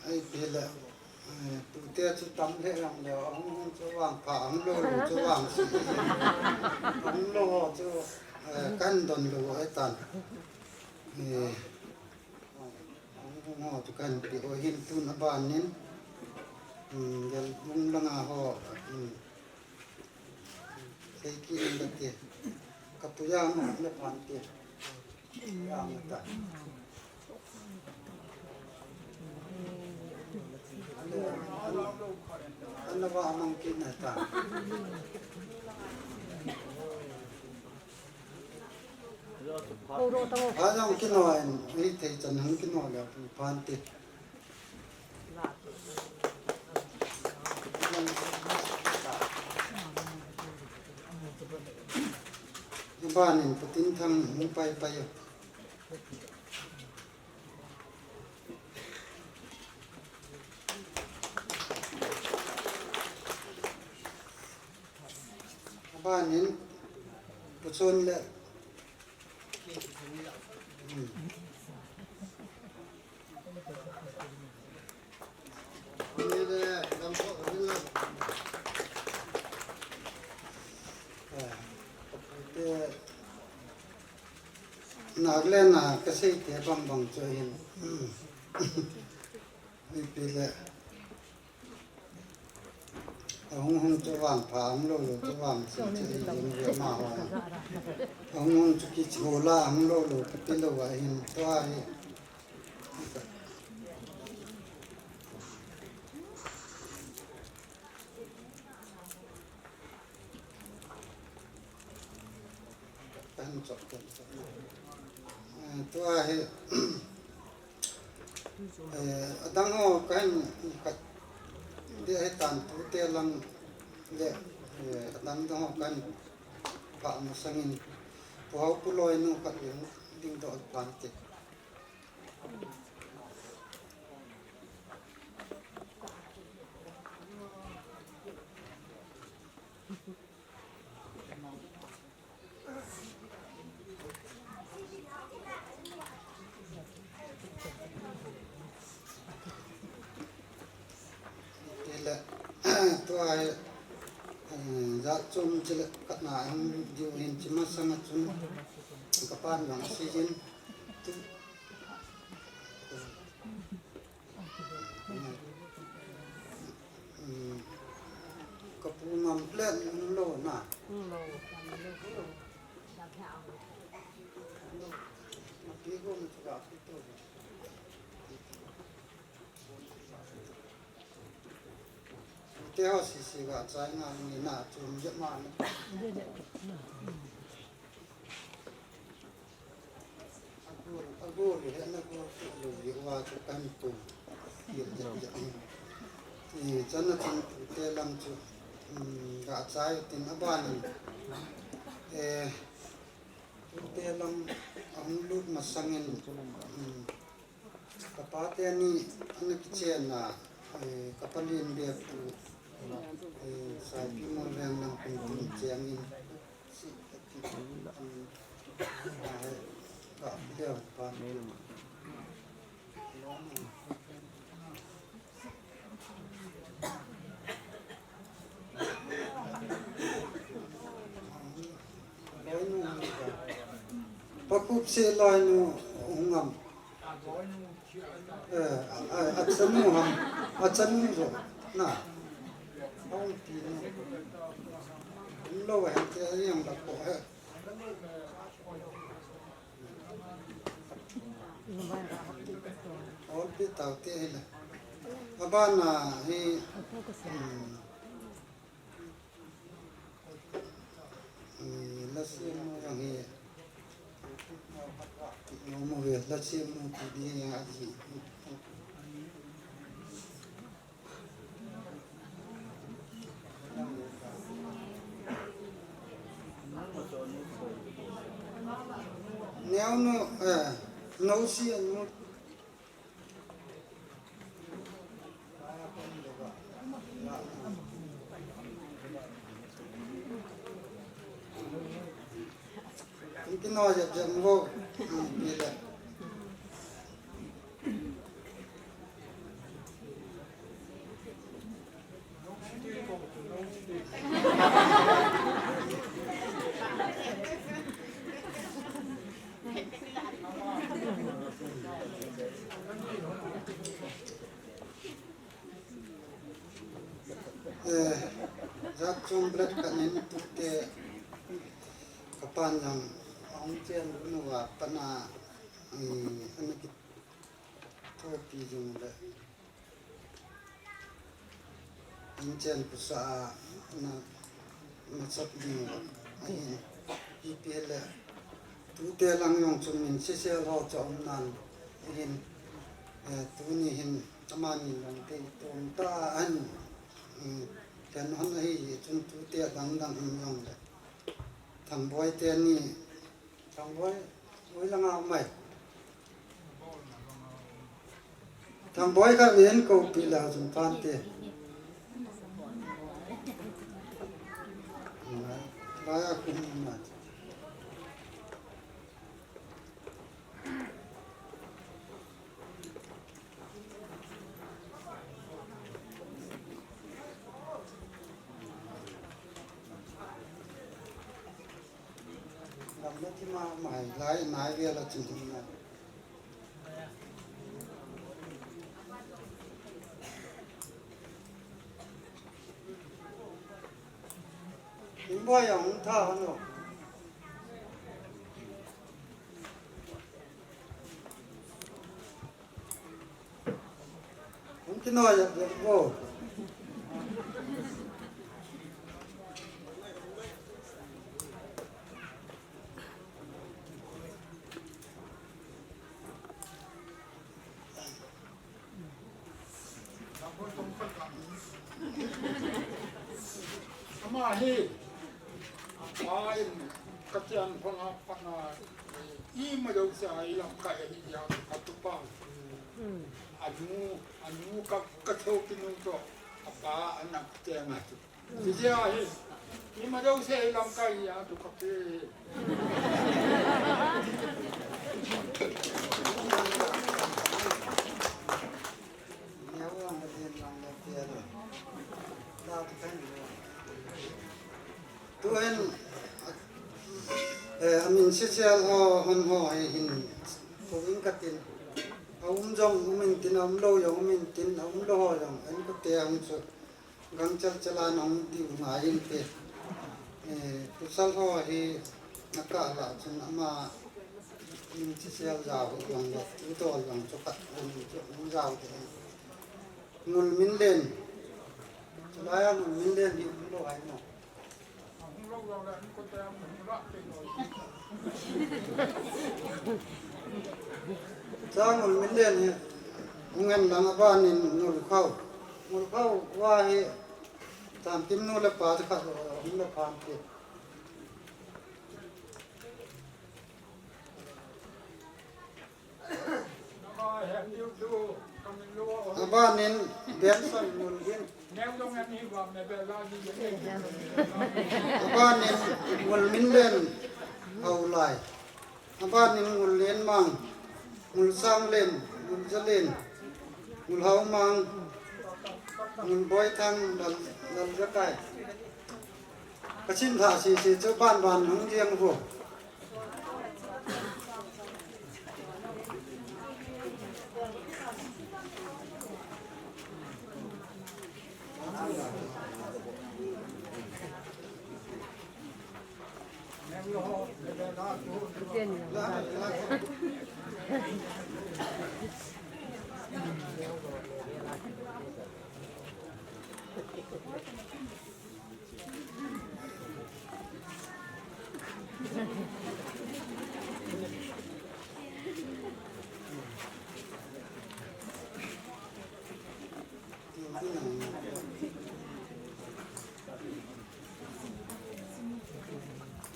Ai, pi le, eh, tute chu tam le jong le, ahung hung chu vangpha, ahung lou lou chu vangse. Ahung lou ho chu, eh, kan don lou ahitan. Eh, ahung hung ho chu kan pe u ahin tun abanin. Hmm, Gelbung langa ho, hmm. Sei kit in kati. Ka pu jang le phan ti. Jang ta. Ana, ana, ana va mang kit na ta. Ajang kino in, ei thei chan hang kino le phan ti. Abanin Pu Tinthang hung pai pai u. Abanin Pu Chon le. Hmm. Nagaland a kasei te bang bang chu hin. Ipi le. Ahung hung chu vangpha, ahung lou lou chu vangse, chu hi jing ve ma ho. Ahung hung chu kichol a, ahung lou lou chu kilou a hin tua hi. Kan chok kan chok. Eh, tua hi, eh, adang ho kan khat dia hi tan tute lang le, eh, adang dang ho kan pa masangin pu hau pu loi nu khat ding, ding do pan te. Tile, tu Ai, eh, jat chom chile khat na hung diu hin chi masang a chun kapan jong asei jin. Tu, mm, kapu ngam let lou na. Pi ko mu chu ga pi to. Te ho sisi ga chai nga ni na chom je ma ni. Ago, ago ri he na go tu lo ri wa chu kan tu. Ye, ye, ye. Eh, chana chan tute lang chu, mm, ga chai tin aban. Eh, tute lang ahung lut masangin, mm, Kapa te ni ana kichen a, eh, kapa lien bep pu, eh, Saipi Molveng lang kum kum cheng in, si, eh, ka leo pa. Pakhup se loinu hung am. Eh, a, a, achanu ham, achanu jo. Na. Hung pi nu. Hung lo he te yang da ko he. Hung pi tau te he la. Abana hi, hmm. Eh, la sem mo jong hi. Mo mo ve, la sem mo ti di a ji. Neo no, eh, no si no. Kin kino jep jep mo. Pi le. Eh, jat chom bret khat nin tute kapan jong ahung chen nu a pana, eh, ana kithopi jong le. Hung chen pusa a na, na chap ding ahin. Ipi le. Tute lang jong chun min sisel ho chu um nan ahin. Eh, tuni hin amani lang te tum ta an. Hmm, ken hon ahi chun tute dang dang hin jong le. Thangboi te ni. Thangboi, oi langa mai. Thangboi ka ven ko pi la jung pan te. Ba ya kum ma. Lam na ti ma, mai lai nai ve la chin tin na. In boy ang tha no. Hung kino ya, ya, bo. Ama hi, apa in, katian pang apa na, ima dau sa ilam ka ya, ya, katupa. Anu, anu ka, ka thau kinu to, apa anak te nga tu. Sisi ahi, ima dau sa ilam ka ya, tu ka pe. Sisial ho, hon ho hi hin, ko in ka tin. A um jong um in tin, a um lou jong um in tin, a um lou ho jong, en ko te ang chu. Gang chal chal a nong diu ngai in te. Eh, tusal ho hi, na ka la chun ama, in sisial jao jong le, tu tol jong chu ka, in chu, in jao te. Ngul min len. Chulai a ngul min len hi, um lou ai mo. Chang ngul min len hi, hung en lang a ban in ngul khau. Ngul khau va hi, tam tim nu le pa te khat, hung le phan te. Abanin Benson Ngul Gin. Abanin Ngul Min Len Haulai. Abanin Ngul Len Mang, Ngul Sang Len, Ngul Za Len, Ngul Hau Mang, Ngul Boi Thang, Lal, Lal Za Kai. Ka sim tha sisi chu ban ban hung jeng vo.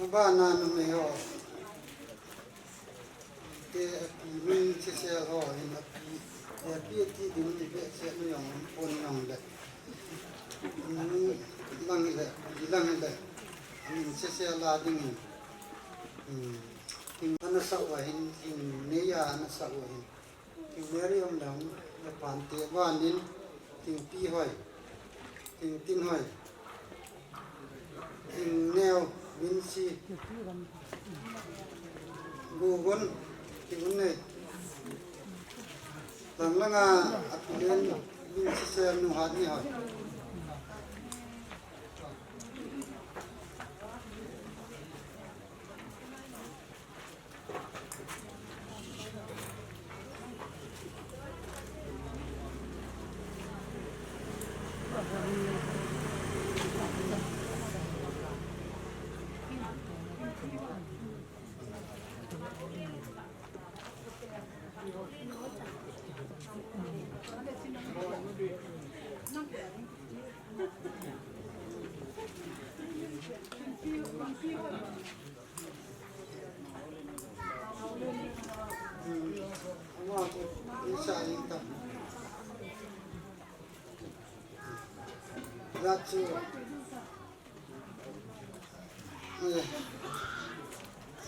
Abana numei ho. Te, min sisel ho hin api, api ati ding ni behseh nu jong, pon jong le. Min lang le, min lang le. Min sisel a ding hin. Hmm. Ting ana sa uva hin, ting nei a ana sa uva hin. Ting Mary um le hung, le pan te vanin, ting Pi Hoi, ting Tin Hoi. Ingneo, Minsi, Gugun, Tigunne. Lang langa, apilen, Minsi se nu hat ni hoi.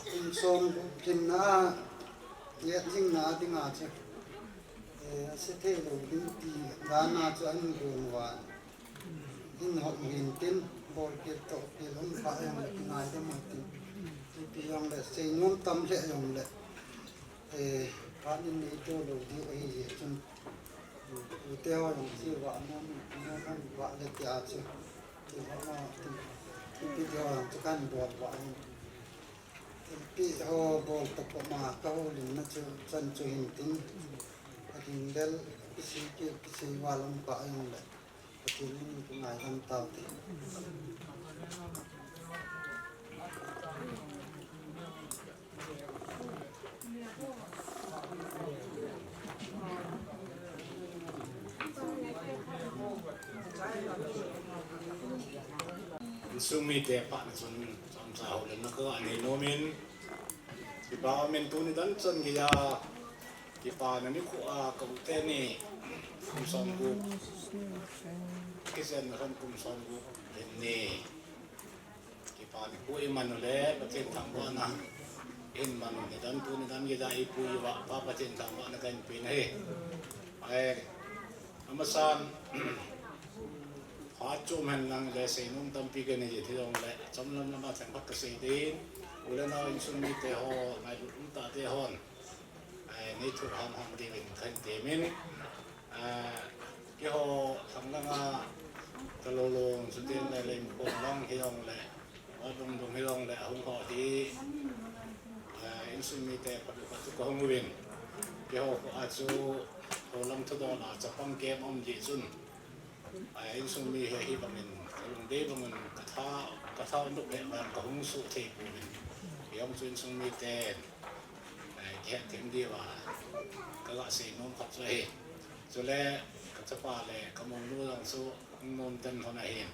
Kum som gup lhinna, let lhinna dinga chu, eh, ase thei lou ding ti dan a chu ahin gon uva. Hin hop hin tin, bol kit toh kit um kha jong le kingaidam u tin. Ipi jong le, seinom tam lheh jong le, eh, phat in nei to lou diu ahi jeh chun. Tute ho jong chu vah nom, nom nom vah le tia chu. Ti vah ma, ti, ti, ti ho jong chu kan bol vah in. Thilpeh ho bol tokoma ka houlimna chu chan chu hin tin, ka ding lel, kisei kit, kisei val um kha jong le, Pathen in kingaidam tau te. Insung mite pahna chun chomcha houlimna ka nei nom in, kipa um in tuni dan chan geiya, kipana nikho a ka u teni kum som gup, kijenna khan kum som gup lhin ni. Kipa nikho i man u le, Pathen thangvahna i man u, nidan tuni dan geiya i pu i vahpa Pathen thangvahna ka hin pe na ahi. Ai, amasan, phat chom hen lang le, seinom tampi ka nei jeh thi jong le, chomlam lama themkhat ka sei ding. U le nao insung mite ho, ngailut umtah te hon, eh, nei thurham ham diuvin kahin temin, eh, keiho lhang langa Talou lang, chuteng le Leimakhong lang hijongle, Vadung dung hijongle, ahung ho hi, eh, insung mite phat u phat u kahung uvin, keiho kho a chu, kho lam thudol a chapang kem um jeh chun, eh, insung mi hi, hibangin, kalung dei bangin, katha, katha um lou le vang kahung suh thei pouvin. Hijong chu insung miten, eh, kihet them diuva, kaga sei nom khat chu ahi. Chule, kachapa le kamounu jong chu, hung nom den lhon ahin.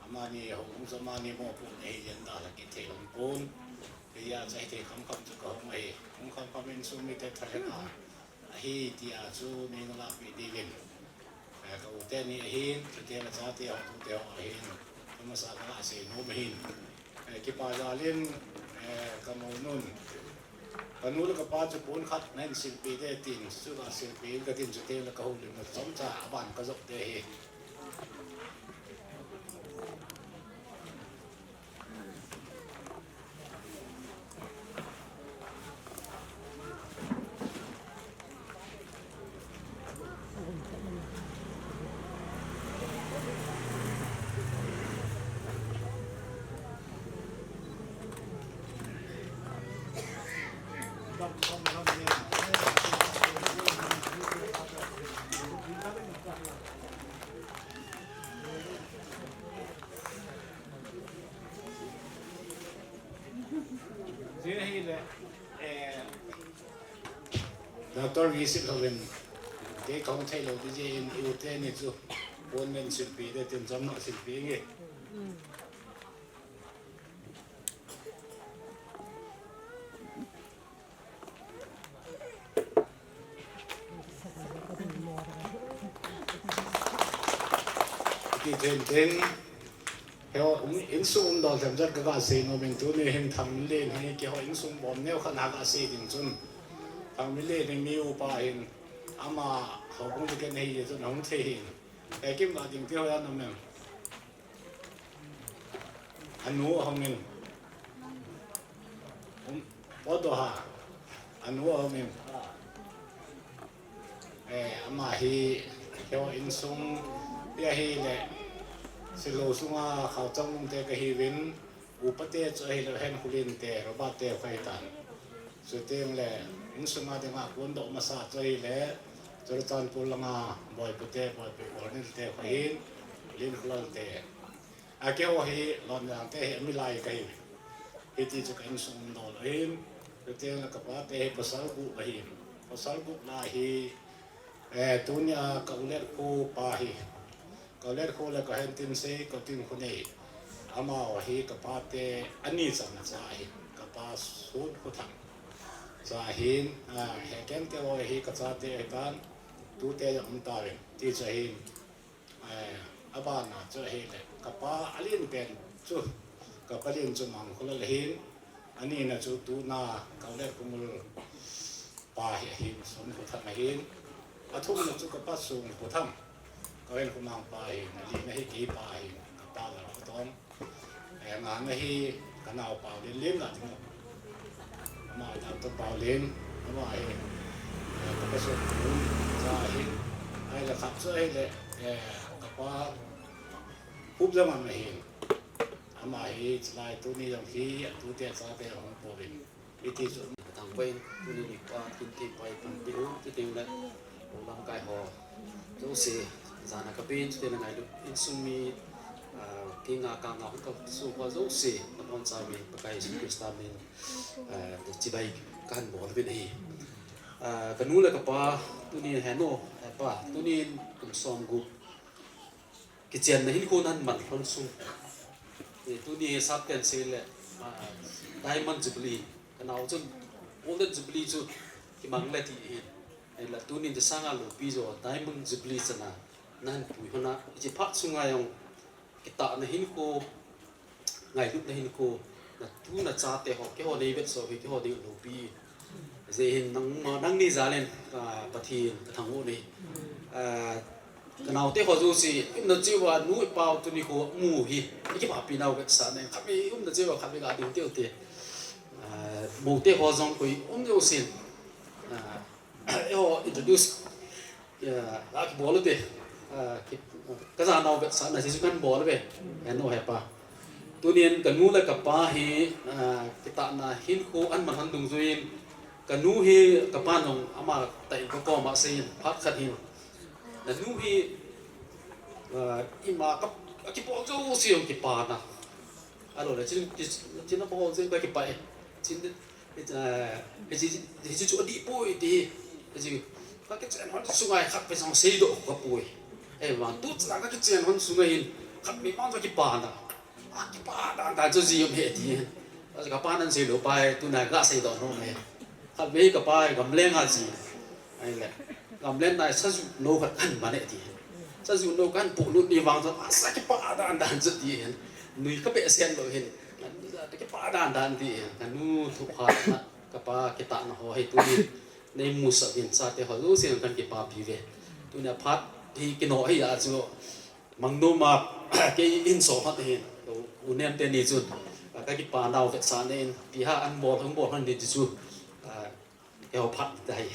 Amani, hung, hung chu amani mopohna ahi jeh in dalha kit thei lhon pon. Hijeh a chu hithei khamkham chu kahung ahi. Hung khamkham in insung mite thalheng a, ahi tia chu nei nalahpeh diuvin. Eh, ka u teni ahin, chuteng le chate ho, tute ho ahin, amasa kaga sei nom ahin. Eh, kipa jalin, eh, kamounun, kanu le kapa chu pon khat nahin silpeh ding tin, chu kasilpeh in katin, chuteng le kahoulimna chomcha aban kajop ding ahi. Jeh hile, eh, Doctor Gisit Hoven, kei kahung thei lou ding jeh in, i u teni chu, pon nahin silpeh ding tin, chomcha silpeh inge. Ti ten ten, heo, um, insung umdol themchan kaga sei nomin, tuni hin Thangminlen hi keiho insung bom neo khat naga sei ding chun, Thangminlen hi mi upa hin, ama houbung ticket nei jeh chun ahung thei hin. Ekim ga ding ti ho a nom em? Anu ahung in. Um, Podoha. Anu ahung in. Eh, ama hi, keiho insung, tia hile, Silou sunga Khaochang Lungte kahiuvin, upa te chu ahile, Henkholen te, Robert te, Khaitan. Chuteng le, insunga dinga kondoh masa chu ahile, Churachandpur langa, Boipu te, Boipu Colonel te, Khohin, Linkholal te. A keiho hi, Lonjang te hi, amilai kahiuvin. Hiti chu ka insung umdol ahin, chuteng le kapa te hi pasal gup ahin. Pasal gup lai hi, eh, tunia ka u le u pa hi. Ka u le u le ka Hentin sei, ka Tin Khonei. Amaho hi kapa te ani channa cha ahin. Kapa Sonkhothang cha ahin, ah, he ken keiho hi ka chate ahitan, tute jong um tauvin. Ti chu ahin. Eh, abana chu ahile, kapa alen pen chu, kapa len chu Mangkholal ahin, anina chu tuna ka u le u Khongul pa hi ahin, Sonkhothang ahin, athumna chu kapa Sonkhothang, ka u le u Khomang pa ahin, alina hi kei pa ahin, kapa Lalkhotom. Eh, ngana hi ka nao Paolen len la ding. Ama Doctor Paolen, ama hi, eh, ka pasal pu cha ahin, ahile khat chu ahile, eh, kapa Phupjang ama ahin. Ama hi chulai tuni jong hi, atute chate ahung pouvin. Iti chu. Thangvah in, tuni nikho a, kin thei pai tampi um, chuteng le, lamkai ho jouse, jana kapen, chuteng le ngailut, insung mi, ah, kinga kanga hung kasoh ho jouse, nabonchauvin, Pakai Jesu Christa min, ah, chibai kahin bol uvin ahi. Ah, kanu le kapa, tuni heno, hepa, tuni kum som gup, kichenna hinkho nahin man lhon sung. Eh, tuni hi sapten seile, ah, Diamond Jubilee. Ka nao chun Golden Jubilee chu kimang le ti ahin. Hinla tuni hi sanga loupi jo Diamond Jubilee chana nahin pui lhon a. Hiche phat sunga jong kitahna hinkho, ngailutna hinkho, natu nachate ho, keiho nei vetso hi keiho ding loupi. Hijeh hin nangma, nangni jal in, ah, Pathen kathangvah e. Ah, ka naote ho jouse, umna cheh uva, nu le pa tuni kho mu hi, ikipahpi nau vetsahna, khatvei umna cheh uva, khatvei ga ding teu te. Moute ho jong koi um jou sin. Ah, eiho introduce, ah, a kibol u te. Ah, ki, ka janau vetsahna chu kan bol ve. He nu he pa. Tunin ka nu le ka pa hi, ah, kitahna hinkho aman hon dungjuiyin, ka nu hi ka pa nung ama tah in ka koma seiyin, phat khat hin. Na nu hi, ah, ima ka, a kibol jouse jong kipana. Ahilou le, chin, chin, chin a bol jeng ka kipah e. Chin, eh, hiche, hiche chu adih poi ti. Hiche, ka kichen hon sunga hi khatvei jong seidoh ka poi. Eh, vang tu chan a ka kichen hon sunga hin, khatvei vang chu kipana. A kipa dan dan chu ji um e ti. Ka pa nan seilou pa hi, tuna ka seidoh nom e. Khatvei ka pa hi gamleng a ji. Ahile, gamleng nai sa ju no khat kan man e ti. Sa ju no kan pu nu ni vang chu, a sa kipa dan dan chu ti hin. Nui ka behseh lou hin. Kipa dan dan ti hin. Ka nu thukhat na, ka pa kitahna ho hi tunin nei musah uvin, chate ho jouse kan kipapi uve. Tunia phat hi kino hi a chu, Mangnom a, kei in so phat hin, u nem teni chun, ka kipa nau vetsahna in, pi ha an bol, an bol han di chu, ah, keiho phat tai.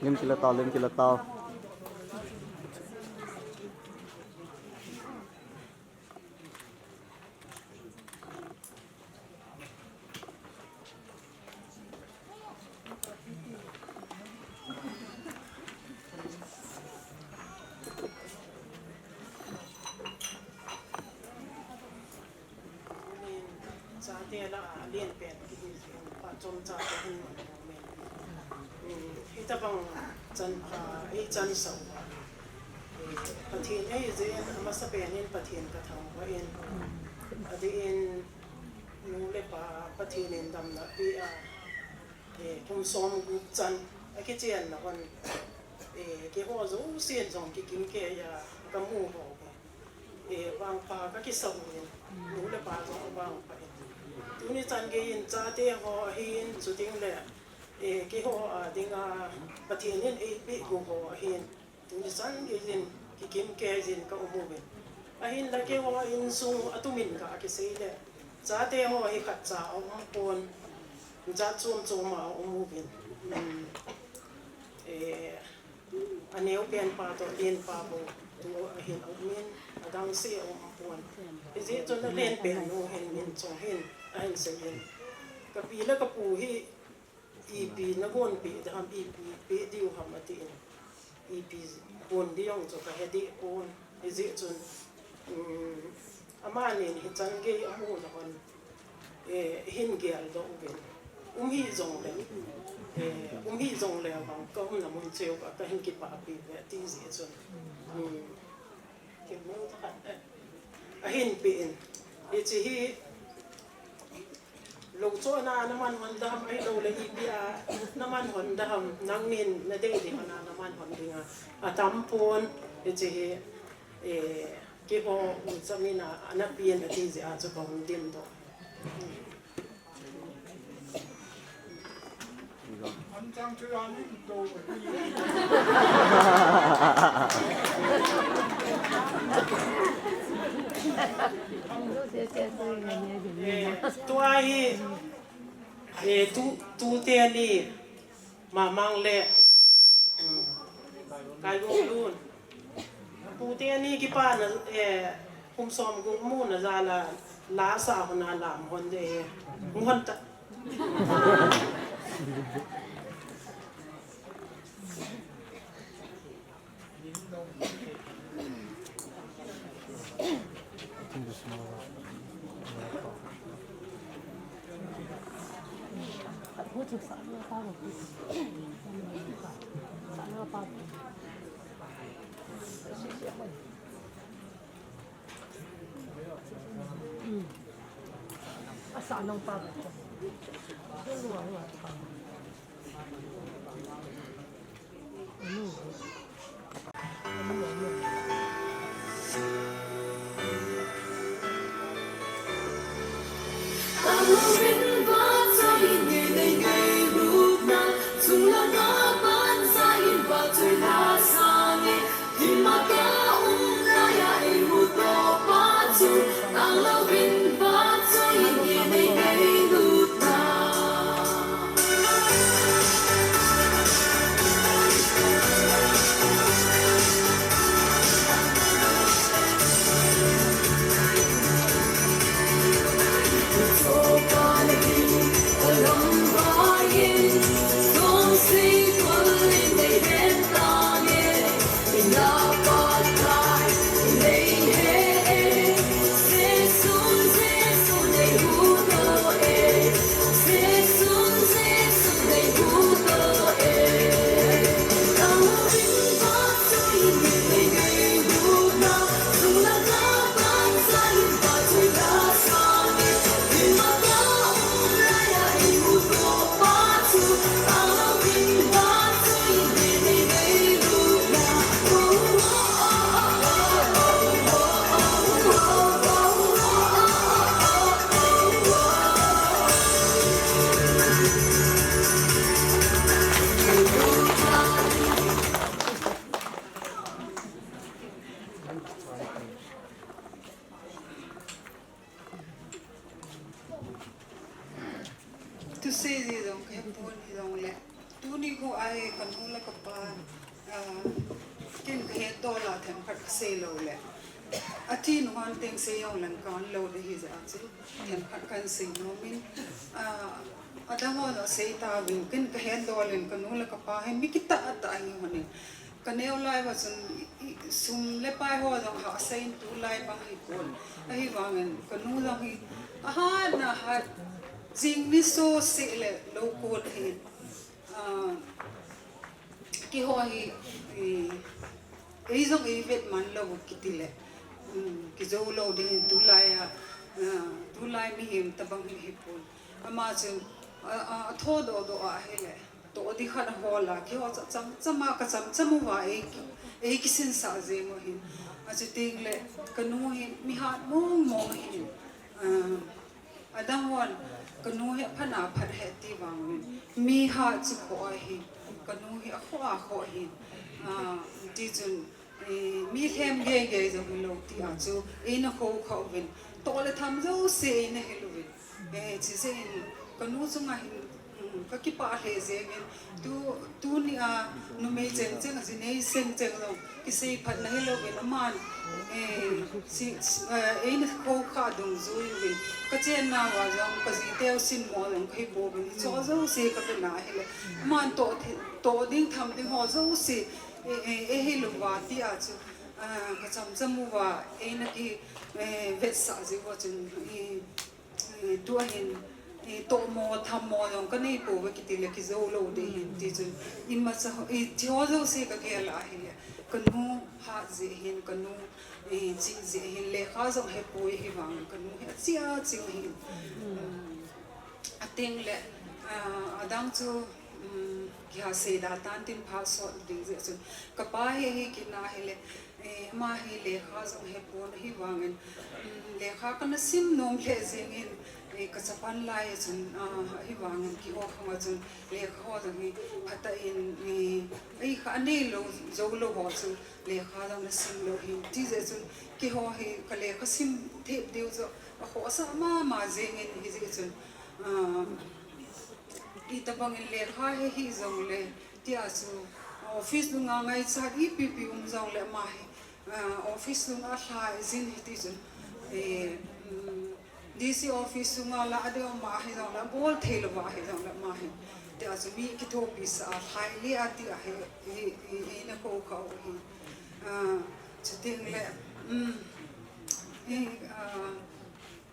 Lim kila tao, lim kila tao. Chate lah a alen pen kihi jin, phat chomcha te hin man mo me. Hmm, hitabang chan, ah, ei chansah uva. Eh, Pathen eijeh in, amasa pen in Pathen kathangvah in. Adeh in, nu le pa Pathen in damna apeh a, eh, kum som gup chan, akichenna hon, eh, keiho jousen jong kikim kei a, kamu ho. Eh, vangpha kakisah uvin, nu le pa jong vangpha in. Tuni chan gei in chate ho ahin, chuteng le, eh, keiho a dinga Pathen in eipeh gou ho ahin. Tuni chan gei in kikim kei jin kaum uvin. Ahinla keiho insung a tumin kakisei le, chate ho hi khatcha aum pon, jat chom chom a um uvin. Hmm. Eh, Aneo pen pa toh alen pa bou tu ahin aum in, adang se aum pon. Hijeh chun alen pen nu hin min chong hin ahin sei in. Kapi le kapu hi ipi nagonpeh ding ham, ipi peh diu ham atin. Ipi gon ding jong chu kahe deh pon. Hijeh chun, um, amanin hichan gei amu na hon, eh, hin geldoh uvin. Um hih jongle, eh, um hih jongle vang kaumna mun cheh uva kahin kipapi uve ti jeh chun. Um, kimu khat, eh, ahin peh in. Hiche hi, Lou chohna naman hon ding ham, ahilou le ipi a naman hon ding ham, nangnin nadei ding hon a naman hon ding a, atam pon, hiche hi, eh, keiho ucha min a, ana pen ati jeh a chu kahung dimdoh. Eh, tua hi, eh, tu, tute ni, Mamang le, um, Kailunglun. Pute ni kipana, eh, kum som gup muna jal a, la sa hon a lam hon de, hon ta. Thusei ji jong kahe pon hijongle, tuni khu ahi kanu le kapa, ah, ken kahet doh a themkhat kasei lou le. Athi nu hon teng sei jong leng kan lou ding hijeh a chu themkhat kan sei nom in, ah, adang hon asei tauvin, ken kahet doh in kanu le kapa hi mi kitah tah ahi hon in. Kaneo lai uva chun i, i, sum le pai ho jong hahsa in tulai bang hipon. Ahivangin kanu jong hi ahat na hat jing ni sose le lou kon ahi. Ah, keiho hi, i, ei jong ei vet man lou kiti le, um, kijou lou ding in tulai a, ah, tulai mihem tabang hi hipon. Ama chun, a, a, atho doh doh a ahile. Toh ding khat ahol a, keiho chu cham cham a, ka cham cham uva ei, ei kisinsah jeng u ahin. Achuti le, kanu hi mi hat mong mong ahin. Ah, adang hon, kanu hi aphat na phat ahi ti vang uvin. Mi hat chu khoh ahin. Kanu hi akhoh a khoh ahin. Ah, ti chun, Eh, mi lhem gei gei jong hilou ti a chu, eina khoukhah uvin. Toh le tham jouse eina hil uvin. Eh, chijeh in, kanu chunga hin, um, kakipah lheh jeng in. Tu, tuni a, numei cheng cheng, jinei cheng cheng jong, kisei phatna hilou vin, aman, eh, si, si, eh, eina khoukhah dungjui uvin. Kachen nauva jong, kajiteu sinmo jong, kahi pouvin. Hicho jouse kavet na ahile. Aman toh thi, toh ding tham ding ho jouse, Eh, eh, eh, hilou va ti a chu, ah, ka cham cham uva, eh, eina ki, eh, vetsah jeh uva chun, eh, eh, tua hin, eh, tohmo, thammo jong ka nei pouve kiti le kijou lou ding ahin ti chun, imacha ho, eh, ti ho jouse ka gel a ahile, kanu hat jeh hin, kanu, eh, chih jeh hin, lekha jong hepoi ahivang, kanu hi aching aching ahin. Um, Ateng le, ah, adang chu, um, kiha seida tan tin phat sot ding jeh chun. Kapa hi, hi kina hile, eh, ama hi lekha jong hepon ahivangin, um, lekha kana sim nom lheh jengin, eh, ka chapan lai chun, ah, ahivangin keiho khang a chun lekha ho jong hi phatah in, eh, ei kha anei lou, jou lou ho chu lekha jong na sim lou hin. Ti jeh chun keiho hi ka lekha sim thep diu chu akhohsah mama jengin hijeh chun, ah, Itobangin lekha hi hijongle, tia chu office lunga ngaichat ipi pi um jongle ama hi, ah, office lunga lhai jin hiti chun, eh, um, D C office lunga la adeu ama hijongle, bol thei louva hijongle ama hi. Tia chu mi kithopi sa a lhai le a tia hi, hi, hi, hi na ko kha u hi. Ah, chuting le, um, hi, ah,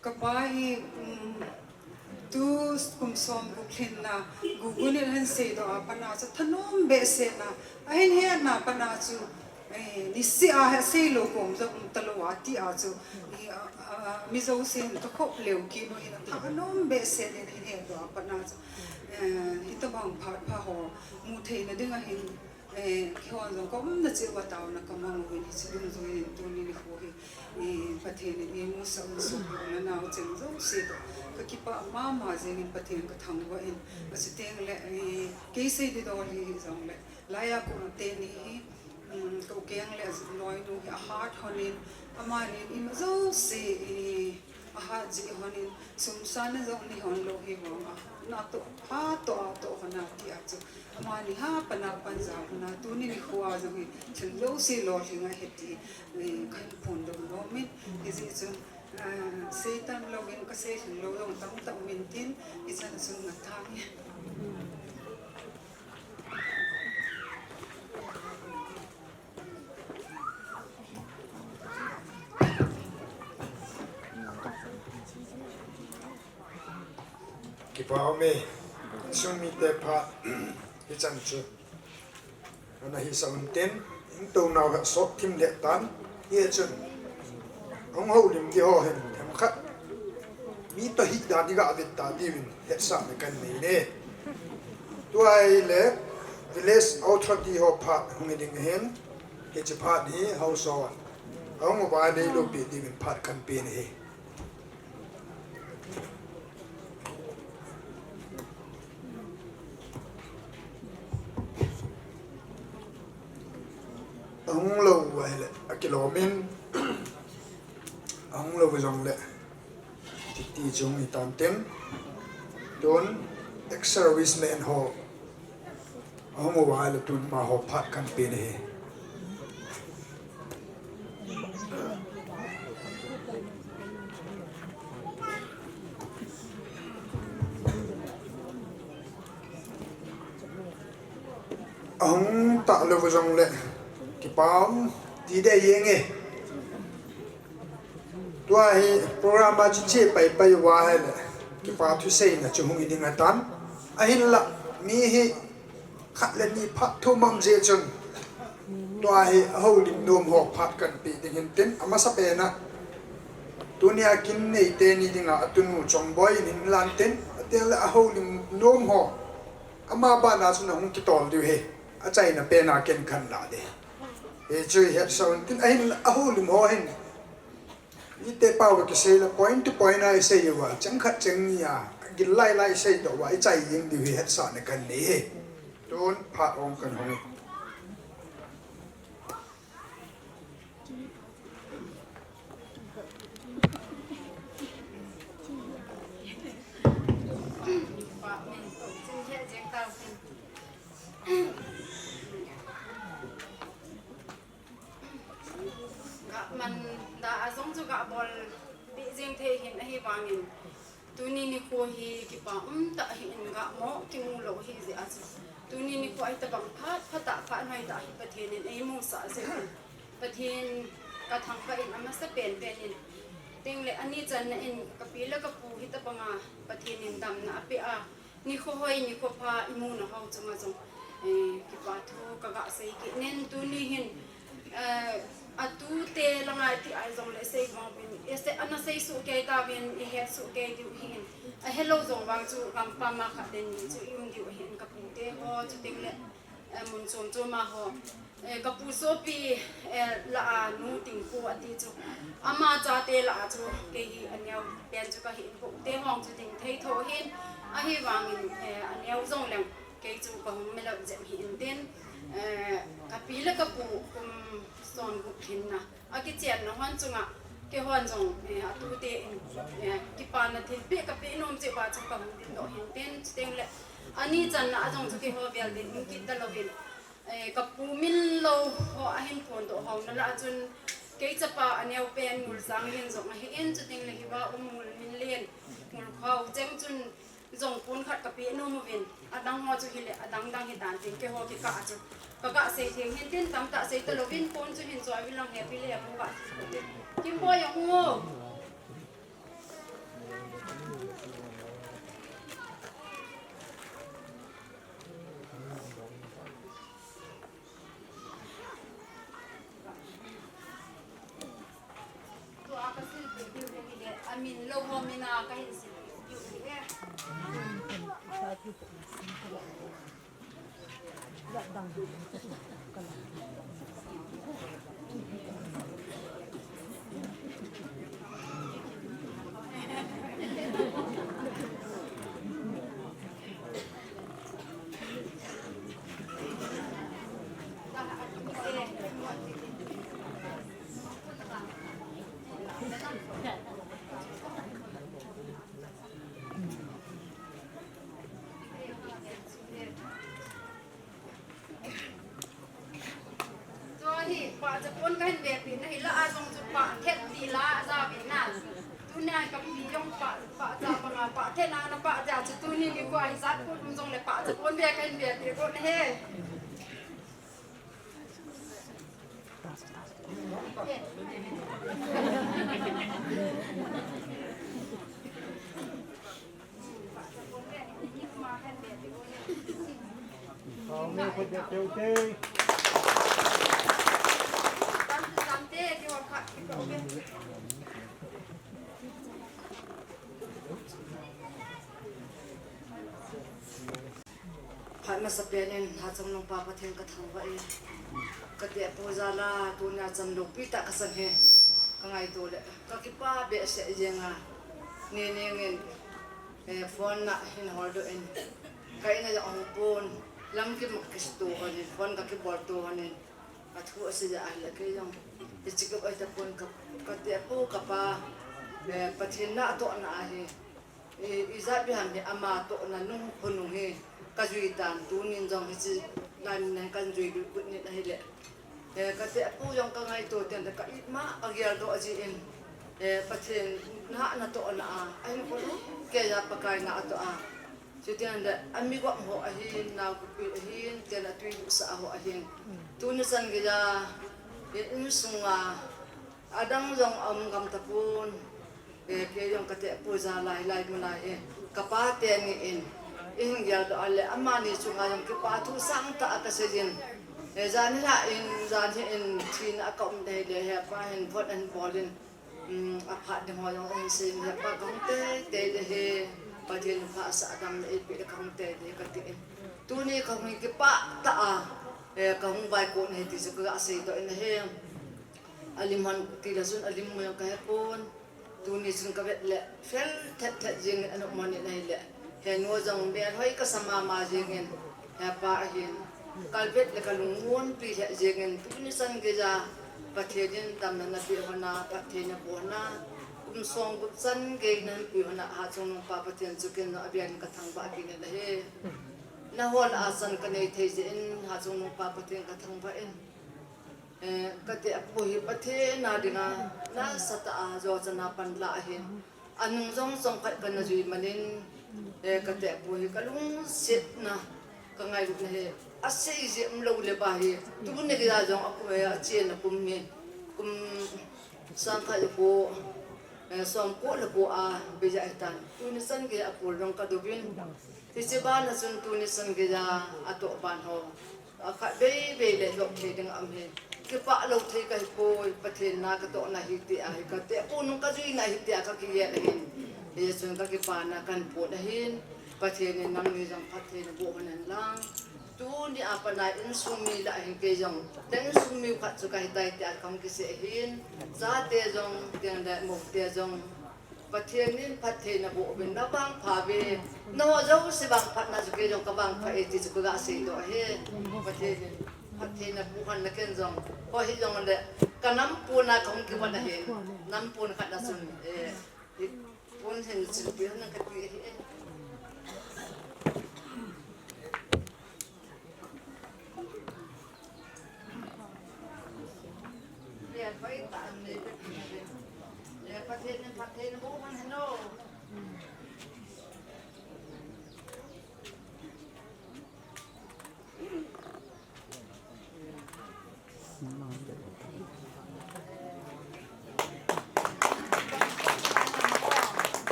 Kapa hi, um, Tu kum som gup lhinna, Google in ahin seidoh a pat a chu thanom behseh na, ahin hetna pat a chu, eh, niseh a hi seilou kom jong um talou a ti a chu, i, a, a, mi jousen kakhop leu kit u hin, athanom behseh in ahin hetdoh a pat a chu, eh, hitobang phat pha ho mu theina ding ahin, Eh, keihon jong ka umna cheh uva taona ka mang uvin, hiche dungjuiyin tuni nikho hi, eh, Pathen in eimusah un, sopi u le nao cheng jouse toh kakipah mama jengin Pathen kathangvah in, achuteng le, eh, kei sei ding dol hijongle, laiya ka u teni hi, um, ka u keng le loinu hi ahat hon in, amanin ima jouse, eh, ahat jeh hon in, sum sa na jong nei hon lou hi vang a, natoh, ha toh, a toh hon a ti a chu, amani ha pan a pan ja hon a, tuni nikho a jong hi, thil jouse lolhing ahi ti, eh, kahin phondoh nom in, hijeh chun, ah, seitan louvin, kasei lhing lou jong tamtah um in tin, hichan chun ngatha nge. Kipa ume, insung mite phat, hichan chu ana hisah un tin, hung tou nau hi asot thim lheh tan, hichun, hung houlim ding ho hin, themkhat mi toh hih dan iga vet ta diuvin hetsahna kanei e. Tua ahile Village Authority ho phat hung hi ding ahin, hiche phat hi haosa hon ahung uva neiloupeh diuvin phat kahin pe ahi. Ahung lou u ahile akilom in, ahung lou u jongle, titi chung hitan tin, tun ex-servicemen ho ahung uva ahile tun amaho phat kahin pe ahi. Ahung talou u jongle, kipa um ti ding ahi nge. Tua hi program a chu che paipai uva ahile, kipa thuseina chu hung hi ding ahitan. Ahinla, mi hi khat le ni phat thum um jeh chun, tua hi ahoulim nom ho phat kahin pe ding ahin tin, amasapen a, tunia kin neite ni dinga atunu Chongboi in ahin lan tin, ateng le ahoulim nom ho, ama bana chun ahung kitol diu ahi, achaina pen a ken kahin lah ding. Hichu hetsah un tin, ahinla ahoulim ho hin, mite pao a kisei le point to point a isei uva, cheng khat cheng ni a, gil lai lai iseidoh uva, ichai jeng diu hi hetsahna kanei e. Tun phat ong kahin hong e. Gah man da a jong chu gah bolpeh jeng thei hin ahivangin, tuni nikho hi kipa umtah ahin gah mo kimu lou ahi jeh a chu, tuni nikho a hitobang phat phatah phat hoitah hi Pathen in eimusah jeh in, Pathen kathangvah in amasapen pen in, tengle ani channa in kapi le kapu hitobanga Pathen in damna apeh a, nikho hoi, nikho pha imuna ho chunga jong, eh, kipa thu kagah sei kit in, tuni hin, eh, atute langa iti a jongle sei vang uvin, ese ana sei soh kei tauvin, ihet soh kei diu ahin, ahelou jong vang chu gampam a khat le ni chu i um diu ahin, kapute ho, chutengle, eh, mun chom chom a ho. Eh, kapu sopi, eh, lah a nu Tingpu ati chu, ama chate lah a chu kei hi aneo pen chu kahin, pute hong chu ding thei tho ahin, ahivangin, eh, aneo jongleng kei chu kahung melou jep ahin tin, eh, kapi le kapu kum som gup lhinna akichenna hon chunga, keihon jong, eh, atute in, eh, kipana thilpeh kapeh nom cheh uva chu kahung dingdoh ahin tin, chutengle ani channa a jong chu keiho vel ding hung kit talouvin, eh, kapu min lou ho ahin phondoh hou na lah a chun, kei chapa aneo pen Ngulsang Len jong ahin, chutengle hiva um Ngulminlen, Ngulkhao cheng chun jong pon khat kapeh nom uvin, adang ho chu hile adang dang hitan tin, keiho kikah a chu kagah sei theng hin tin, tamtah sei talouvin, pon chu hin choi uvin lang, hepi le hepu gah sei theng tin. Kimboi, ahung o. Amin lo ho mina ka hin sin. Chua hi, pahcha pon kahin vepeh na hi la a jong chu pah thet ti la a ja ve na. Tunia kapi jong pah, pahcha panga pah thet na na pahcha chu tuni nikho hi jat pon um jongle pahcha pon ve kahin vepeh got na hi. Phat masapen in Hachungnung Pa Pathen ka thangvah e. Ka tehpu jal a tunia chan loupi tah ka san hi ka ngaito le ka kipa behseh jeng a, ni ning in, eh, phone na hin holdoh in ka in a jong ahung pon, lamkim a kisuto hon in, phone ka kibol to hon in, athu asei jeh a ahile kei jong hiche kibol tapon ka, ka tehpu ka pa, eh, Pathen natohna ahi. I, ijat bep ham hi ama tohna nung khonung hi ka jui tan, tunin jong hiche line na hi kan jui lut lut in ahile. Eh, ka tehpu jong ka ngaito teng le ka itma ka geldoh jin, eh, Pathen na, natohna a, ahin koi lou kei a Pakai natoh a. Chuteng le ami gop ho ahin, naopi ahin, teng le tui lusah ho ahin. Tuni chan geiya, eh, insung a, adang jong aum gam tapon. Eh, kei jong ka tehpu jal a hilai mun a hi ka pa teni in, ihin geldoh a le amani chunga jong kipa thu sangtah a ka sei jin. Eh, jan hi la in, jan hi in thina a ka um dei le, hepa hin phone ahin bol in, um, aphat ding ho jong ahin sei in, hepa ka hung tei tei ding ahi, Pathen in phatsah damna eipeh le ka hung tei ding ahi ka tin. Tuni ka hung kipah tah a, eh, ka hung vaikon ahi ti chu ka ga seidoh in ahi. Alim hon ti la chun alim mo jong ka hepon. Tuni chun ka vet le fel thet thet jeng in anom hon in ahile, henu jong melhoi kasa mama jeng in, hepa ahin ka vet le ka lungmonpi lheh jeng in, tuni chan geiya Pathen in damna napeh hon a, phatthei naboh hon a, kum som gup chan gei nahin pui hon a, Hachungnung Pa Pathen chu ken jong avel in ka thangvah kit in ahi. Naho lah a chan ka nei thei jeh in Hachungnung Pa Pathen ka thangvah in. Eh, ka tehpu hi Pathen a dinga nasatah a jochan a panla ahin. Anung jong chomkhat kana jui man in, eh, ka tehpu hi ka lungsetna, ka ngailutna hi asei jeh umlou le ba hi. Tuni geiya jong a kum, eh, achena kum hi, kum sangkhat le ko, eh, somko le ko a bei ahitan. Tuni chan geiya apol jong ka douvin. Hiche bana chun tuni chan geiya atoh ban ho, akhat vei vei le lhop thei ding aum hi. Kipah lou thei kahi poi, Pathen na katohna hi tia hi, ka tehpu nung kajuina hi tia kakigel ahin. Hichun kakipana kahin pon ahin, Pathen in nangni jong phatthei naboh hon hen lang. Tuni a pat a insung mi lah ahin, kei jong teng insung mi khat chu kahitai tia kahung kisei ahin. Chate jong, teng le moute jong, Pathen in phatthei naboh uvin, navangpha uve. Nangho jouse vangphatna chu kei jong kavangphat e ti chu kaga seidoh ahi. Pathen in phatthei naboh hen lang, ken jong, hoihi jongle ka nampon a kahung kivon ahi. Nampon khat na chun, eh, pon hin chilpeh hen lang kati ahi.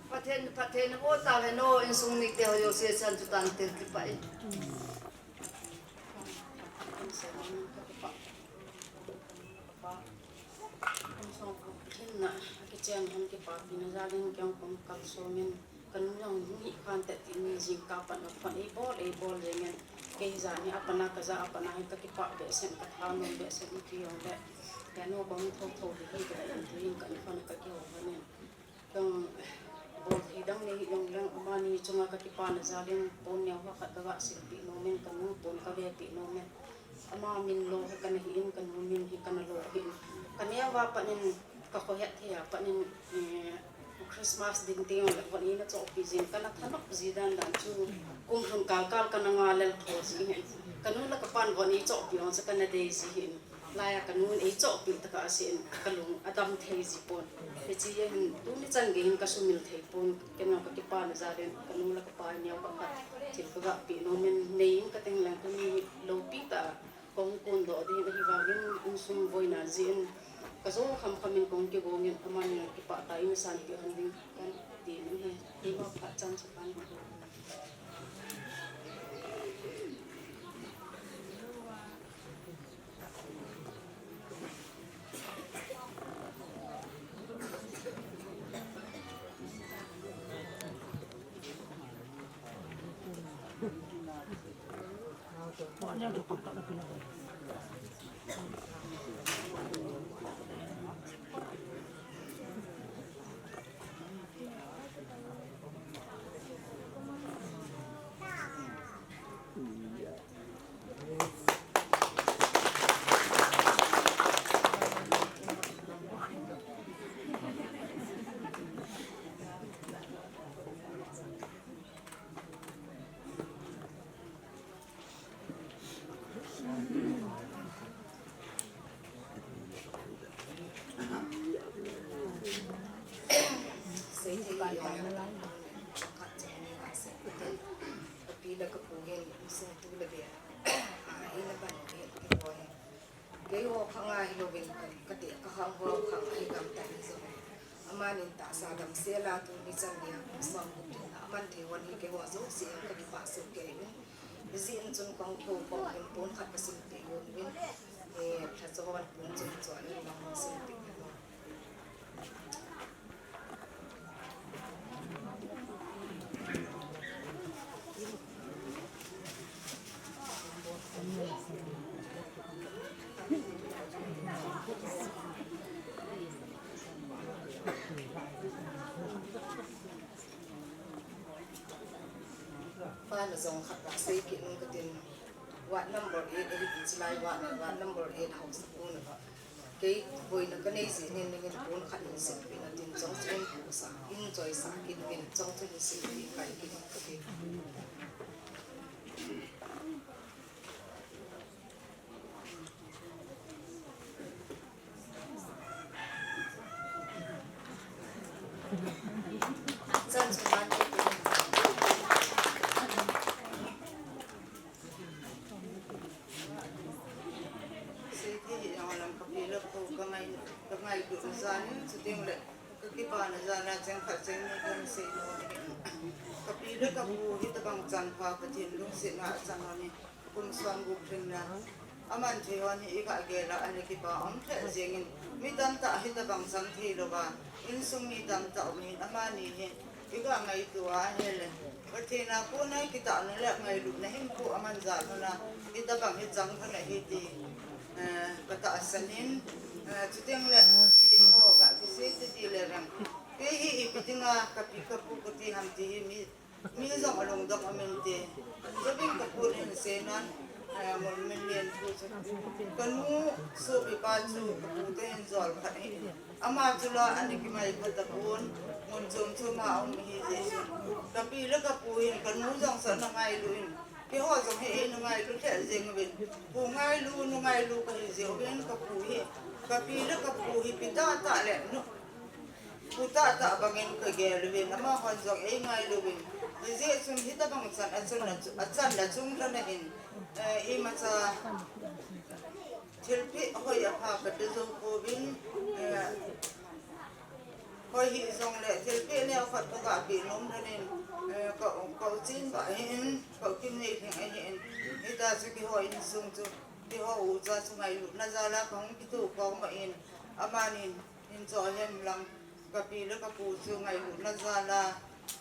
Pathen, Pathen, o ta le no, insung mite ho jouse chan chu tante kipah e. Pathen hung kipapina jal in kei jong kong kalsong in, kanu jong hung hih khan te tin jingkah a pat na phone eibol, eibol jeng in. Kei hi jan hi apat na kaja apat na hi kakipah behseh in, kathanom behseh in, kei jong le. Kei nu kong thotho hi hi ka in tu in ka in phone kakihou hon in. Kong bol thei dang nei hih jong leng amani chunga kakipana jal in pon neo khat kaga silpeh nom in, kanu pon kavepi nom in. Ama min lo hi kana hi in, kanu min hi kana lo hi in. Kaneo a pat in kakhohet thei a pat in, eh, Christmas ding teng le von ei na chohpeh jin, kana thanop ji dan dan chu kum lhun kal kal kana ngalel tho ji hin. Kanu le kapan von ei chohpeh jong chu kana dei ji hin. Laiya kanun ei chohpeh tah a asei in kalung adam thei ji pon. Hiche hin tuni chan gei hin kasumil thei pon, kei jong kakipana jal in kanu le kapa neo khat thil kaga peh nom in, nei in kateng leng tuni loupi tah a kong kondoh ding ahi vangin insung boina jeh in kajo kham kham in kong kigong in amani kipah tah in sanpeh hon ding kati in ahi. Keima phat chan chu kan Kapi le kapu hin insung tu le bia. Ah, ina ban ke ke boy. Keiho khang a hilouvin kati, kahang ho khang a hi gamtah hi jong. Amanin tahsa damsel a tuni chan geiya kum som gup lhin a aman thei hon hi keiho jouse in kakipah soh kei uvin. Hijeh in chun kong thou kong hin pon khat kasilpeh uvin. Eh, lhacha hon pon chom chom in lang hung silpeh uvin. Pona jong khat kasei kit nung katin. Ward number eight, ahi, chulai ward na, ward number eight house a kon a. Kei boina kanei jeh in nangin pon khat in silpeh in tin chong chu in pu sa, in choi sa, kin min chong chu in silpeh kai kin kati. Seithei hi jong lam kapi le kapu kangai, kangailut na jal in, chuteng le kakipana jal a cheng khat cheng ni kahin sei nom ahi. Kapi le kapu hitabang chan pha Pathen lungsetna a chan hon hi. Kum som gup lhin na. Aman thei hon hi iga gel a ana kipa um lheh jeng in. Mi tamtah hitabang chang thei louva insung mi tamtah um in amani hi iga ngaito a ahile. Pathen a kona kitahna le ngailutna hin pu aman jal hon a hitabang hi chang hon ahi ti, eh, katahsan in, eh, chuteng le, eh, ho ga kisei ti ti le rang. Kei hi ipi dinga kapi kapu kati ham ti hi mi Mi jong alungdong amin te. Jobin kapu in seinan, eh, mun min len thu chu. Kanu sopipa chu kapu toh hin jol khat ahi. Ama chu la ana kimai kha tapon, mun chom chom a um ahi jeh chun. Kapi le kapu hin kanu jong sa na ngailu in. Keiho jong hi eina ngailu lheh jeng uvin. Pu ngailu, nu ngailu kahi jeh uvin kapu hi. Kapi le kapu hi pi tah tah le nu Pu tah tah bangin kagel uvin, amahon jong eingailu uvin. Hijeh chun hitabang chan achan la chu, achan la chung lhon ahin, eh, imacha thilpeh hoi apha kati jou pouvin, eh, hoi hih jongle thilpeh neo khat kaga peh nom lhonin, eh, ka, ka u Chin ba ahin, ka u Kimneilhing ahin, hitia chu keiho insung chu, keiho ucha chu ngailutna jal a kahung kitoh kong ma in, amanin hin cho hen lang. Kapi le kapu chu ngailutna jal a,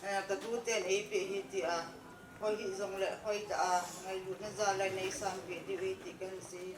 eh, katuten eipeh ahi tia, hoi hijongle hoitah a ngailutna jal a neisanpeh diu ahi ti kahin sei.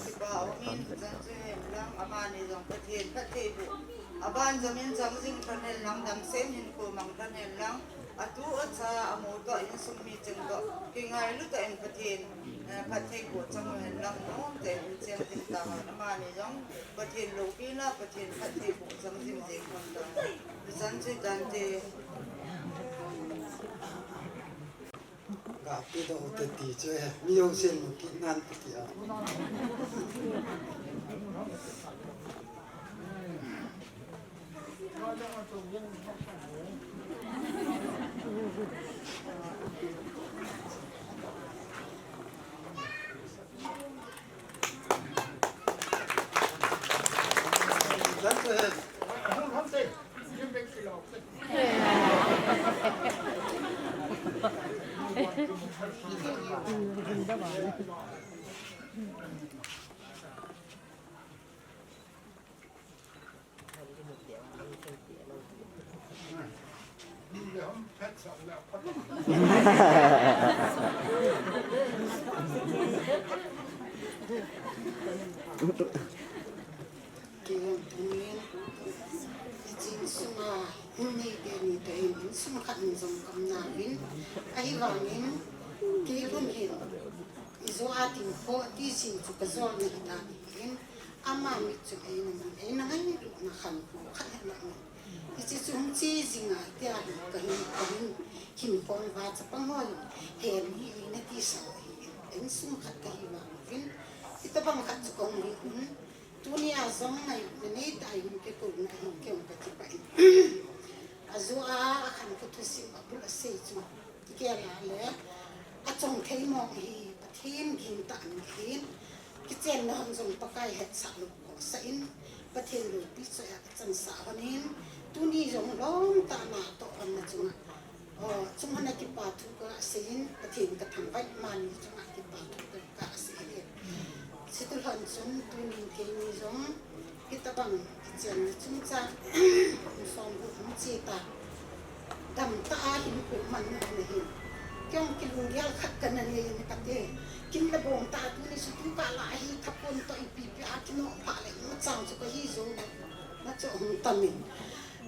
Kipa umin, chan chu hen lang, amani jong Pathen phatthei boh. Aban jom in chang jing lhon hen lang, damsel hinkho mang lhon hen lang, atu acha amu toh, insung mi cheng toh kingailu tah in Pathen, eh, phatthei boh chang u hen lang, nomtah in cheng jing tahen, amani jong Pathen loupina, Pathen phatthei boh chang jing jeng lhon tahen. Chan chu tante. Ga pi doh u te ti chu e, mi jousen mu kit nan ti a. Kei jong tunin, hiche insunga hung nei teni kahin, insung khat in jong kaum nauvin, ahivangin, kei lhun hin, ijo a tin kho ti jing chu kajol nahi dan ahin, ama mit chu eina man, eina ngailutna khankho khat ahi nauvin. Hiche chu hung che jing a, tia hi kahin, kahin, hin khom uva chapang ho jong, heni eina tisa ahin, insung khat kahi vangin, hitabang khat chu kahung hi un, Tunia jong ngai, nanei tah in kikouna hin kei jong kakipah in. Ajo a, akhankho thusim abul asei chu. Kei la le, achong thei mong hi, Pathen gin tah in ahin. Kichenna hon jong Pakai hetsah lou khohsah in, Pathen loupi choi a kachansah hon in, tuni jong lom tah a natoh hon na chunga. O, chunga na kipa thu kasei in, Pathen kathangvah in, amani chunga kipa thu ka, kasei in. Chuti lhon chun tunin keini jong, hitabang kichenna chungchang, um som bu um che ta. Dam tah a hinkho man u ahin. Kei jong kilunggel khat kana nei in kati. Kin le bong tah a tuni chu tu kah la hi thapon toh ipi pi a kinoh pha le, machang chu kahi jou le. Nacho hung tam in.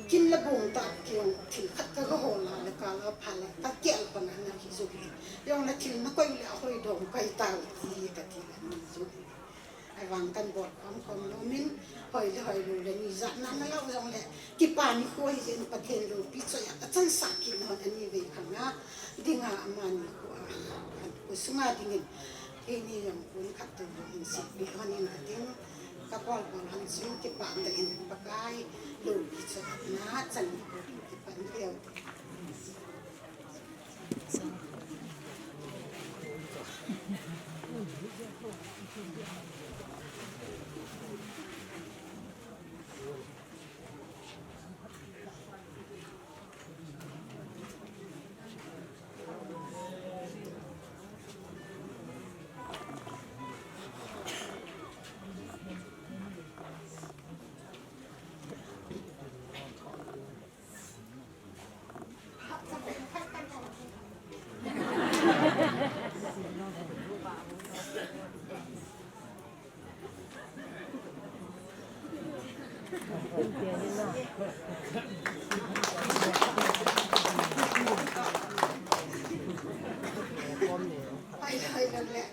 Kin le bong tah kei jong thil khat kaga hol a le kala pha le, kakel pan a nahi jou hi. Jong le thil nakoi u le ahoi dom kai tau ti kati le ni jou hi. Ahivang kan bol khom khom nom in, hoi le hoi lou le ni jat na nalah u jong le, kipa nikho hijeh in Pathen loupi choi a, achansah kit na hon ani vei khang a, dinga amani kho a, khankho sunga dingin, keini jong kon khat toh jong hin seipeh hon in kating, kabol bol hon chun kipah tah in Pakai loupi choi a na chan nikho kipan leu. Ai, ai, ai, ai.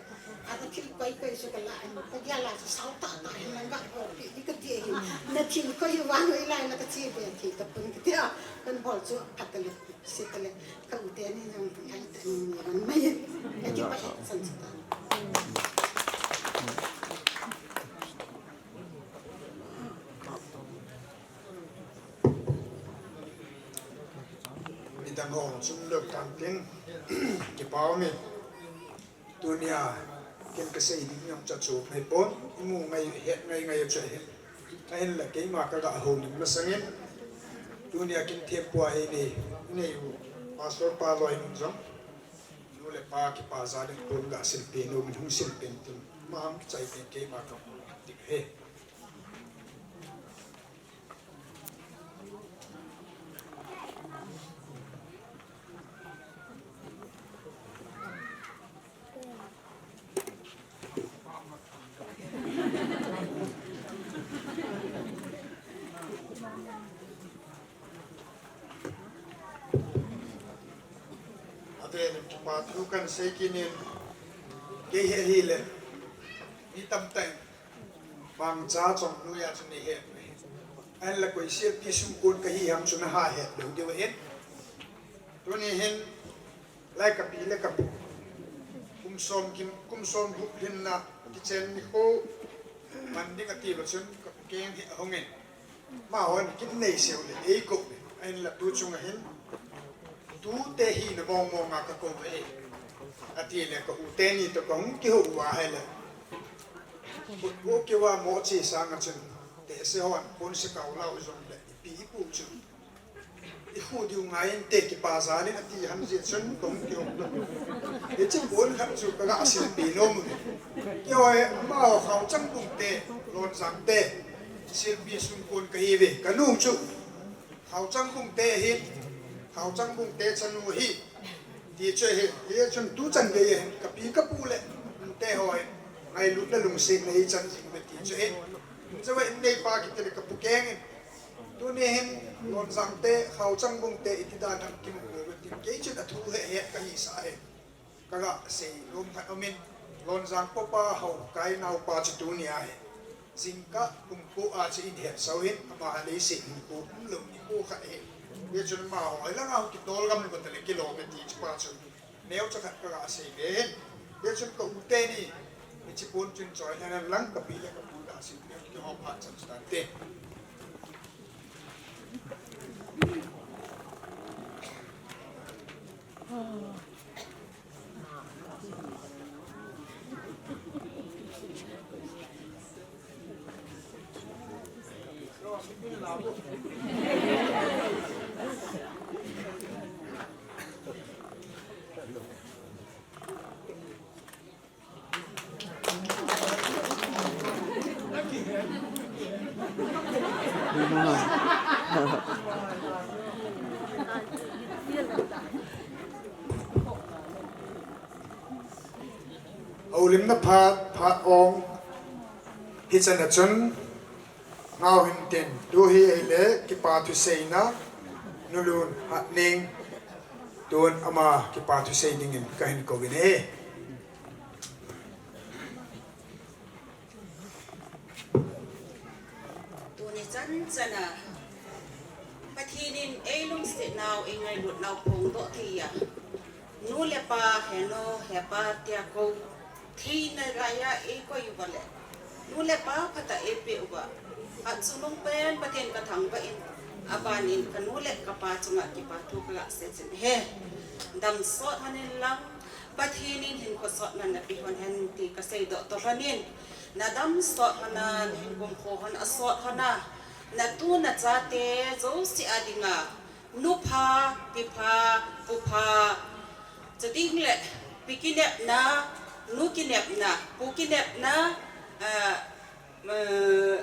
Athil koi koi chu kala in, kagel a chu sao tah tah in lang ga bol pi, ni kati ahi. Na Thil koi vang ilai la ka chi be thei tapon kitia. Kan bol chu phat tale, se tale. Ka u teni jong ai tani ni man mai. Ka kipah e, chan chu ta. Midang ho chung lou tan tin, kipa um e. Tunia ken kasei ding jong chu chu mai pon, imu ngai, het ngai ngai chu ahi. Ahinla keima ka ga houlim masangin, tunia ken thempu a einei, inei u Pastor pa loi in jong, nu le pa kipa jal in pon ga silpeh nom in hung silpeh in tin, ama hung kichai pen keima ka pon ding ahi. Avel in kipa thu kan sei kit in, kei hi ahile, mi tamtah in Mangcha chom noiya chu nei het uve. Ahinla koi silpi sungkon kahi ham chu naha het lou diu ahin. Tuni hin, lai kapi le kapu, kum som kim, kum som gup lhinna kichen nikho man ding ati lou chun kapu keng hi ahung in. Amahon kin nei seu le eikou le, ahinla tu chunga hin, tute hina mong mong a kakou ve. Ati le ka u teni toh kahung kihou uva ahile, khut u kiva mo che sanga chun, tehse hon pon se kau lau jongle, ipi ipu chu ikhu diu ngai inte, kipa jal in ati ham jeh chun kahung kihou. Hiche pon khat chu kaga silpeh nom uve. Keiho hi amaho Khaochang Bung te, Lonjang te, silpi sungkon kahiuve. Kanu chu Khaochang Bung te ahin, Khaochang Bung te chanu ahi, ti chu ahi. Hichun tuchan gei ahin, kapi kapu le te ho hin ngailutna lungsetna ichan jing uve ti chu ahin. Chule inneipa kiti le kapu keng in, tuni hin Lonjang te, Khaochang Bung te iti dan ham kimu uve tin, kei chun athu hehet kahisah ahi. Kaga sei nom khat aumin, Lonjang popa Haokai naopa chu tunia hi jingkah kum ko a chu in hetsah in, ama leiset hinkho umlou nikho khat ahi. Hichun amaho hilanga hung kitol gam louva tale kilom e ti chu pa chu neocha khat kaga sei be hin. Hichun ka u teni hiche pon chun choi hen lang, kapi le kapu ga sei be, kihou phat chan chu tante. Houlimna phat, phat ong, hichan a chun ngau hintin, tu hi ahile kipa thuseina, Nu Lunhatning, tun ama kipa thusei dingin kahin kouvin ahi. Tuni chan chan a Pathen in eilungset nau, eingailutnau phongdoh thei a, nu le pa, henu, hepa tia kou theina laiya eikoi uva le, nu le pa phatah eipeh uva, achungnung pen Pathen kathangvah in, aban in kanu le kapa chunga kipa thu kaga sei chin ahi. Damsot hon in lang, Pathen in hinkho sot man napeh hon hen ti kaseidoh toh lhon in, nadamsot hon a, nahin gumkho hon asot hon a, natu nachate jouse a dinga, nupha, pipha, pupha, chuteng le pi kinepna, nu kinepna, pu kinepna, ah, eh,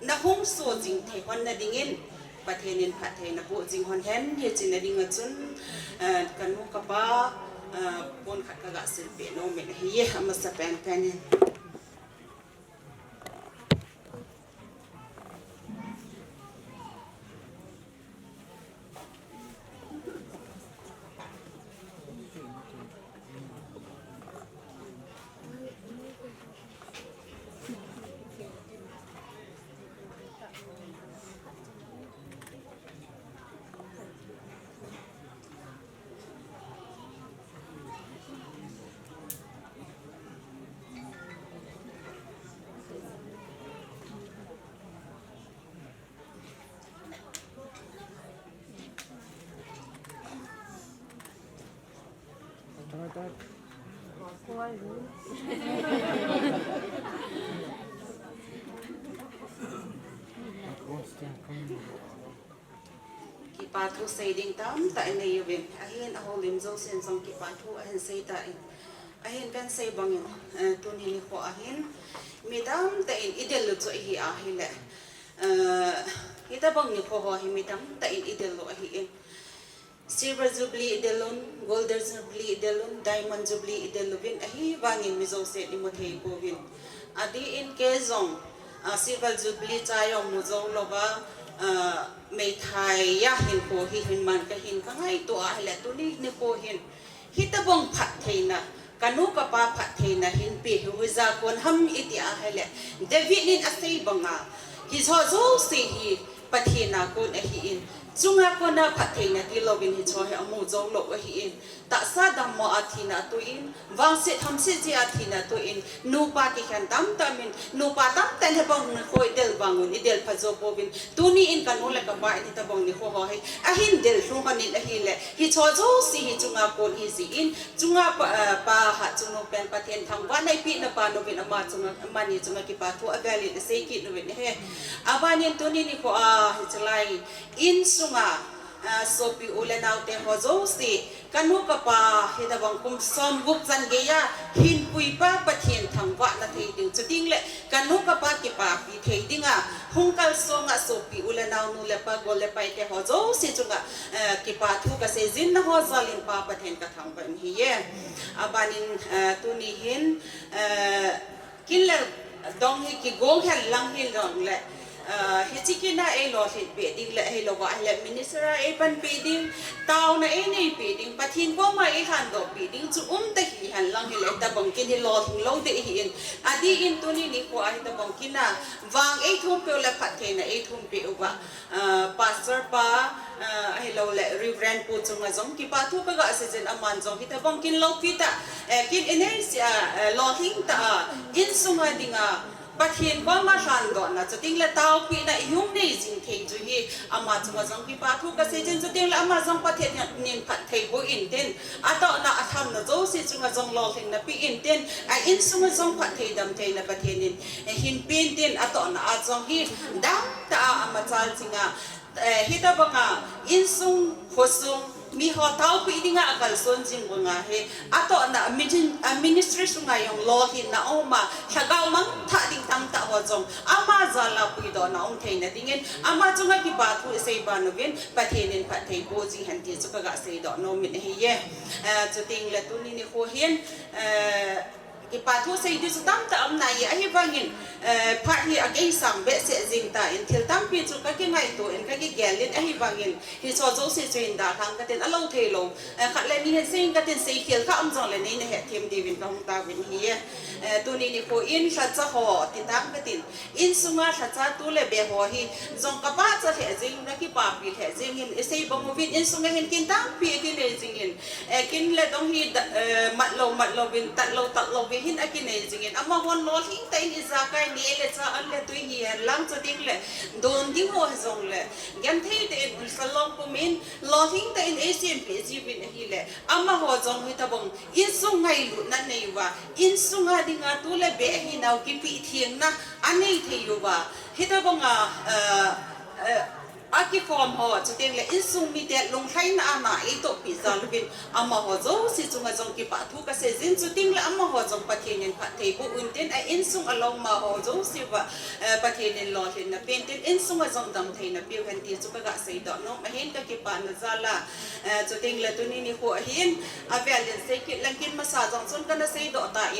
nahung so jing thei hon nadingin, Pathen in phattheina boh jing hon hen, hiche nading a chun, eh, kanu kapa, eh, pon khat kaga silpeh nom in ahi, amasapen pen in. Kipa thu sei ding tamtah inei uvin, ahin ahoulim jousen jong kipa thu ahin sei tan, ahin kahin sei bangin, eh, tuni nikho ahin mi tamtah in idel u chu ahi ahile, eh, hitabang nikho ho hi mi tamtah in idel u ahin, Silver Jubilee idel un, Golden Jubilee idel un, Diamond Jubilee idel uvin, ahivangin mi jousen imu thei pouvin. Adeh in kei jong, ah, Silver Jubilee cha jong mu jou louva, ah, meithai a hinkho hi hin man kahin kangaito ahile, tuni nikho hin hitabang phattheina, kanu kapa phattheina hinpe hi hoija kon ham iti ahile, David in asei banga, hicho jouse hi Pathen a kon ahin, chunga kona phattheina tilouvin hicho hi amu jou lou ahin, tahsa dammo a thina atoh in, vangset hamset jeh a thina atoh in, nupa kikhen tamtah min, nupa tamtah in hibang nikho idel vang un, idel pha jou pouvin, tuni in kanu le kapa in hitabang nikho ho hi ahin del lhung hon in ahile, hicho jouse hi chunga kon ahi jeh in, chunga pa, eh, pa hatchungnung pen Pathen thangvahna eipeh nau pa nouvin ama chunga, amani chunga kipa thu avel in asei kit uvin ahi. Abanin tuni nikho a hiche lai insunga, ah, sopi u le nao te ho jouse, kanu kapa hitabang kum somgup chan geiya hinpui pa Pathen thangvahna thei ding, chuteng le kanu kapa kipapi thei dinga hung kalsong a sopi u le nao, nu le pa, gol le pai te ho jouse chunga, eh, kipa thu kasei jin, nangho jal in Pa Pathen kathangvah in ahi. Abanin, eh, tuni hin, eh, kin le dong hi kigong hen lang hilou le, ah, hiche kin a eilolhin peh ding le, ahilouva ahile minister a eipanpi ding, taona einei peh ding, Pathen koma eilhandoh peh ding chu umta hihen lang hile, hitabang kin hi lolhing lou ding ahin. Adeh in tuni nikho a hitabang kin a vang eithum peh u le phattheina eithum peh uva, ah, pastor pa, ah, ahilou le Reverend pu chunga jong kipa thu kaga sei jin, aman jong hitabang kin loupi tah, eh, kin inei seh a, eh, lolhing tah a, insunga dinga Pathen koma lhandohna, chuteng le taopina ihung nei jing thei chu hi, ama chunga jong kipa thu kasei jin, chuteng le ama jong Pathen in phatthei boh intin, atohna athamna jouse chunga jong lolhinna pe intin, a insunga jong phatthei damtheina Pathen in, eh, hinpe intin, atohna a jong hi damtah a ama chalching a, eh, hitabanga insung, khosung, miho taopi dinga akalson jing banga hi, atohna a mini-, a ministry sunga jong lolhinna aum a, lhagao mangthah ding tamtah ho jong ama jal a puidohna um theina dingin, ama chunga kipa thu isei ban uvin, Pathen in phatthei boh ji hen ti chu kaga seidoh nom in ahiye. Eh, chuteng le tuni nikho hin, eh, kipa thu sei ding chu tamtah aum nai, ahivangin, eh, phat hi ageisang behseh jing tan, thil tampi chu kakingaito in, kakigel in, ahivangin hicho jouse chu hin dalhang katin, alou theilou, eh, khat le ni hin sei katin, seikhel kha um jongle neina hethem diuvin kahung tauvin ahiye. Eh, tuni nikho in lhacha ho ti tang katin, insunga lhacha tu le beh ho hi jong kapachat lheh jing, nakipapi lheh jingin, isei bang uvin insunga hin kin tampi akinei jingin, eh, kin le dong hi da, eh, mat lou, mat louvin, tat lou, tat louvin hin akinei jingin, amahon lolhing tah in ijakai neh le chah, an le tui hihen lang, chuteng le don ding ho hijongle, genthei tah in, salom pum in, lolhing tah in eisempeh jiuvin ahile, amaho jong hitabang insung ngailutna nei uva, insunga dinga tu le beh ahinau kipe thengna anei thei uva, hitabanga, eh, eh, akikhom ho, chuteng le insung mite lunglhaina a na eitohpi jal uvin, amaho jouse chunga jong kipa thu kasei jin, chuteng le amaho jong Pathen in phatthei boh untin, a insung aloma ho jouse uva, eh, Pathen in lolhinna pe intin, insunga jong damtheina peu hen ti chu kaga seidoh nom ahin, kakipana jal a, eh, chuteng le tuni nikho ahin, avel in sei kit leng kin masa jong chun kana seidoh tan,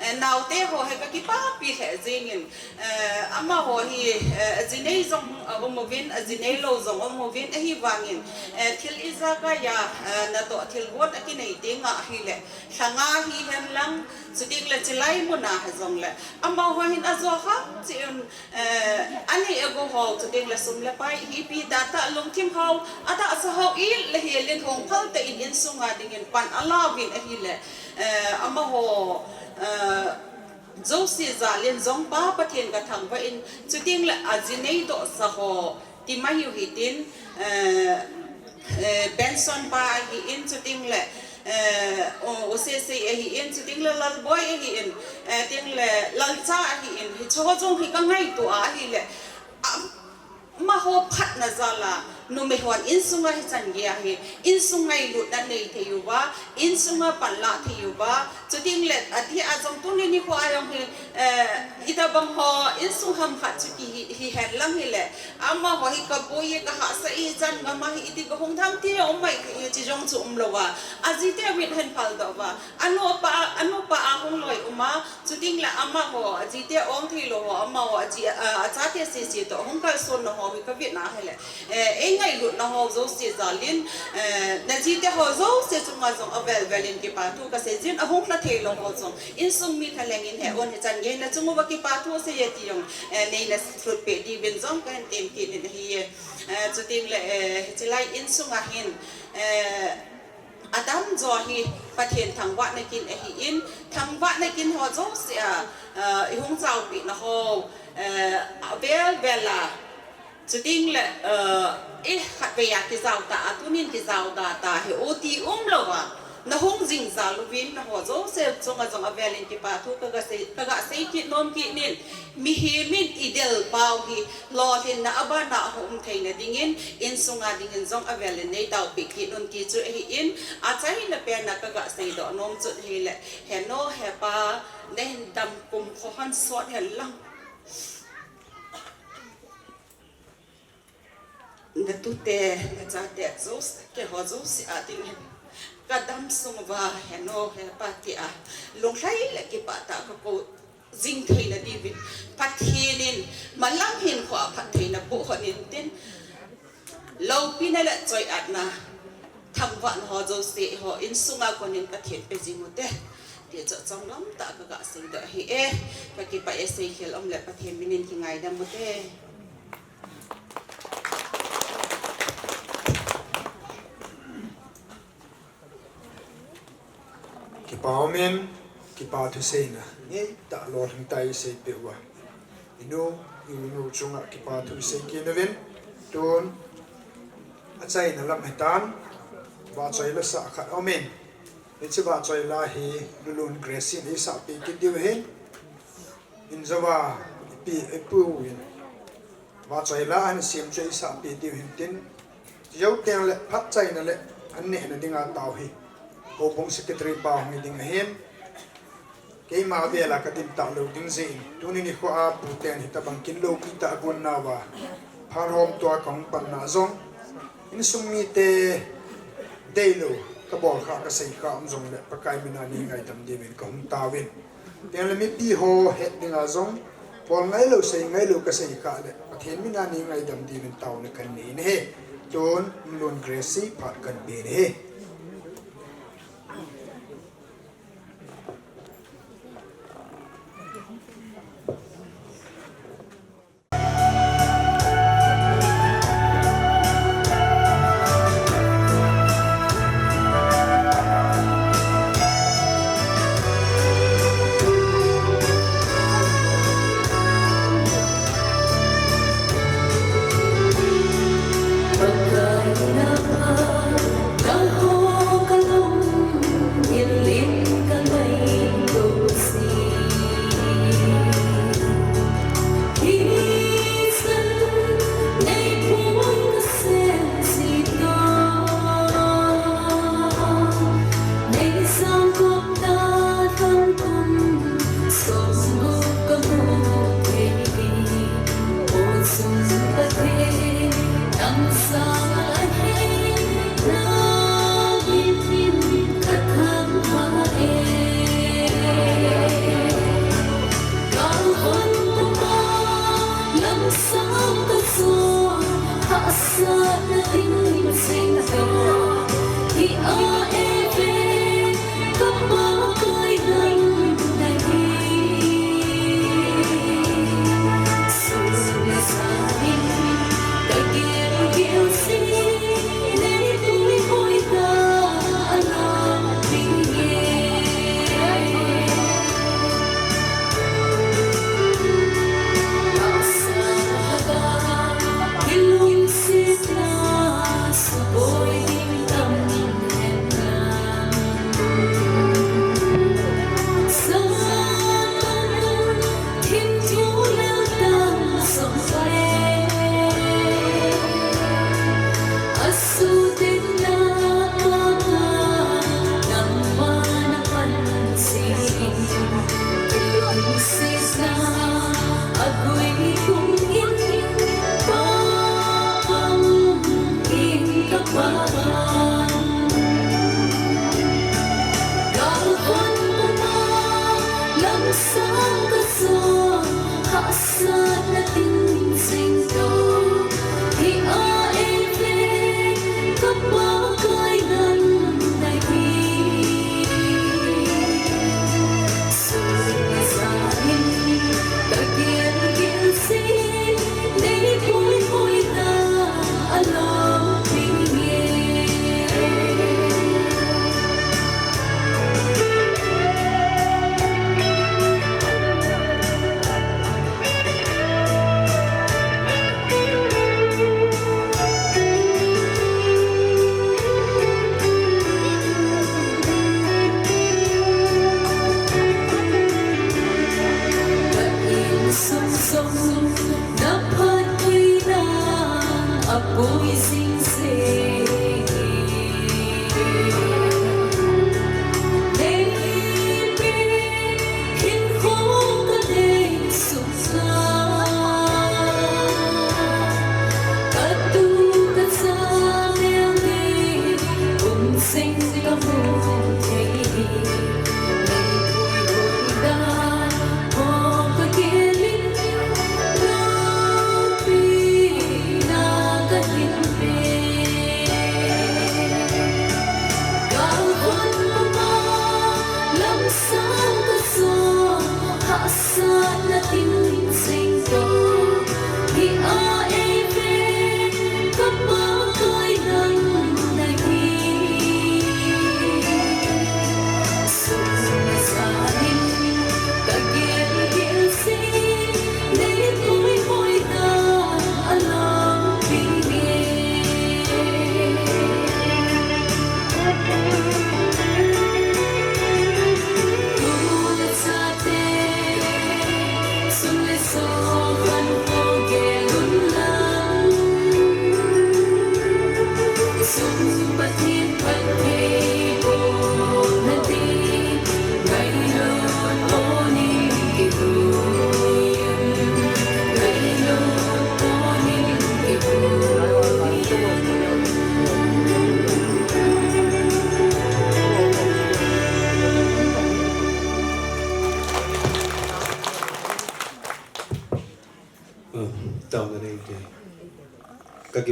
eh, naote ho hi kakipapi lheh jingin, eh, amaho hi, eh, ajinei jong aum uvin, ajinei lou jong aum uvin, ahivangin, eh, thil ijakai a, eh, natoh thil got akinei tenga ahile, lhanga hihen lang, chuteng le chilai muna hijongle, amaho hin ajo kham cheh un, eh, anei agou ho, chuteng le sum le pai, ipi tah tah lungthim ho, atahsa ho, it le hel in hung phal tah in insunga dingin pan alauvin ahile, eh, amaho, eh, jouse jal in jong Pa Pathen kathangvah in, chuteng le ajinei dohsa ho, ti mai u hitin, eh, eh, pension pa ahin, chuteng le, Eh, u, u Sese ahin, chuteng le Lalboi ahin, eh, chuteng le Lalcha ahin, hicheho jong hi kangaito a ahile, amaho phatna jal a, numei hon insunga hichan gei a hi, insung ngailutna nei thei uva, insunga panla thei uva, chuteng le, ati a jong tuni nikho a jong hi, eh, itobang ho, insung hamkhat chu kihi, hihen lang hile, amaho hi kaboi e, kahahsa e, chan ngam ahi, iti kahung tham ti um mai thei, hiche jong chu umlou a. Ajite mit hen phal doh uva. Anupa, anupa ahung loi um a, chuteng le amaho, ajite ong thei lou ho, amaho, aji, a, achate sese toh, hung kalson na ho, hi kavetna hile. Eh, eingailutna ho jouse jal in, eh, najite ho jouse chunga jong avel vel in kipa thu kasei jin, ahung lha thei lou ho jong. Insung mi thalheng in he un hichan gei nachung uva kipa thu asei e ti jong, eh, neina lhut peh diuvin jong kahin tem kit in ahi e. Eh, chuteng le, eh, hichelai insung a hin, eh, adamjo hi Pathen thangvahna kin ahin, thangvahna kin ho jouse a, eh, ihung chaopeh na ho, eh, avel vel a, chuteng le, eh, eh, khatvei a kijao ta, atunin kijao ta ta hi, oti umlou a, nahung jing jal uvin, naho jouse chunga jong avel in kipa thu kaga sei, kaga sei kit nom kit in, mihem in idel pau hi, lolhinna abana hung um theina dingin, insunga dingin jong avel in neitaopeh kit un ti chu ahin, achaina pen a kaga seidoh nom chu hile, henu hepa, nahin dam kum kho hon sot hen lang. Natute, nachate, jouse, keiho jouse a dingin, kadam sung uva, henu hepa tia, lunglhai le kipah tah a kakou jing theina diuvin, Pathen in malam hinkho a phattheina boh hon intin, loupina le choi-atna, thangvahna ho jouse ho insunga konin Pathen pe jing ute, ti chu chomlam tah a kaga seidoh ahi e. Kakipah e, seikhel um le Pathen min in kingaidam ute. Kipa um in, kipa thuseina ngeitah lolhing tah a iseipeh uva, inu, inu chunga kipa thu isei kit uvin, tun achaina lam hitan, vahchoi la sah khat um in, hiche vahchoi la hi Lulun Grace in eisahpeh kit diu ahin, injouva ipi, ipu in vahchoi la ahin sem chu eisahpeh diu ahin tin, chujou teng le phatchaina le annehna dinga tao hi houbung secretary pa hung hi ding ahin, keima vel a kadin talou ding jeh in, tuni nikho a puten hitobang kin loupi tah a gon nauva, phat hom tua kahung panna jong, insung mite deilou kabol khah, kasei khah um jongle Pakai mina neingaidam diuvin kahung taovin. Tengle mipi ho het dinga jong, bol ngailou, sei ngailou kasei khah le Pathen mina neingaidam diuvin taona kanei ahi. Tun, Lun Grace phat kanpe ahi.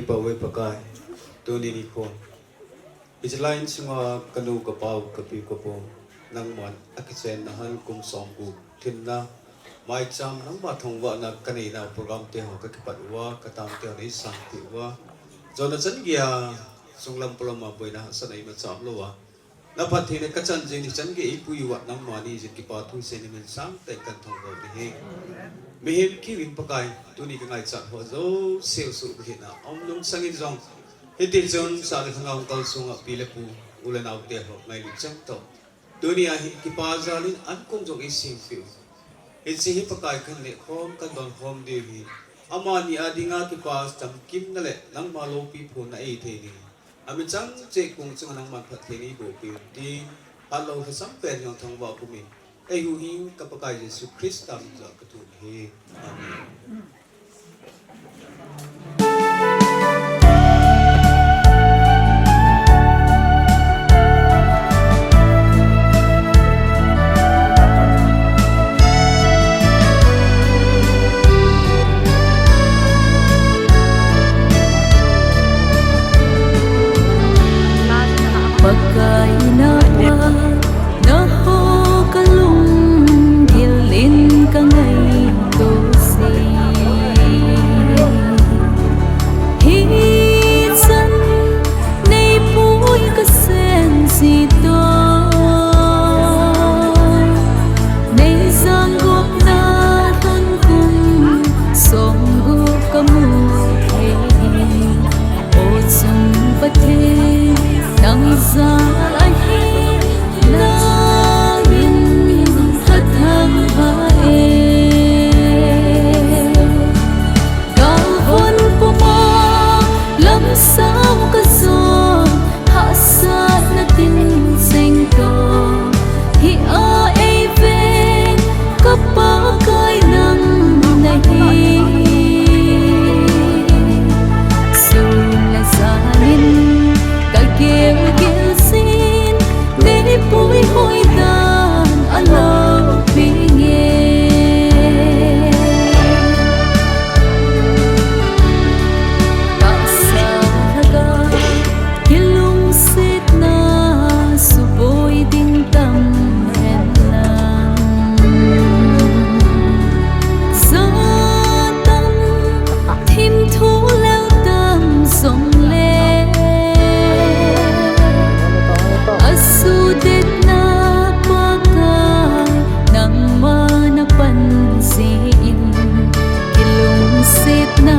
Pakai, tuni nikho hiche line sunga kanu, kapau, kapiu, kapu, nangman akichenna hin kum somgup lhinna, maicham nangma thangvahna kaneina program te ho kakipat uva, katang te ho neisangpeh uva, jona chan geiya sunglam polam a boina hahsatna imacha umlouva, naphattheina kachan jing nichan geiya eipui uva nangma ni jin kipa thu seiyin namin sangtah in kathangvah u ahi. Mihem kiuvin Pakai, tuni kangaichat ho jouse suhbulhitna a um lungsangin jong, hitichun sah le lhangau hung kal sunga pi le pu, u le nao te ho ngailut chengtoh, tuni a hi kipa jalin ankong jong eisempeh u. Hiche hi Pakai kahin nehkhom, kahin donkhom diu ahi. Amani a dinga kipa chamkimna le nangma loupi phonna eithei ding, amichang cheh kong chunga nangman phattheina eiboh peh un tin, ahilouleh lhasam pen jong thangvah pumin eihuhhing ka Pakai Jesu Christa min jal kathum ahi. Amen. Pakai napa, naho kalunggil in kangaito jin. Hichan neipui kasen jitoh, neijangopna lhon kum somgup kamu thei. O chung Pathen, nang jal ahi, namin kathangvah e. Galvon puma lamsao kajot, hahsatna tin chengtoh, hia eiveng ka Pakai nang nahi. Sun le jan in kagilgel jin, neipui hoidan aloupi nge. Tahsa lhagao kilungsetna suboi ding tam henlang, jat tam thimthu lel tam jongle, asudetna Pakai nangma napan jeh in, kilungsetna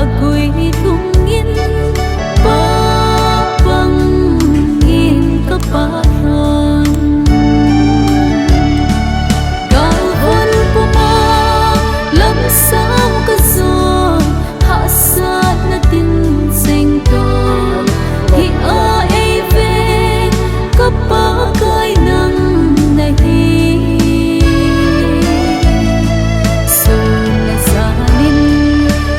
agui lhungin, pabang in kapah lhon. Galvon puma lamsao kajot, hahsatna tin chengtoh, hia eiveng ka Pakai nang nahi. Sun le jan in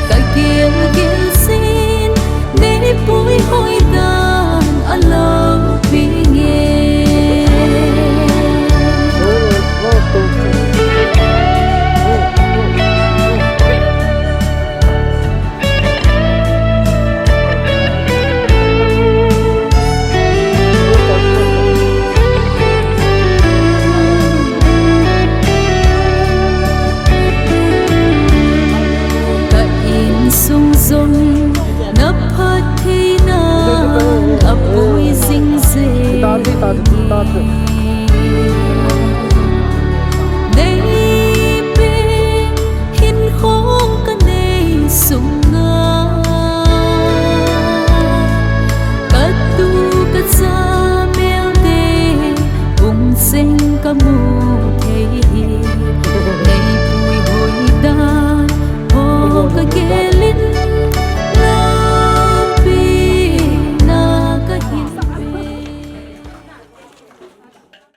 kagilgel jin, neipui hoidan aloupi nge. Ka insung jong na phattheinan apui jing jing.